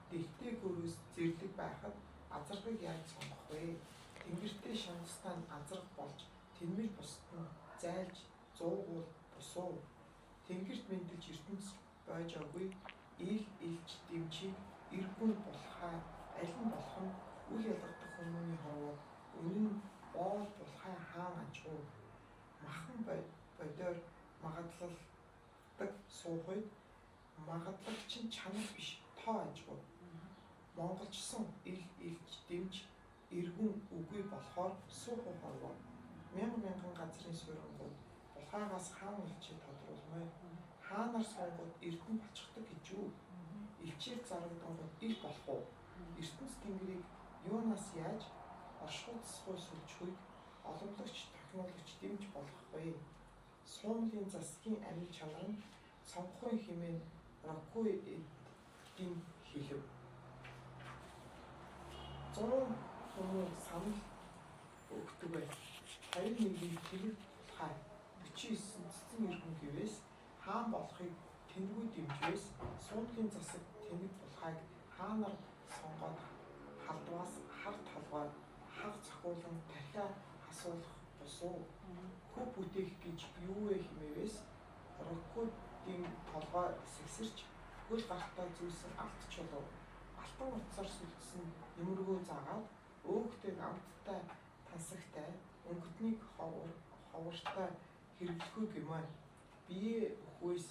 Дэлтэй гөрөөс зэрлэг байхад азаргыг яаж сонгох вэ? Тэнгэртэй шандастай нь азарга болж тэнмэл бусад нь зайлж зуугуул босуу. Тэнгэрт мэндэлж ертөнц бойжоогүй ил илж дэмжийг эргүн булхай аль нь болох нь үл ялгадаг хүмүүний хорвоо үнэн нь боол булхай хаан ажгүй махан бодоор магадлалдаг суух үед магадлагч нь чанар биш тоо ажгүй. Монголчсон ил илж дэмж эргүн үгүй болохоор суух хорвоо мянга мянган газрын суурингууд булхаагаас хаан элчээ тодруулмаа. Хаанаар суунгууд эрдэнэ болчихдог гэж юу? Элчээр зарагдангууд ил болох уу? Ертөнц тэнгэрийг юунаас яаж оршихуй засгүй сүлжхүйг оломлогч тохиолгч дэмж болох вэ? Суумлын засгийн амил чанар нь сонгохын хэмээн Рокуй эдийн хэлэв. 100 хүмүүн санал өгдөг бай. 21-ийн тэрэг булхай 49 цэцэн эргэн гэвээс хаан болохыг тэнгүй дэмжвээс суумлын засаг тэнэг булхайг хаанаар сонгоод халдваас хар толгой хаг цохиулан тархиа хасуулах босуу. Хөв бүтээх гэж юу вэ хэмээвээс Рокуудын толгой сэгсэрч хөл гартаа зүүсэн алт чулуу алтан утсаар сүлдсэн нөмргөө заагаад өөхтэй амттай тансагтай өнгөтнийг ховортой хэрэглэхгүй гэмээр. Бие өхвөөс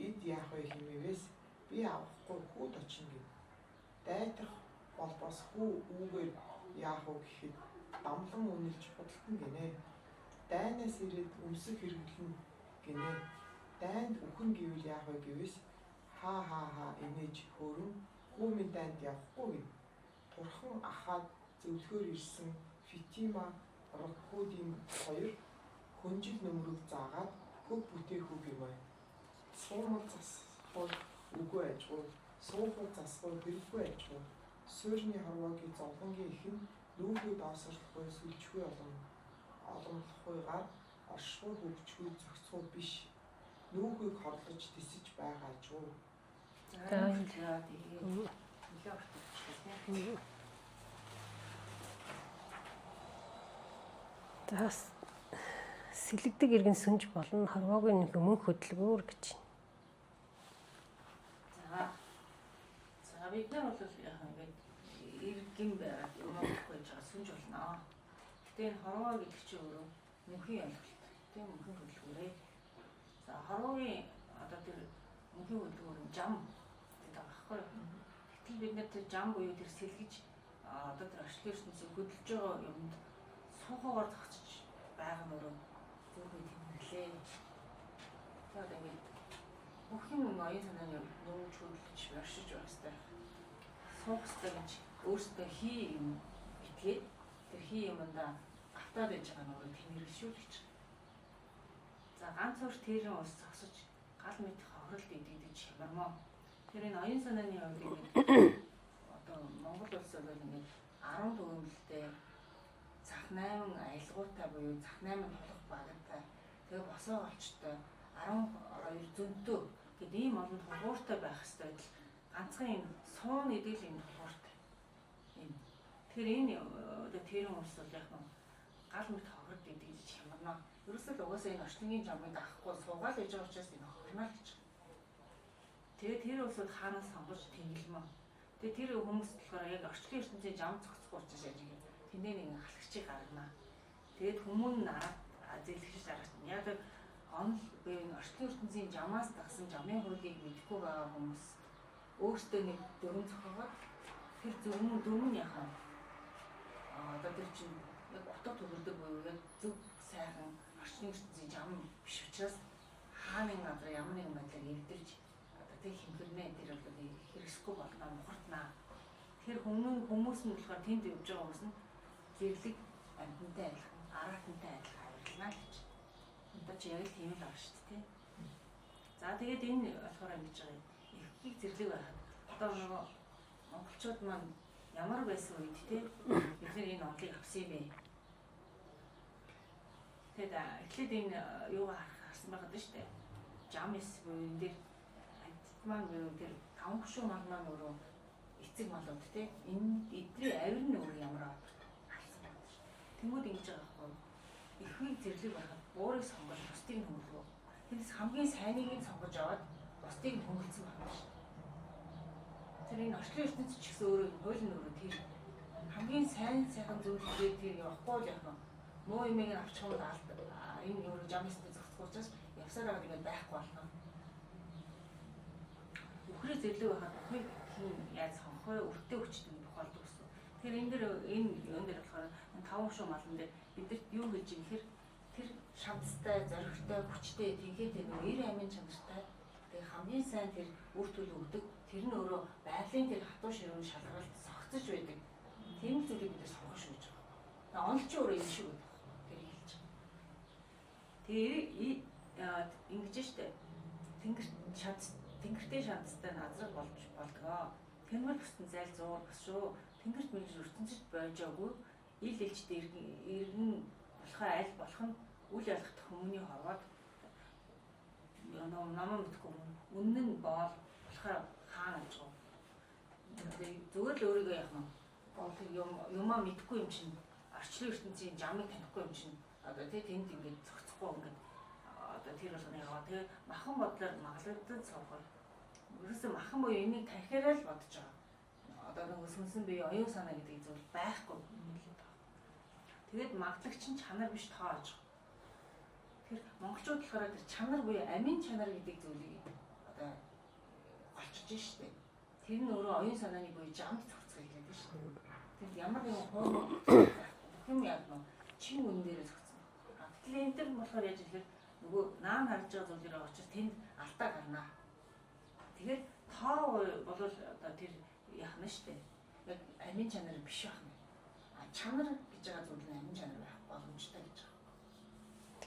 эд яах вэ хэмээвээс би авахгүй хүүд очино гэв. Дайтах болбоос хүү үүгээр яах вэ гэхэд дамлан үнэлж худалдан гинэ. Дайнаас ирээд өмсөх хэрэглэн гинэ. Дайнд үхэн гэвэл яах вэ гэвээс хаа хаа хаа инээж хөөрөн хүү минь дайнд явахгүй гэв. Турхан ахаад зөвлөхөөр ирсэн Фитима Роккуудын хоёр хөнжил нөмрөг заагаад хөв бүтээхүү гэмээ. Суумал засхуй үгүй ажгүй, суухуй засхуй хэрэггүй ажгүй. Суурны хорвоогийн зовлонгийн их нь нүүхүй доосорлохгүй сүлжгүй оломлохгүйгээр оршихуй хөгжгүй зохицгүй биш. Нүүхийг хорлож тисэж байгаа ажгүй. За тэгээд нэлээ урт болчихлоо. За сэлэгдэг иргэн сүнж болно хорвоогийн мөн хөдөлгөөр гэж. За. За бид нар бол яг ингээд иргэн байгаад юм авахгүй гэж сүнж болно. Гэтэ энэ хорвоо гэдэг чинь өөрөө мөнхийн ойлголт. Тийм мөнхийн хөдөлгөөрээ. За хорвоогийн одоо тэр мөнхийн хөдөлгөөр нь жам гэдэг байгаа байхгүй юу? Гэтэл бид нар тэр жам буюу тэр сэлгэж одоо тэр орчлон ертөнцийг хөдөлж байгаа юмд суухаагаар зогсож байгаа нь өөрөө зөвхөн тэмдэглээ. Тэгээд ингээд бүх юм оюун санааны нүүж хөдөлж оршиж байх хэрэгтэй. Суух хэрэгтэй гэж өөрсдөө хий юм итгээд тэр хий юмдаа автаад байж байгаа нь өөрөө тэмдэглэл шүү гэж. За ганц урт тэрэн ус зогсож гал мэт хохиролд идэгдэж хямармаа. Тэр энэ оюун санааны хувьд ингээд одоо Монгол улс бол ингээд 10 төгөмөлтэй зах 8 аялгуутай буюу зах 8 тулах багтай тэгээ босоо олчтой 12 зөнтөө гэд ийм олон тулгууртай байх хэрэгтэй адил ганцхан юм суун гэдэг л юм тулгууртай. Энэ. Тэгэхээр энэ одоо тэрэн улс бол яг нь гал мэт хохирд идэгдэж хямарна. Ерөөсөө л угаасаа энэ орчлонгийн жамыг авахгүй суугаал ээж байгаа учраас энэ хохирно л гэж. Тэгээ тэр улсууд хаанаас сонгож тэнглэмэ. Тэгээ тэр хүмүүс болохоор яг орчлон ертөнцийн жам зохицохгүй учраас яаж ингэ тэндээ нэг халагчийг гаргана. Тэгээд хүмүүн нь араад зээлгэж аргах. Яг тэр онол буюу энэ орчлон ертөнцийн жамаас дагсан жамын хуулийг мэдэхгүй байгаа хүмүүс өөртөө нэг дүрм зохиогоод тэр дүрм нь яхаа одоо тэр чинь яг утга төгөрдөг буюу яг зөв сайхан орчлон ертөнцийн жам биш учраас хааны газар ямар нэгэн байдлаар эвдэрч одоо тэг хэмхэрнэ тэр бол хэрэгсэхгүй болно мухартнаа. Тэр хүмүүс нь болохоор тэнд явж байгаа хүмүүс нь зэрлэг амьтантай адилхан, араатантай адилхан авирлана л гэж. Одоо чи яг л тийм л байгаа шүү дээ, тий. За тэгээд энэ болохоор ингэж байгаа юм. Эхийг зэрлэг байхад одоо нөгөө монголчууд маань ямар байсан үед тий бид нэр энэ онолыг авсан юм бэ? Тэгээд эхлээд энэ юугаа харсан байгаад шүү дээ. Жамис буюу энэ дээр амьтад маань буюу тэр таван хөшөө мал маань өөрөө эцэг малууд тий энэ эдний авир нь өөрөө ямар харсан байгаад шүү. Тэнгүүд ингэж байгаа байхгүй юу? Эхийг зэрлэг байхад буурыг сонгож бусдыг нь хөнгөлгөө. Тэндээс хамгийн сайныг нь сонгож аваад бусдыг нь хөнгөлсөн байна шүү. Тэр энэ орчлон ертөнц ч гэсэн өөрөө хууль нь өөрөө тэр хамгийн сайн сайхан зүйл хийгээд тэр явахгүй л яах вэ? Муу юмыг нь авчих юм бол энэ өөрөө жамстай зохицох учраас явсаар байгаад ингээд байхгүй болно. Үхрээ зэрлэг байхад үхрийг хин яаж сонгох вэ? Өртөө хүчтэй тохиолдог гэсэн. Тэгэхээр энэ дэр энэ юун дээр болохоор энэ таван хөшөө малан дээр бидэрт юу хэлж юм гэхээр тэр шамцтай, зоригтой, хүчтэй, тэнхээ тэр нэр амин чанартай тэгээ хамгийн сайн тэр үр төлөв өгдөг. Тэр нь өөрөө байгалийн тэр хатуу ширүүн шалгаралт согцож байдаг. Тийм л зүйлийг бид нар сонгох шүү гэж байгаа. Онол чи өөрөө энэ шиг байдаг. Тэр хэлж байгаа. Тэгээ ингэж штэ. Тэнгэртэй шамцтай назраг болж болдгоо. Тэнгэр бүстэн зайл зуур бас шүү. Тэнгэрт мэлж ертөнцид бойжоогүй. Ил элчд иргэн болохоо аль болох нь үл ялгах хүмүүний хорвоод намаа мэдхгүй үнэн нь боол болохоор хаана гэж байгаа. Зүгээр л өөрийгөө яах нь боолыг юмаа мэдхгүй юм чинь орчлон ертөнцийн жамыг танихгүй юм чинь одоо тий тэнд ингээд зохицохгүй ингээд одоо тэр болгоны яваа. Тэгээ махан бодлоор маглагдсан цовхор. Ерөөсөө махан буюу энийг тархиараа л бодож байгаа. Одоо нөгөө сүнсэн бие оюун санаа гэдэг зүйл байхгүй хэлээд байгаа. Тэгээд магтлагч нь чанар биш тоо аж. Тэр монголчууд болохоор тэр чанар буюу амин чанар гэдэг зүйлийг одоо голчж штэ. Тэр нь өөрөө оюун санааны буюу жамд зохицох хэлээд штэ. Тэр ямар нэгэн хуу бүх юм яадна чин үн дээрээ зохицсон. Гэтэл энэ төр болохоор яаж ихээр нөгөө наан харж байгаа зүйлээрээ очиж тэнд алдаа гарнаа. Тэгэхээр тоо бол одоо тэр яах нь штэ. Яг амин чанар биш байх нь. А чанар гэж байгаа зүйл нь амин чанар байх боломжтой гэж байгаа.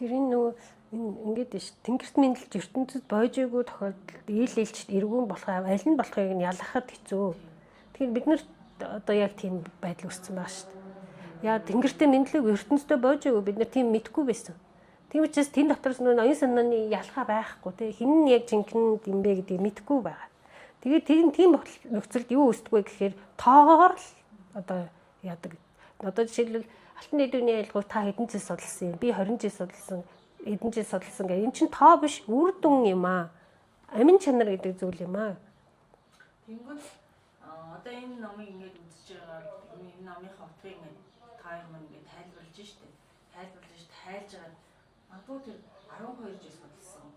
Тэр энэ нөгөө энэ ингээд ш тэнгэрт мэндэлж ертөнцид бойжоогүй тохиолдолд ил элчд эргүүн болох аль нь болохыг нь ялгахад хэцүү. Тэгэхээр бид нар одоо яг тийм байдал үүссэн байгаа шүү дээ. Яа тэнгэртээ мэдлэг ертөнцтэй бойжоогүй бид нар тийм мэдгүй байсан. Тийм учраас тэн дотроос нөгөө оюун санааны ялгаа байхгүй тий хин нь яг жинхэнэ юм бэ гэдгийг мэдгүй байгаа. Тэгээд тийм нөхцөлд юу үүсдэг вэ гэхээр тоогоор л одоо яадаг. Одоо жишээлбэл алтан дэдүүний айлгуу та хэдэн жил судалсан юм? Би 20 жил судалсан, хэдэн жил судалсан гэх. Энэ чинь тоо биш, үр дүн юм аа. Амин чанар гэдэг зүйл юм аа. Тэнгүүд одоо энэ номыг ингээд үзэж байгаа энэ номынхаа утгыг ингээд та хоёр маань ингээд тайлбарлаж штэ. Тайлбарлаж тайлж байгаа. Магадгүй тэр 12 жил судалсан,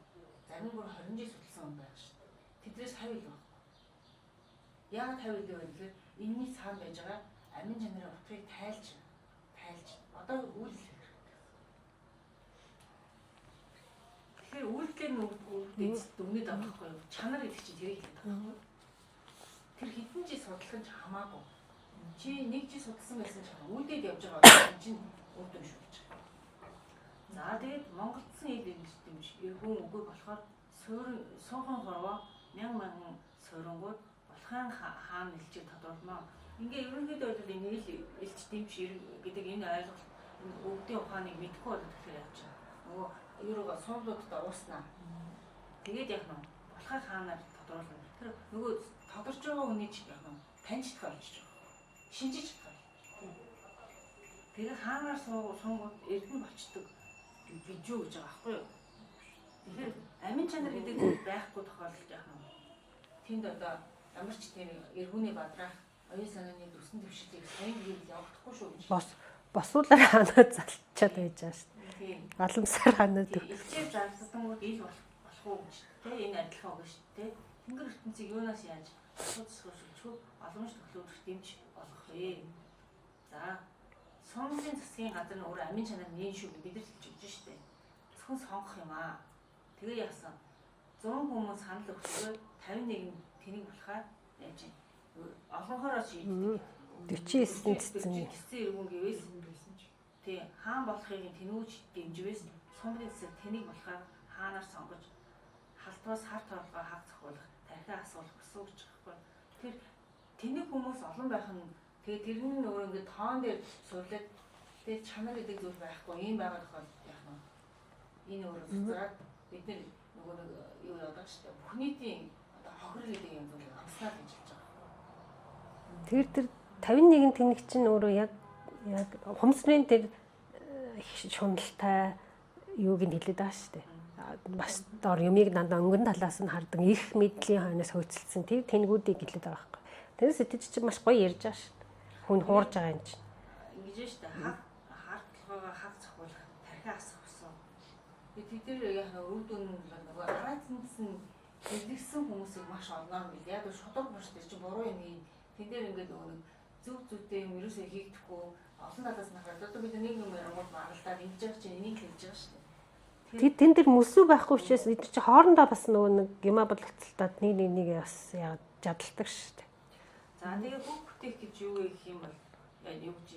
зарим бүр 20 жил судалсан хүн байх штэ. Тэдрээс хавь илүү байхгүй. Яагаад хавь илүү вэ гэхээр энэний цаана байж байгаа амин чанарын утгыг тайлж одоо үйлдэл хэрэгтэй. Тэгэхээр үйлдэлээр нь үгдээ дүгнээд авах байхгүй юу? Чанар гэдэг чинь тэрийг хэлээд байгаа байхгүй юу? Тэр хэдэн жил судлах нь ч хамаагүй. Чи нэг жил судалсан байсан ч хамаагүй. Үйлдээд явж байгаа бол чинь үр дүн шүү гэж байгаа. За тэгээд монголдсон ил дэмж эргүүн үгүй болохоор суухан хорвоо мянган мянган суурангууд болохын хаан элчээр тодруулмаа. Ингээ ерөнхийдөө бол энэ ил элч дэмж гэдэг энэ ойлголт өвдийн ухааныг мэдэхгүй болоод тэгэхээр яах чинь нөгөө юурууга суудлуудад ууснаа. Тэгээд яах нь болохын хаанаар тодруулна. Тэр нөгөө тодорч байгаа хүний ч яах нь таньж чадах болчих жоох. Шинжиж чадах болчих. Тэгээ хаанаар суунгууд эрдэнэ болчдөг гэж юу гэж байгаа байхгүй юу? Тэгэхээр амин чанар гэдэг зүйл байхгүй тохиолдолд яах нь тэнд одоо ямар ч тийм эргүүний бадраах оюун санааны дүрсэн дэвшилтийг сайн хийвэл явагдахгүй шүү гэж. Босуулаар ханаа залчаад байж байгаа шүү дээ. Аламсаар ханаа төв. Элчээр зарлагдангууд ил болох уу гэж тэ энэ адилхан үг шүү дээ. Тэнгэр ертөнцийг юунаас яаж босуу засах боломж тохиолдох дэмж олгох вэ? За сумлын засгийн газар нь өөрөө амин чанар нээн шүү бид нар хэлж өгч шүү дээ. Зөвхөн сонгох юм аа. Тэгээ яасан 100 хүмүүс санал өгсөөр 51 нь тэнийг болохаар яаж юм. Олонхороо шийддэг. 49 цэцэн. 49 эргүн гэвээс тий хаан болохыг тэнүүж дэмжвээс сумын засаг тэнийг болохоор хаанаар сонгож халтваас хар тоолгоо хаг зохиулах тархиа асуулах гэсэн гэж байгаа байхгүй. Тэр тэнэг хүмүүс олон байх нь тэгээ тэр нь өөрөө ингээд тоон дээр сурлаад тэгээ чанар гэдэг зүйл байхгүй ийм байгаа тохиолдолд яах нь энэ өөрөө цуцраад бид нар нөгөө нэг юу яадаг шүү дээ. Бүх нийтийн одоо хохирол гэдэг юм зүйл амснаа гэж хэлж байгаа. Тэр 51 тэнэг чинь өөрөө яг ухамсарын тэр шуналтай юуг нь хэлээд байгаа шүү дээ. Бас дор юмыг дандаа өнгөн талаас нь хардаг их мэдлийн хойноос хөөцөлдсөн тэр тэнгүүдийг хэлээд байгаа байхгүй. Тэрээс сэтгэж чинь маш гоё ярьж байгаа шүү дээ. Хүн хуурж байгаа юм чинь. Ингэж шүү дээ. Хар толгоогоо хаг цохиулах, тархиа асах гэсэн. Тэд тэр яг үр дүн нь нөгөө араацнаас нь дэлгсэн хүмүүсийг маш олноор мэл. Яг шудраг маш тэр чинь буруу юм ий. Тэн дээр ингээд нөгөө нэг зөв зүйтэй юм ерөөсөө хийгдэхгүй олон талаас нь хараад одоо бид нэг юм ярангууд маргалдаад ингэж байгаа чинь энийг хэлж байгаа шүү дээ. Тэд тэн дээр мөсөө байхгүй учраас эд чи хоорондоо бас нөгөө нэг юмаа болцолтоод нэг нэг бас яагаад жадалдаг шүү дээ. За тэгээ бүх бүтээх гэж юу вэ гэх юм бол юу гэж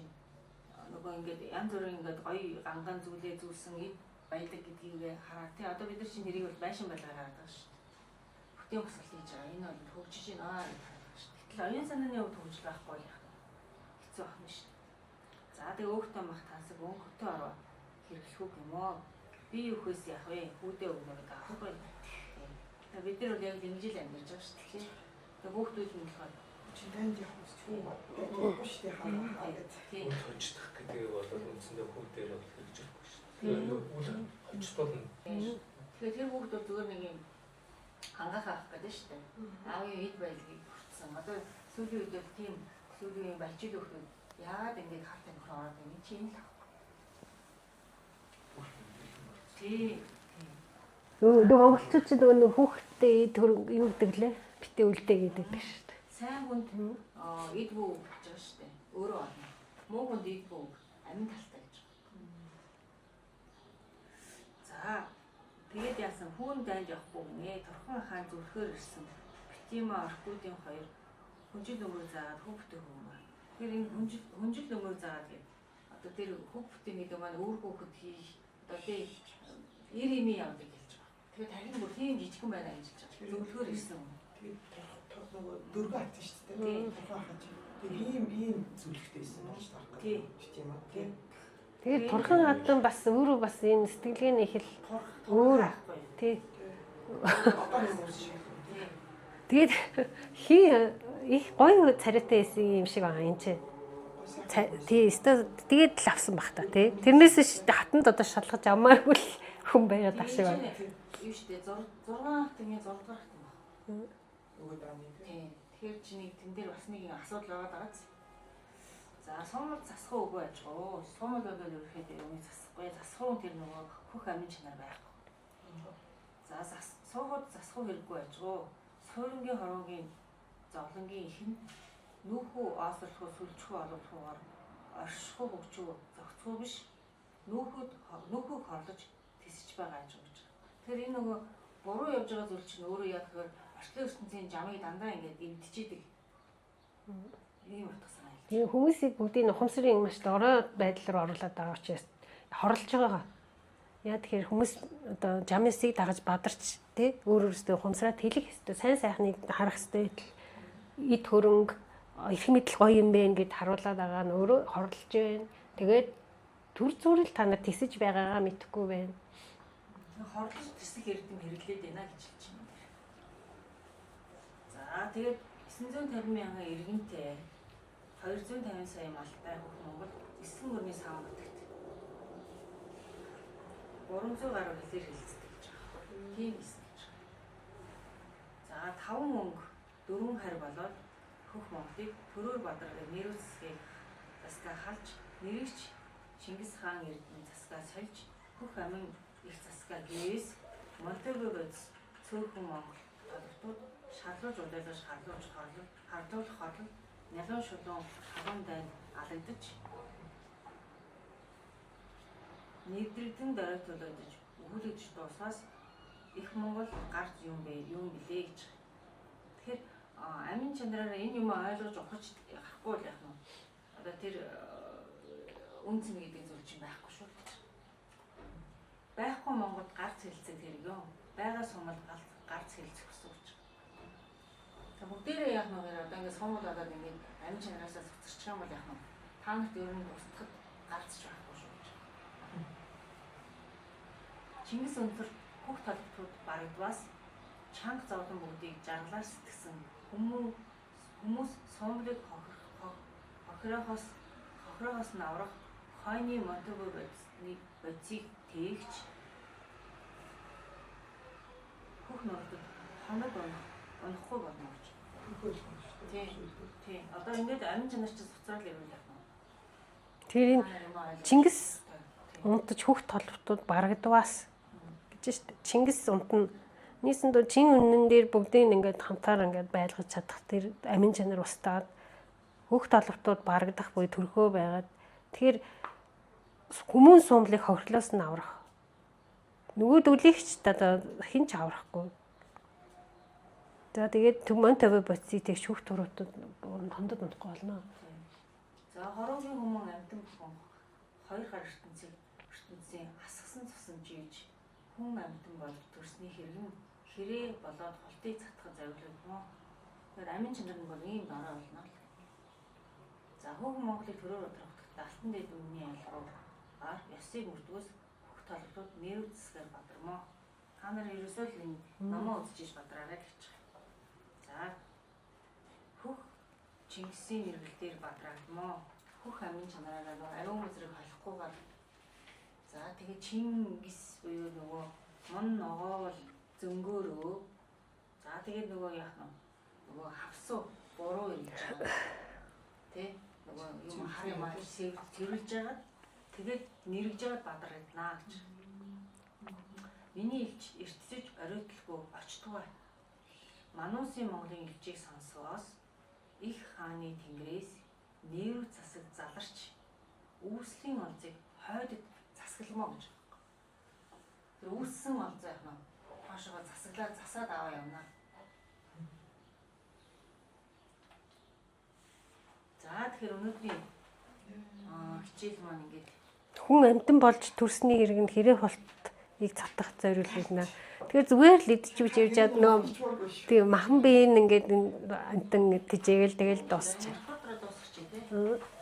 нөгөө ингээд янз бүрийн ингээд гоё ганган зүйлээ зүүсэн эд баялаг гэдгийг хараа. Тэ одоо бид нар чинь тэрийг бол байшин байлгаар хараад байгаа шүү дээ. Бүтээн босгол хийж байгаа. Энэ бол хөгжиж байна гэж хараад байгаа шүү дээ. Гэтэл оюун санааны хувьд хөгжил байхгүй яах вэ? Хэцүү байна шүү дээ. За тэгээ өөхтөө мах тансаг өнгөтэй ороо хэрэглэх үг юм уу? Би юухээс яах вэ? Хүүдээ өгнө гэдэг аахгүй. Тэгээ бид нар бол яг дэмжил амьдарч байгаа шүү дээ. Тэгээ хүүхдүүд нь болохоор чи танд явах гэж юу байхгүй шүү дээ хараа гэдэг. Тийм. Үл хожигдох гэдэг бол үндсэндээ хүү дээр бол хэрэгжихгүй шүү дээ. Үл хожигдол нь. Тэгэхээр тэр хүүхд бол зүгээр нэг юм хангаах авах гэдэг шүү дээ. Аавын эд баялагийг хүртсэн. Одоо сүүлийн үед бол тийм сүүлийн үеийн балчил хүүхдүүд яагаад ингэж хар тамхи ороод байна? Чи энэ л авахгүй. Тий. Нөгөө монголчууд чинь нөгөө нэг хүүхдтэй эд хөрөнгө юу гэдэг лээ? Битээ үлдээ гэдэг шүү дээ. Сайн хүнд эд бүү гэж байгаа шүү дээ. Өөрөө олно. Муу хүнд эд бүү амин талтай гэж байгаа. За тэгээд яасан хүүн дайнд явахгүй гинэ. Турхан хаан зүрхээр ирсэн. Битима Оркуудын хоёр хүнжил өмөр заагаад хүүхдээ хөөмөр. Тэгэхээр энэ хүнжил өмөр заагаад гэдэг. Одоо тэр хүүхдийн гэдэг маань өөр хүүхэд хийх одоо тий ир юм явдаг хэлж байгаа. Тэгэхээр тархин бүр тийм жижигхэн байна гэж хэлж байгаа. Зөвлөхөөр ирсэн юм. Тэгээд нөгөө дөргөн хатсан шүү дээ. Турхан хаан чи. Тэгээд ийм зөвлөхтэй байсан байж таарах гэдэг. Тийм үү? Тийм. Тэгээд турхан хатан бас өөрөө бас энэ сэтгэлгээний их л өөр тий. Одоо нэг юм шиг. Тэгээд хий их гоё царайтай байсан юм шиг байгаа энэ чи. Тий, өстө тэгээд л авсан бах та тий. Тэрнээс хатанд одоо шалгаж амааргүй л хүн байгаад ах шиг байна. Юу шүү дээ 6 хатны 6 дугаар хатан баг. Нөгөө дааны тий. Тэгэхээр чи нэг тэн дээр бас нэг асуудал байгаа даа. За сумал засах үгүй байж гоо. Сумал бол ерөөхдөө юм засахгүй. Засах уу тэр нөгөө хөх амин чанар байхгүй. За суугууд засах уу хэрэггүй байж гоо. Суурингийн хороогийн зовлонгийн их нь нүүхүү оосрлохуу сүлжхүү оловлохуугаар оршихуу хөгжүү зохицгүй биш нүүхүүг хорлож тисэж байгаа аж гэж. Тэгэхээр энэ нөгөө буруу явж байгаа зүйл чинь өөрөө яг тэгэхээр орчлон ертөнцийн жамыг дандаа ингээд эвдчихэдэг. Ийм утга санаа хэлж. Тэгээ хүмүүсийг бүгдийг ухамсарын маш дорой байдал руу оруулаад байгаа учраас хорлож байгаа. Яа тэгэхээр хүмүүс одоо жамсыг дагаж бадарч тий өөр өөрсдөө ухамсараа тэлэх ёстой, сайн сайхныг харах ёстой байтал эд хөрөнгө эрх мэдэл гоё юм бэ гэд харуулад байгаа нь өөрөө хорлож байна. Тэгээд төр зүрэл та нар тисэж байгаагаа мэдэхгүй байна. Хорлож тисэх эрдэм хэрэглээд байна гэж хэлж байна. За тэгээд 950 мянган иргэнтэй 250 сая малтай бүх Монгол 9 гүрний сав нутагт 300 гаруй хэлээр хэлцдэг гэж байгаа. Тийм эс гэж байгаа. За 5 мөнгө 4 харь болоод хөх Монголыг төрөөр бадраг нэрүүц засгийг засгаа халж нэрийгч Чингис хаан эрдэнэ засгаа сольж хөх амин их засгаа гээс Монтего бодис цөөхөн Монгол толготууд шалгууж удайлгаж харлууж хорлол хардуулах хорлол нялуун шулуун халуун дайнд алагдаж нэвтрэгдэн дөрөй төлөөдөж өвөлөж дуусаас их Монгол гарч юм бэ юм билээ гэж. Тэгэхээр Амин чанараараа энэ юм ойлгож ухаж гарахгүй л яах нь. Одоо тэр үнцэн гэдэг зүйл чинь байхгүй шүү гэж. Байхгүй Монголд гарц хэлцэх хэрэг юм. Байгаа сумал гарц хэлцэх гэсэн үг чинь. За бүгдээрээ яах нь вэ? Одоо ингээд сумал болоод ингээд амин чанараасаа цуцарчих юм бол яах нь? Та нарт ер нь устгахад гарц ч байхгүй шүү гэж. Чингис өнцөр бүх толботууд барагдваас чанга зовлон бүгдийг жаргалаар сэтгсэн хүмүүс суумлыг хохирохоос нь аврах хойны Монтого бодисыг тээгч хөх нурдад хоног унахгүй болно гэж. Тийм. Тийм. Одоо ингээд амин чанар чинь суцрал ирвэл яах вэ? Тэр энэ Чингис унтаж хөх толботууд барагдваас гэж шүү дээ. Чингис унтна. Нийсэн дөө чин үнэн дээр бүгдийг ингээд хамтаар ингээд байлгаж чадах тэр амин чанар устаад хөх толботууд барагдах буюу төрхөө байгаад тэгэхээр хүмүүн суумлыг хохирлоос нь аврах. Нөгөө дөлийгч одоо хэн ч аврахгүй. За тэгээд мөн тавь бодсыг тэгш хөх туруудад хондод унтахгүй болно. За хороогийн хүмүүн амьтан бүхэн хоёр гар ертөнцийн асгасан цусан жийж хүн амьтан болж төрсний хэргэн хэрээ болоод холтыг цатгах зориулагдмоо. Тэгэхээр амин чанар нь бол ийм дорой болно л. За хүүхэн Монголыг төрөөр удирдах Алтан дэд үнний айлгуугаар ёсыг мөрдгөөс хөх толботууд нэрв засгаар бадармоо. Та нар ерөөсөө л энэ номоо үзэж иж бадраарай л гэж байгаа. За хөх Чингисийн мэрэгэл дээр бадраагдмоо. Хөх амин чанараараа нөгөө ариун мэзрийг холихгүйгээр за тэгээ Чингис буюу нөгөө мон ногоол зөнгөөрөө за тэгээд нөгөө яах нь нөгөө хавсуу буруу юм гэж байгаа. Тэ нөгөө юм хар юм цэвэрлж байгаа. Тэгээд нэргэж байгаад бадрагднаа гэж. Миний элч эртцэж оройтолгүй очтгоо. Мануусын Монголын элчийг сонсоос их хааны тэнгэрээс нэрв засаг заларч үүслийн онцыг хойдод засгалмаа гэж. Тэр үүссэн онцоо яах нь хоошоо засаглаад засаад аваа явна. За тэгэхээр өнөөдрийн хичээл маань ингээд хүн амьтан болж төрсний хэрэг нь хэрэг болтыг цатах зориулна. Тэгэхээр зүгээр л идчихвж явж яд нөө тийм махан биеийн ингээд амьтан тэжээгээл тэгэл дуусчих. Дотроо дуусчих тий.